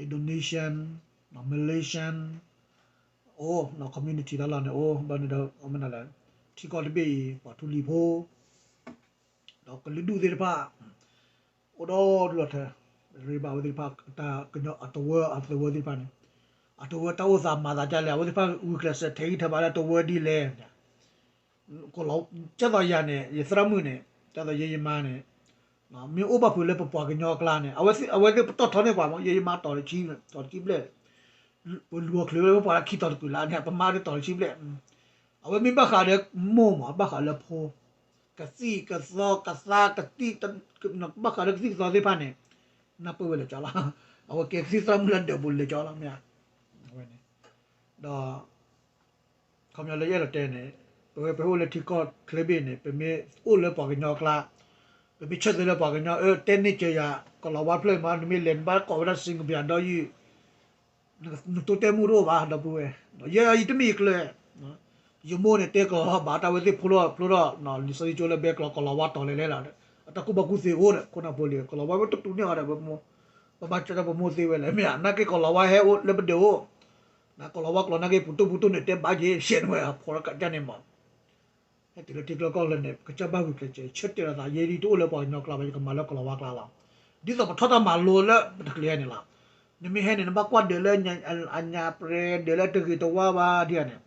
Indonesian, Malaysian အိၣ် community တၢ်လီၢ်န့ၣ်အိၣ် ဘၣ်န့ၣ်ဒီး မနုၤလဲၣ် ထံကီၢ်တဘ့ၣ်အံၤ ပှၤထူလံၤဖိ ဒီးကလုာ်ဒူၣ်သ့ၣ်တဖၣ် အိၣ်ဒီဒူၣ်လီၤထဲ, ရ့ဘၣ်ဝဲသ့ၣ်တဖၣ် တၢ်ကညီအတဝၢအသဝၢသ့ၣ်တဖၣ်န့ၣ်, အတဝၢတၢ်အိၣ်သးမၤသးဒ်လဲၣ်, အဝဲသ့ၣ်တဖၣ်ဂုာ်ကျဲးစၢးထဲးဂံၢ်ထဲးဘါလၢတဝၢဒ်လဲၣ်. ကဲသိးယၤန့ၣ် ယသရၣ်မုၣ်န့ၣ် ကဲသိးယဲယမါန့ၣ် မ့ၢ်အိၣ်ဘၣ်ဖုးလၢပပှၤကညီအကျါန့ၣ် အဝဲသ့ၣ်ပတီၢ်ထီန့ၢ်ပှၤမး ယဲယမါတီၤတဆံ, တီၤတဆံဘျဲၣ် ပလူၤအီၤချုးလၢပပှၤလၢခံတီၤတကုာ်လၢန့ၣ် ပမါဒ်တီၤတဆံဘျဲၣ်, အဝဲမ့ၢ်ဘၣ်ဃးဒီးမိၢ်မး ဘၣ်ဃးလၢဖိ, ကသံၣ်ကသီကသါကသံၣ်, ဘၣ်ဃးဒီးကသံၣ်ကသီသ့ၣ်တဖၣ်န့ၣ် နၢ်ပၢၢ်ဝဲလဲၤကၠီလီၤ. အဝဲကဲကသံၣ်သရၣ်မုၣ်လၢဒၢးပူၤလဲၤကၠီလီၤ မ့ၢ်ဧါ. အဝဲန့ၣ် ဒီး ခီပညီလၢယအဲၣ်ဒိးတဲန့ၣ် ပဝဲပအိၣ်လၢထံကီၢ်ချၢဘ့ၣ်န့ၣ် ပမ့ၢ်အိၣ်လၢပှၤကညီအကျါ, ပမ့ၢ်ဆၢသးလၢပှၤကညီ အၢ တဲန့ၢ်စၢၤယၤ ကလီၤဝါဖျၢၣ်မး နမ့ၢ်လဲၤနဘၣ်ကိးဝဲဒၣ် စ့ၣ်ကပၠးဒီးယုၢ် နတိတဲမုၢ်တအိၣ်ဘၣ် ဒီပုၢ်ဝဲၢ်, ယဲအံၤတမ့ၢ်ယကျၢၤ, ယမိၢ်န့ၣ်တဲကလီၤဘၣ်တၢ်ဝဲသ့ၣ်ဖျိထီၣ်ဖျိထီၣ် လံာ်စီဆှံကၠိလၢဘဲကျိာ် ကလီၤဝါတီၤလဲၤလဲၤလီၤ, အတၢ်ကူၣ်ဘၣ်ကူၣ်သ့အိၣ်ဒီး ခိၣ်နၢ်ဖိလံၤ ကလီၤဝါဝဲတတူၢ်န့ၢ်အီၤဒီး ပမိၢ်, ပဘၣ်ကၢ်တၢ်ပမိၢ်သ့ဝဲလဲၣ် မ့ၢ်ဧါ, နာ်က့ကလီၤဝါဟဲအိၣ်လၢပဒၢးအိၣ်, နကလီၤဝါကျိာ်နာ်က့ ပူၤတိၢ်ပူၤတိၢ်န့ၣ် တဲဘၣ်က့ၤ ရှဲန့ၢ်ဝဲ အဖိရကၢ်န့ၣ်မး ဟဲတုၤလၢထံကျိကီၢ်လၢန့ၣ် ကစၢ်ဘၣ်ဂုာ်ကျဲးစၢး ဆၢတဲာ်လီၤသး ယဲဒ်တအိၣ်လၢပှၤကညီကျါဘၣ် ယကမၤလၢကလီၤဝါကျါလီၤ. ဒ်သိးပထီၣ်တၢ်မၤလိလၢပတကျဲၤန့ၣ်လီၤ. နမ့ၢ်ဟဲန့ၣ် နဘၣ်ကွၢ်ဒၢးလၢအညါပရဲ ဒၢးလၢတဂ့ၤတဝါဘၣ်ဒ်န့ၣ်,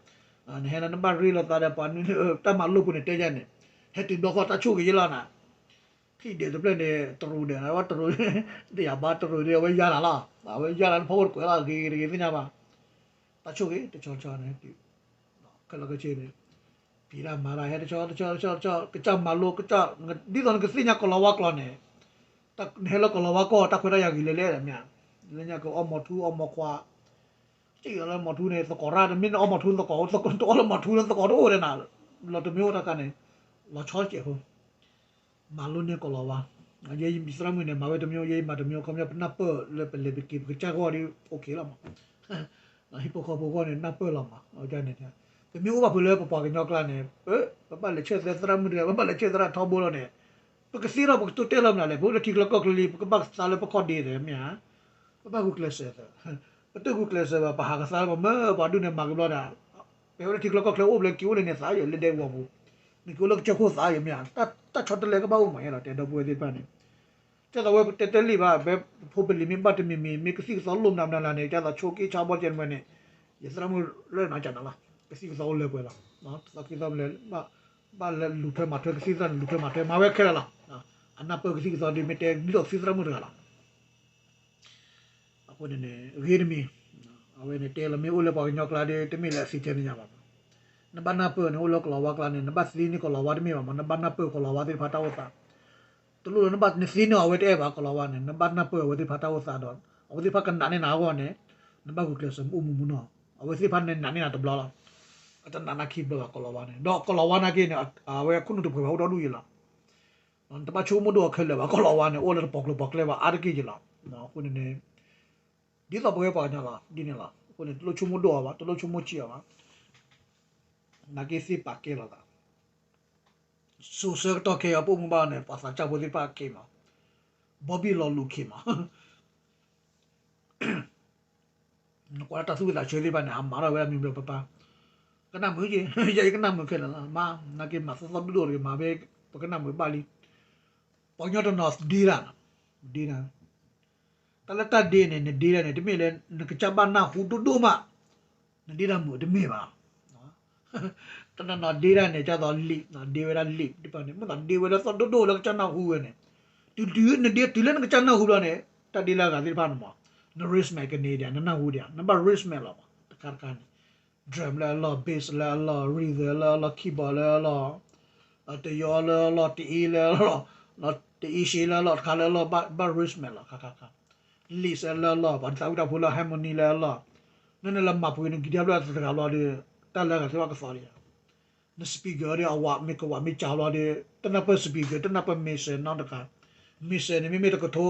နဟဲလၢနဘၣ်ရ့လိာ်သးဒီးပှၤနု တၢ်မၤလိပူၤန့ၣ်တဲယၤန့ၣ်, ဟဲတုၤဘျီဃီတၢ်ဆိၣ်ဂ့ၤယဲလီၤနၤ ထံၣ်ဒၢးတဖျၢၣ်န့ၣ် တရူးဒၢး အဝဲတရူး တယာ်ဘါတရူးဒီး အဝဲယါနၤလီၤ. အဝဲယါနၤ နဖီခိၣ်တကွဲးလီၤဂ့ၤတဂ့ၤသ့ၣ်ညါဘၣ်. တၢ်ဆိၣ်ဂ့ၤ တဆီဆီန့ၣ် ခဲလၢာ်ခဲဆ့န့ၣ် ဖံးတၢ်မၤတၢ်ဟဲတဆီတဆီတဆီတဆီ ကစၢ်မၤလိ ကစၢ် ဒ်သိးနကသ့ၣ်ညါကလီၤဝါကျိာ်န့ၣ် နဟဲလၢကလီၤဝါကျိာ် တၢ်ခွဲးတၢ်ယာ်ဂ့ၤလဲၣ်လဲၣ်မ့ၢ်ဧါ. လၢညါကအီၣ်မီၤထူအီၣ်မီၤခွါ ကလၢမီၤထူန့ၣ် သကိးရၣ် တမ့ၢ်နအီၣ်မီၤထူသကိး တအီၣ်လၢမီၤထူလၢသကိးတအိၣ်ဒီးနၤ လီၤတမံၤအိၣ်တခါန့ၣ် လီၤဆီတစဲးဖိ မၤလိန့ၢ်ကလီၤဝါ ယဲယသရၣ်မုၣ်န့ၣ် မၤဝဲတမံၤ ယဲယမၤတမံၤ ခီပညီပနၢ်ပၢၢ်လၢပလဲၤပက့ၤပကစၢ်ဂီၢ်ဒီး OK လီၤမး ဟံၣ်ဖိဃီဖိဂီၢ်န့ၣ် နၢ်ပၢၢ်လီၤမး န့ၣ် ပမ့ၢ်အိၣ်ဘၣ်ဖုးလၢပပှၤကညီကျါန့ၣ် ပဘၣ်လဲၤဆၢသရၣ်မုၣ်တဂၤ ပဘၣ်လဲၤဆၢသရၣ်ထီဘိလီၤန့ၣ် ပကသ့ထီၣ်ပကတိၢ်တဲလီၤမနုၤလဲၣ်, ပအိၣ်လၢထံချၢကီၢ်ချၢလံ ပကဘၣ်သါလၢပခီၣ်ဒ့ဒီးမ့ၢ်ဧါ, ပဘၣ်ဂုာ်ကျဲးစၢးသၢ, ပတဂုာ်ကျဲးစၢးဘၣ် ပဟးကသါလၢပှၤမၢပှၤဒူၣ်န့ၣ်မၤကဘျီဒၣ်, ပဝဲလၢထံချၢကီၢ်ချၢအိၣ်ဘျဲၣ် က့ၤအိၣ်လၢန့ၣ်သးယဲၢ်လၢဒဲကဝီၤပူၤ, နက့ၤအိၣ်လၢကစၢၢ်ခိၣ်သးယဲၢ်မ့ၢ်ဧါ, တၢ်ဆီတလဲကဘၣ်အိၣ်မးယဲၢ်လီၤ တဲဒီပုၢ်ဝဲၢ်သ့ၣ်တဖၣ်န့ၣ် ကဲသိးဝဲတဲတဲလံဘၣ် ဖဲဖိပလံၤမ့ၢ်ဘၣ်တမံၤမံၤ မ့ၢ်ကသံၣ်ကသီလိၣ်မနုၤမနုၤလဲၣ်န့ၣ် ကဲသိးဆိက့ဆါဘီကဲန့ၣ်ဝဲန့ၣ်, ယသရၣ်မုၣ်လၢနၤကနၤလီၤ, ကသံၣ်ကသီအိၣ်လၢပှဲၤလီၤ, သီခံသီဘျဲၣ်, ဘၣ်လဲၤလူၤထွဲမၤထွဲ ကသံၣ်ကသီန့ၣ် လူၤထွဲမၤထွဲ မၤဝဲခဲလၢာ်လီၤ, အနၢ်ပၢၢ်ကသံၣ်ကသီဒီး မ့ၢ်တဲဒ်သိးသံၣ်သရၣ်မုၣ်တဂၤလီၤ. အဃိန့ၣ်န့ၣ် ဂ့ၤတမံၤ, အဝဲန့ၣ်တဲလီၤမ့ၢ်အိၣ်လၢပှၤကညီကျါဒီး တမ့ၢ်လၢအသံထဲန့ၣ်ညါဘၣ်, နဘၣ်နၢ်ပၢၢ်န့ၣ် အိၣ်လၢကလီၤဝါကျါန့ၣ် နဘၣ်သ့န့ၢ်ကလီၤဝါတမ့ၢ်ဘၣ်မး နဘၣ်နၢ်ပၢၢ်ကလီၤဝါသ့ၣ်တဖၣ်တၢ်အိၣ်သး, တလိၣ်လၢနဘၣ်နသ့န့ၢ်အီၤ အဝဲတအဲၣ်ဘၣ်ကလီၤဝါန့ၣ် နဘၣ်နၢ်ပၢၢ်အဝဲသ့ၣ်တဖၣ်တၢ်အိၣ်သးဒီး အဝဲသ့ၣ်တဖၣ်ကနာ်န့ၢ်နၤအဂီၢ်န့ၣ်, နဘၣ်ဂုာ်ကျဲးစၢးမ့ၢ်အိၣ်မူမူနီၤ, အဝဲသ့ၣ်တဖၣ်န့ၣ်နာ်န့ၢ်နၤတဘျီလီၤ, အတနာ်နၤခံဘျီဘၣ်ကလီၤဝါန့ၣ် ဒီးကလီၤဝါနာ်က့န့ၣ် အဝဲခိၣ်နူာ်တပှဲၤဘၣ်အိၣ်ဒီဒူၣ်ယဲၢ်လီၤ နတဘၣ်ဆိကမိၣ်ဒိၣ်အီၤခဲလၢာ်ဘၣ် ကလီၤဝါန့ၣ် အိၣ်လၢတပီၤကျိၤပီၤကျဲဘၣ်အါတက့ၢ်ယဲၢ်လီၤ. အဃိန့ၣ်န့ၣ် ဒ်သိးပဝဲပှၤကညီလီၤ ဒ်န့ၣ်လီၤ. အဃိန့ၣ် တလိၣ်ဆိကမိၣ်ဒိၣ်အီၤဘၣ် တလိၣ်ဆိကမိၣ်ဆံးအီၤဘၣ်. နာ်က့သ့ၣ်ပာ်ကဲလီၤသး စိၤဆၢကတီၢ်ခဲအံၤ ပအိၣ်မူဘၣ်န့ၣ် ပှၤသးစၢ်ဖိသ့ၣ်တဖၣ်က့ၤမး ဘီဘံၣ်လီၤလူၤခံမး နကွၢ်တၢ်သူၣ်ဝံသးဆၢသ့ၣ်တဖၣ်န့ၣ် အမၤထီၣ်ဝဲဒၣ်မံၤဘျီပပၢ် ကနၣ်မုာ်က့ၤ ယဲယကနၣ်မုာ်ခဲလၢာ်လီၤ. မ့ၢ်နာ်က့မၤသီသီဒိၣ်ဒိၣ်တဂ့ၤ မၤဝဲ ပကနၣ်မုာ်ဘၣ်လံ. ပှၤကညီတနီၤဒ့တၢ် ဒ့တၢ် တၢ်လၢတၢ်ဒ့န့ၣ် နဒ့တၢ်န့ၣ် တမ့ၢ်လၢ နကစၢ်ဘၣ်နၢ်ဟူဒိၣ်ဒိၣ်မး နဒ့တၢ်မုာ်တမ့ၢ်ဘၣ်. တနီၤနီၤဒ့တၢ်န့ၣ် ကၢ်သိးလံာ် ဒ့ဝဲဒၣ်လံာ် ဒ်ပှၤန့ၣ် မ့ၢ်သိးဒ့ဝဲလၢသီဒိၣ်ဒိၣ်လၢကစၢ်နၢ်ဟူဝဲန့ၣ် တုၤတုၤနဒ့တုၤလၢနကစၢ်နၢ်ဟူဘျီန့ၣ် တၢ်ဒ့လၢအဂၤသ့ၣ်တဖၣ်န့ၣ်မး န respect ကန့ၢ်ဒံး နနၢ်ဟူဒံး နဘၣ် respect လီၤမး တခါတခါန့ၣ် drum လၢအလီၢ် bass လၢအလီၢ် rhythm လၢအလီၢ် keyboard လၢအလီၢ် တယီလၢအလီၢ် တအ့လၢအလီၢ် တအ့ရှ့လၢအလီၢ် တခါလၢအလီၢ် ဘၣ် respect လီၤ ခါခါခါ lead လၢအလီၢ် ပှၤသးဝံၣ်တၢ်ဖိလၢ harmony လၢအလီၢ် နနလဲၤမၤပှ့ၤနကံဒဲဖျၢၣ်တဂၤဘျီဒီး တၢ်လၢအဂၤသ့ၣ်တဖၣ်ကသီဒံး န speaker ဒီးအဝးမ့ၢ်ကဝးမ့ၢ်ကၢဘျီဒီး တနၢ်ပၢၢ် speaker တနၢ်ပၢၢ် mixer နီတဂၤ mixer န့ၣ် မ့မ့ၢ်တကထိ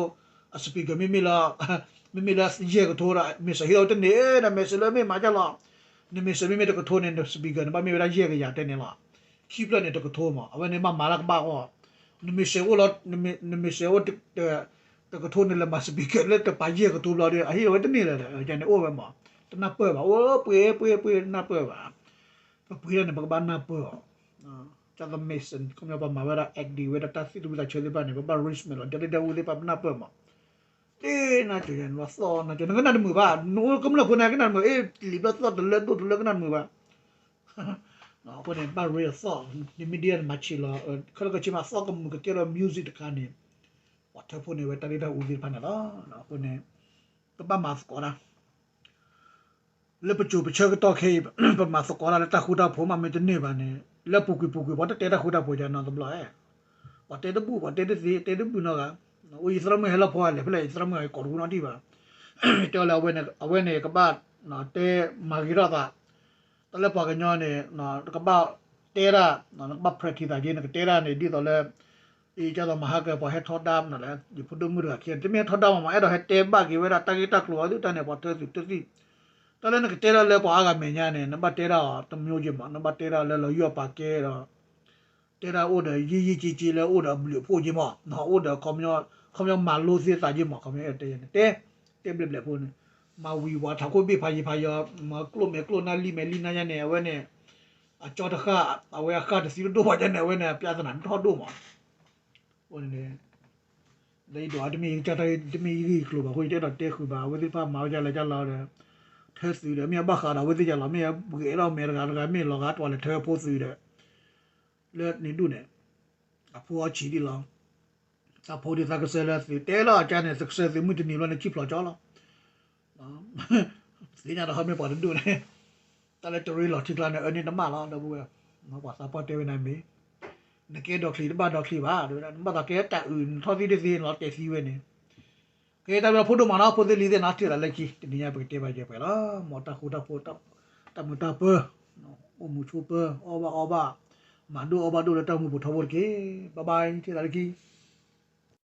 အ speaker မ့မ့ၢ်လၢ မ့မ့ၢ်လၢယဲၢ်ကထိဒီး mixer ဟ့ၣ်လီၤတန့ၢ် န mixer လၢမ့ၢ်မၤဒ်လဲၣ် န mixer မ့မ့ၢ်တကထိန့ၣ် န speaker န့ၣ် ဘၣ်မ့ၢ်ဝဲဒၣ်ယဲၢ်ကယၤတဲန့ၣ်လီၤ. ခံဖျၢၣ်န့ၣ်တကထိမး အဝဲန့ၣ်ဘၣ်မၤလၢကဘၣ်အီၣ် န mixer အိၣ်လီၤ န mixer အိၣ် တကထိန့ၣ် လဲၤမၤ speaker လၢတပာ်ယဲၢ်ကထိဘျီဒီး အဟ့ၣ်လီၤဝဲတန့ၢ်လၢၤဒီး န့ၣ်အိၣ်ဝဲမး တနၢ်ပၢၢ်ဘၣ် အိၣ်ပှ့ၤပှ့ၤပှ့ၤတနၢ်ပၢၢ်ဘၣ် ပပှ့ၤဒၣ်န့ၣ် ပကဘၣ်နၢ်ပၢၢ်အီၤ ကၢ်သိး mixer ခီပညီပှၤမၤဝဲဒၣ် acting ဝဲဒၣ်တၢ်သ့ၣ်တဝံသးဆၢသ့ၣ်တဖၣ်န့ၣ် ပဘၣ် respect လီၤ ဒ်လၢဒဲအူသ့ၣ်တဖၣ်ပနၢ်ပၢၢ်မး တနၢ်ကၠိယဲၢ်န့ၣ် ပှၤသီၣ်နၢ်ကၠိ နကနၣ်တမုာ်ဘၣ် နအိၣ်ကမျၢၢ်ဖိန့ၣ် ကနၣ်တမုာ် အ့ၣ် လံာ်ဘျီသီၣ်တလၢဒိၣ်တလၢကနၣ်တမုာ်ဘၣ် အဃိန့ၣ် ဘၣ်ရ့အသီၣ် နမ့ၢ်ဒ့တၢ်န့ၣ် မၤဆံးလီၤ ခဲလၢာ်ခဲဆ့မး သီၣ်ကမုာ်ကကဲထီၣ် music တခါန့ၣ် ပှၤထၢဖှိၣ်န့ၢ်ဝဲတၢ်ဒ့တၢ်အူသ့ၣ်တဖၣ်န့ၣ်လီၤ. အဃိန့ၣ် ပဘၣ်မၤသကိးတၢ် လၢပစိၤပဆၢကတီၢ်ခဲအံၤ ပမၤသကိးတၢ်လၢတၢ်ဃူတၢ်ဖိးမး မ့ၢ်တန့ၢ်ဘၣ်န့ၣ် လၢပူၤကွံာ်ပူၤကွံာ် ပှၤတတဲတၢ်ဃူတၢ်ဖိးယၤနီတဘျီဧါ ပှၤတဲတဘူၣ် ပှၤတဲတသ့ တဲတဘူၣ်နီတဂၤ အိၣ်ယသရၣ်မုၣ်ဟဲလီၤဖီအလဲၤဖဲလဲၣ် ယသရၣ်မုၣ်အံၤကိးတဃူနီတထံၣ်ဘၣ် တဲအီၤလၢအဝဲန့ၣ် အဝဲန့ၣ်ကဘၣ် တဲမၤဂ့ၤထီၣ်သး တၢ်လၢပှၤကညီန့ၣ် ကဘၣ်တဲတၢ် နကဘၣ် practice သးက့ နကတဲတၢ်န့ၣ် ဒ်သိးလၢ အံၤကၢ်သိးမဟါကပှၤဟဲထီဒါမနုၤလဲၣ် ယဖိဒိၣ်မုၣ်တဂၤခံ တမ့ၢ်ဟဲထီဒါမးမး အဲၣ်ဒိးဟဲတဲဘၣ်က့ၤဝဲဒၣ်တၢ်ဂ့ၢ်တၢ်ကျိၤအီၤသုတၢ်န့ၣ် ပှၤထၢသုးတသံၣ် တၢ်လၢနကတဲတၢ်လၢပှၤအါဂၤမဲာ်ညါန့ၣ် နဘၣ်တဲတၢ်အီၤတမျိုးက့ၤမး နဘၣ်တဲတၢ်လၢလီၤယိၣ်အပာ်ကဲဒီး တဲဒၣ်အိၣ်ဒီးယံာ်ယံာ်က့က့လၢအိၣ်ဒီးအဘျုးအဖှိၣ်က့မး အိၣ်ဒီး ခီပညီမၤလိသ့သးက့မး ခီပညီတဲ တဲ တဲဘျဲးဘျဲးဖိန့ၣ် မၤဝံၤဝးထးခိၣ်ဘ့ၣ်ဖးယံၤဖးယီၤ မၤကျိၣ်မဲာ်ကျိၣ်နၢ်လံၢ်မဲာ်လံၢ်နၢ်ယါန့ၣ် အဝဲန့ၣ် အကၠီတဃၣ် အဝဲအဃၣ်တသံတဒိၣ်ဘၣ်ယါန့ၣ် အဝဲန့ၣ် အပြဿနာထီၣ်ဒိၣ်မး အဃိန့ၣ် လၢယဒိးအါတမ့ၢ်ယကစၢ်တၢ်ဂ့ၢ်တမ့ၢ်ယဂ့ၢ်ယကျိၤဘၣ်အဃိ ယတအဲၣ်ဒိးတဲဃုာ်ဘၣ် အဝဲသ့ၣ်တဖၣ်မၤဝဲဒ်လဲၣ်ဒ်လဲၣ်ဒီး ထၢသုးဒီး မ့ၢ်အဘၣ်ဃးဒီးအဝဲသ့ၣ်ယၤလီၤ မ့ၢ်အဂဲၤထီၣ်မဲာ်တဂၤတဂၤ မ့ၢ်လီၤဂာ်တွၤလဲၤထၢဖိသုးဒီး လၢန့ၣ်ဒူၣ်န့ၣ် အဖိအီၣ်ဆံးဒ်လီၤ သးဖိဒ်သးကစၢၢ်လၢသုးတဲလီၤအကါန့ၣ် သးကစၢၢ်သုးမုၢ်တနံၤဘျီန့ၣ် ခံဖျိးကၠီလီၤ သ့ၣ်ညါဒီးဟီမ့ၢ်ပှၤတဒူၣ်န့ၣ် တၢ်လၢတရ့လီၤထံကျါန့ၣ် အၢန့ၢ်တမၣ်လီၤ ဒီပုၢ်ဝဲၢ် ပှၤသးပှၢ်တဲဝဲန့ၣ်မ့ၢ် နကဲဒိးချံတဘၣ်ဒိးချံဘၣ် တဲဝဲဒၣ် နဘၣ်သးကဲတၢ်အုးနထီၣ်သံတသ့ နလီၤတဲာ်သံဝဲန့ၣ် ကဲတၢ်ဘျီဖိဒိၣ်မးနီၤ ဖိသ့ၣ်လံၤသ့ၣ်နီၤ ထံၣ်သးလၢခံ တနံၤညါပကတဲဘၣ်ယဲၢ်ပှဲၤလီၤ မ်တၢ်ဃူတၢ်ဖိး တၢ်မုာ်တၢ်ပၢၤ အိၣ်မူဆိးပၢၤ အီၣ်ဘၣ်အီဘၣ် မၤဒိၣ်အီဘၣ်ဒိၣ်လၢတၢ်မူပူၤထီဘိတက့ၢ် bye bye ထံၣ်သးလၢခံ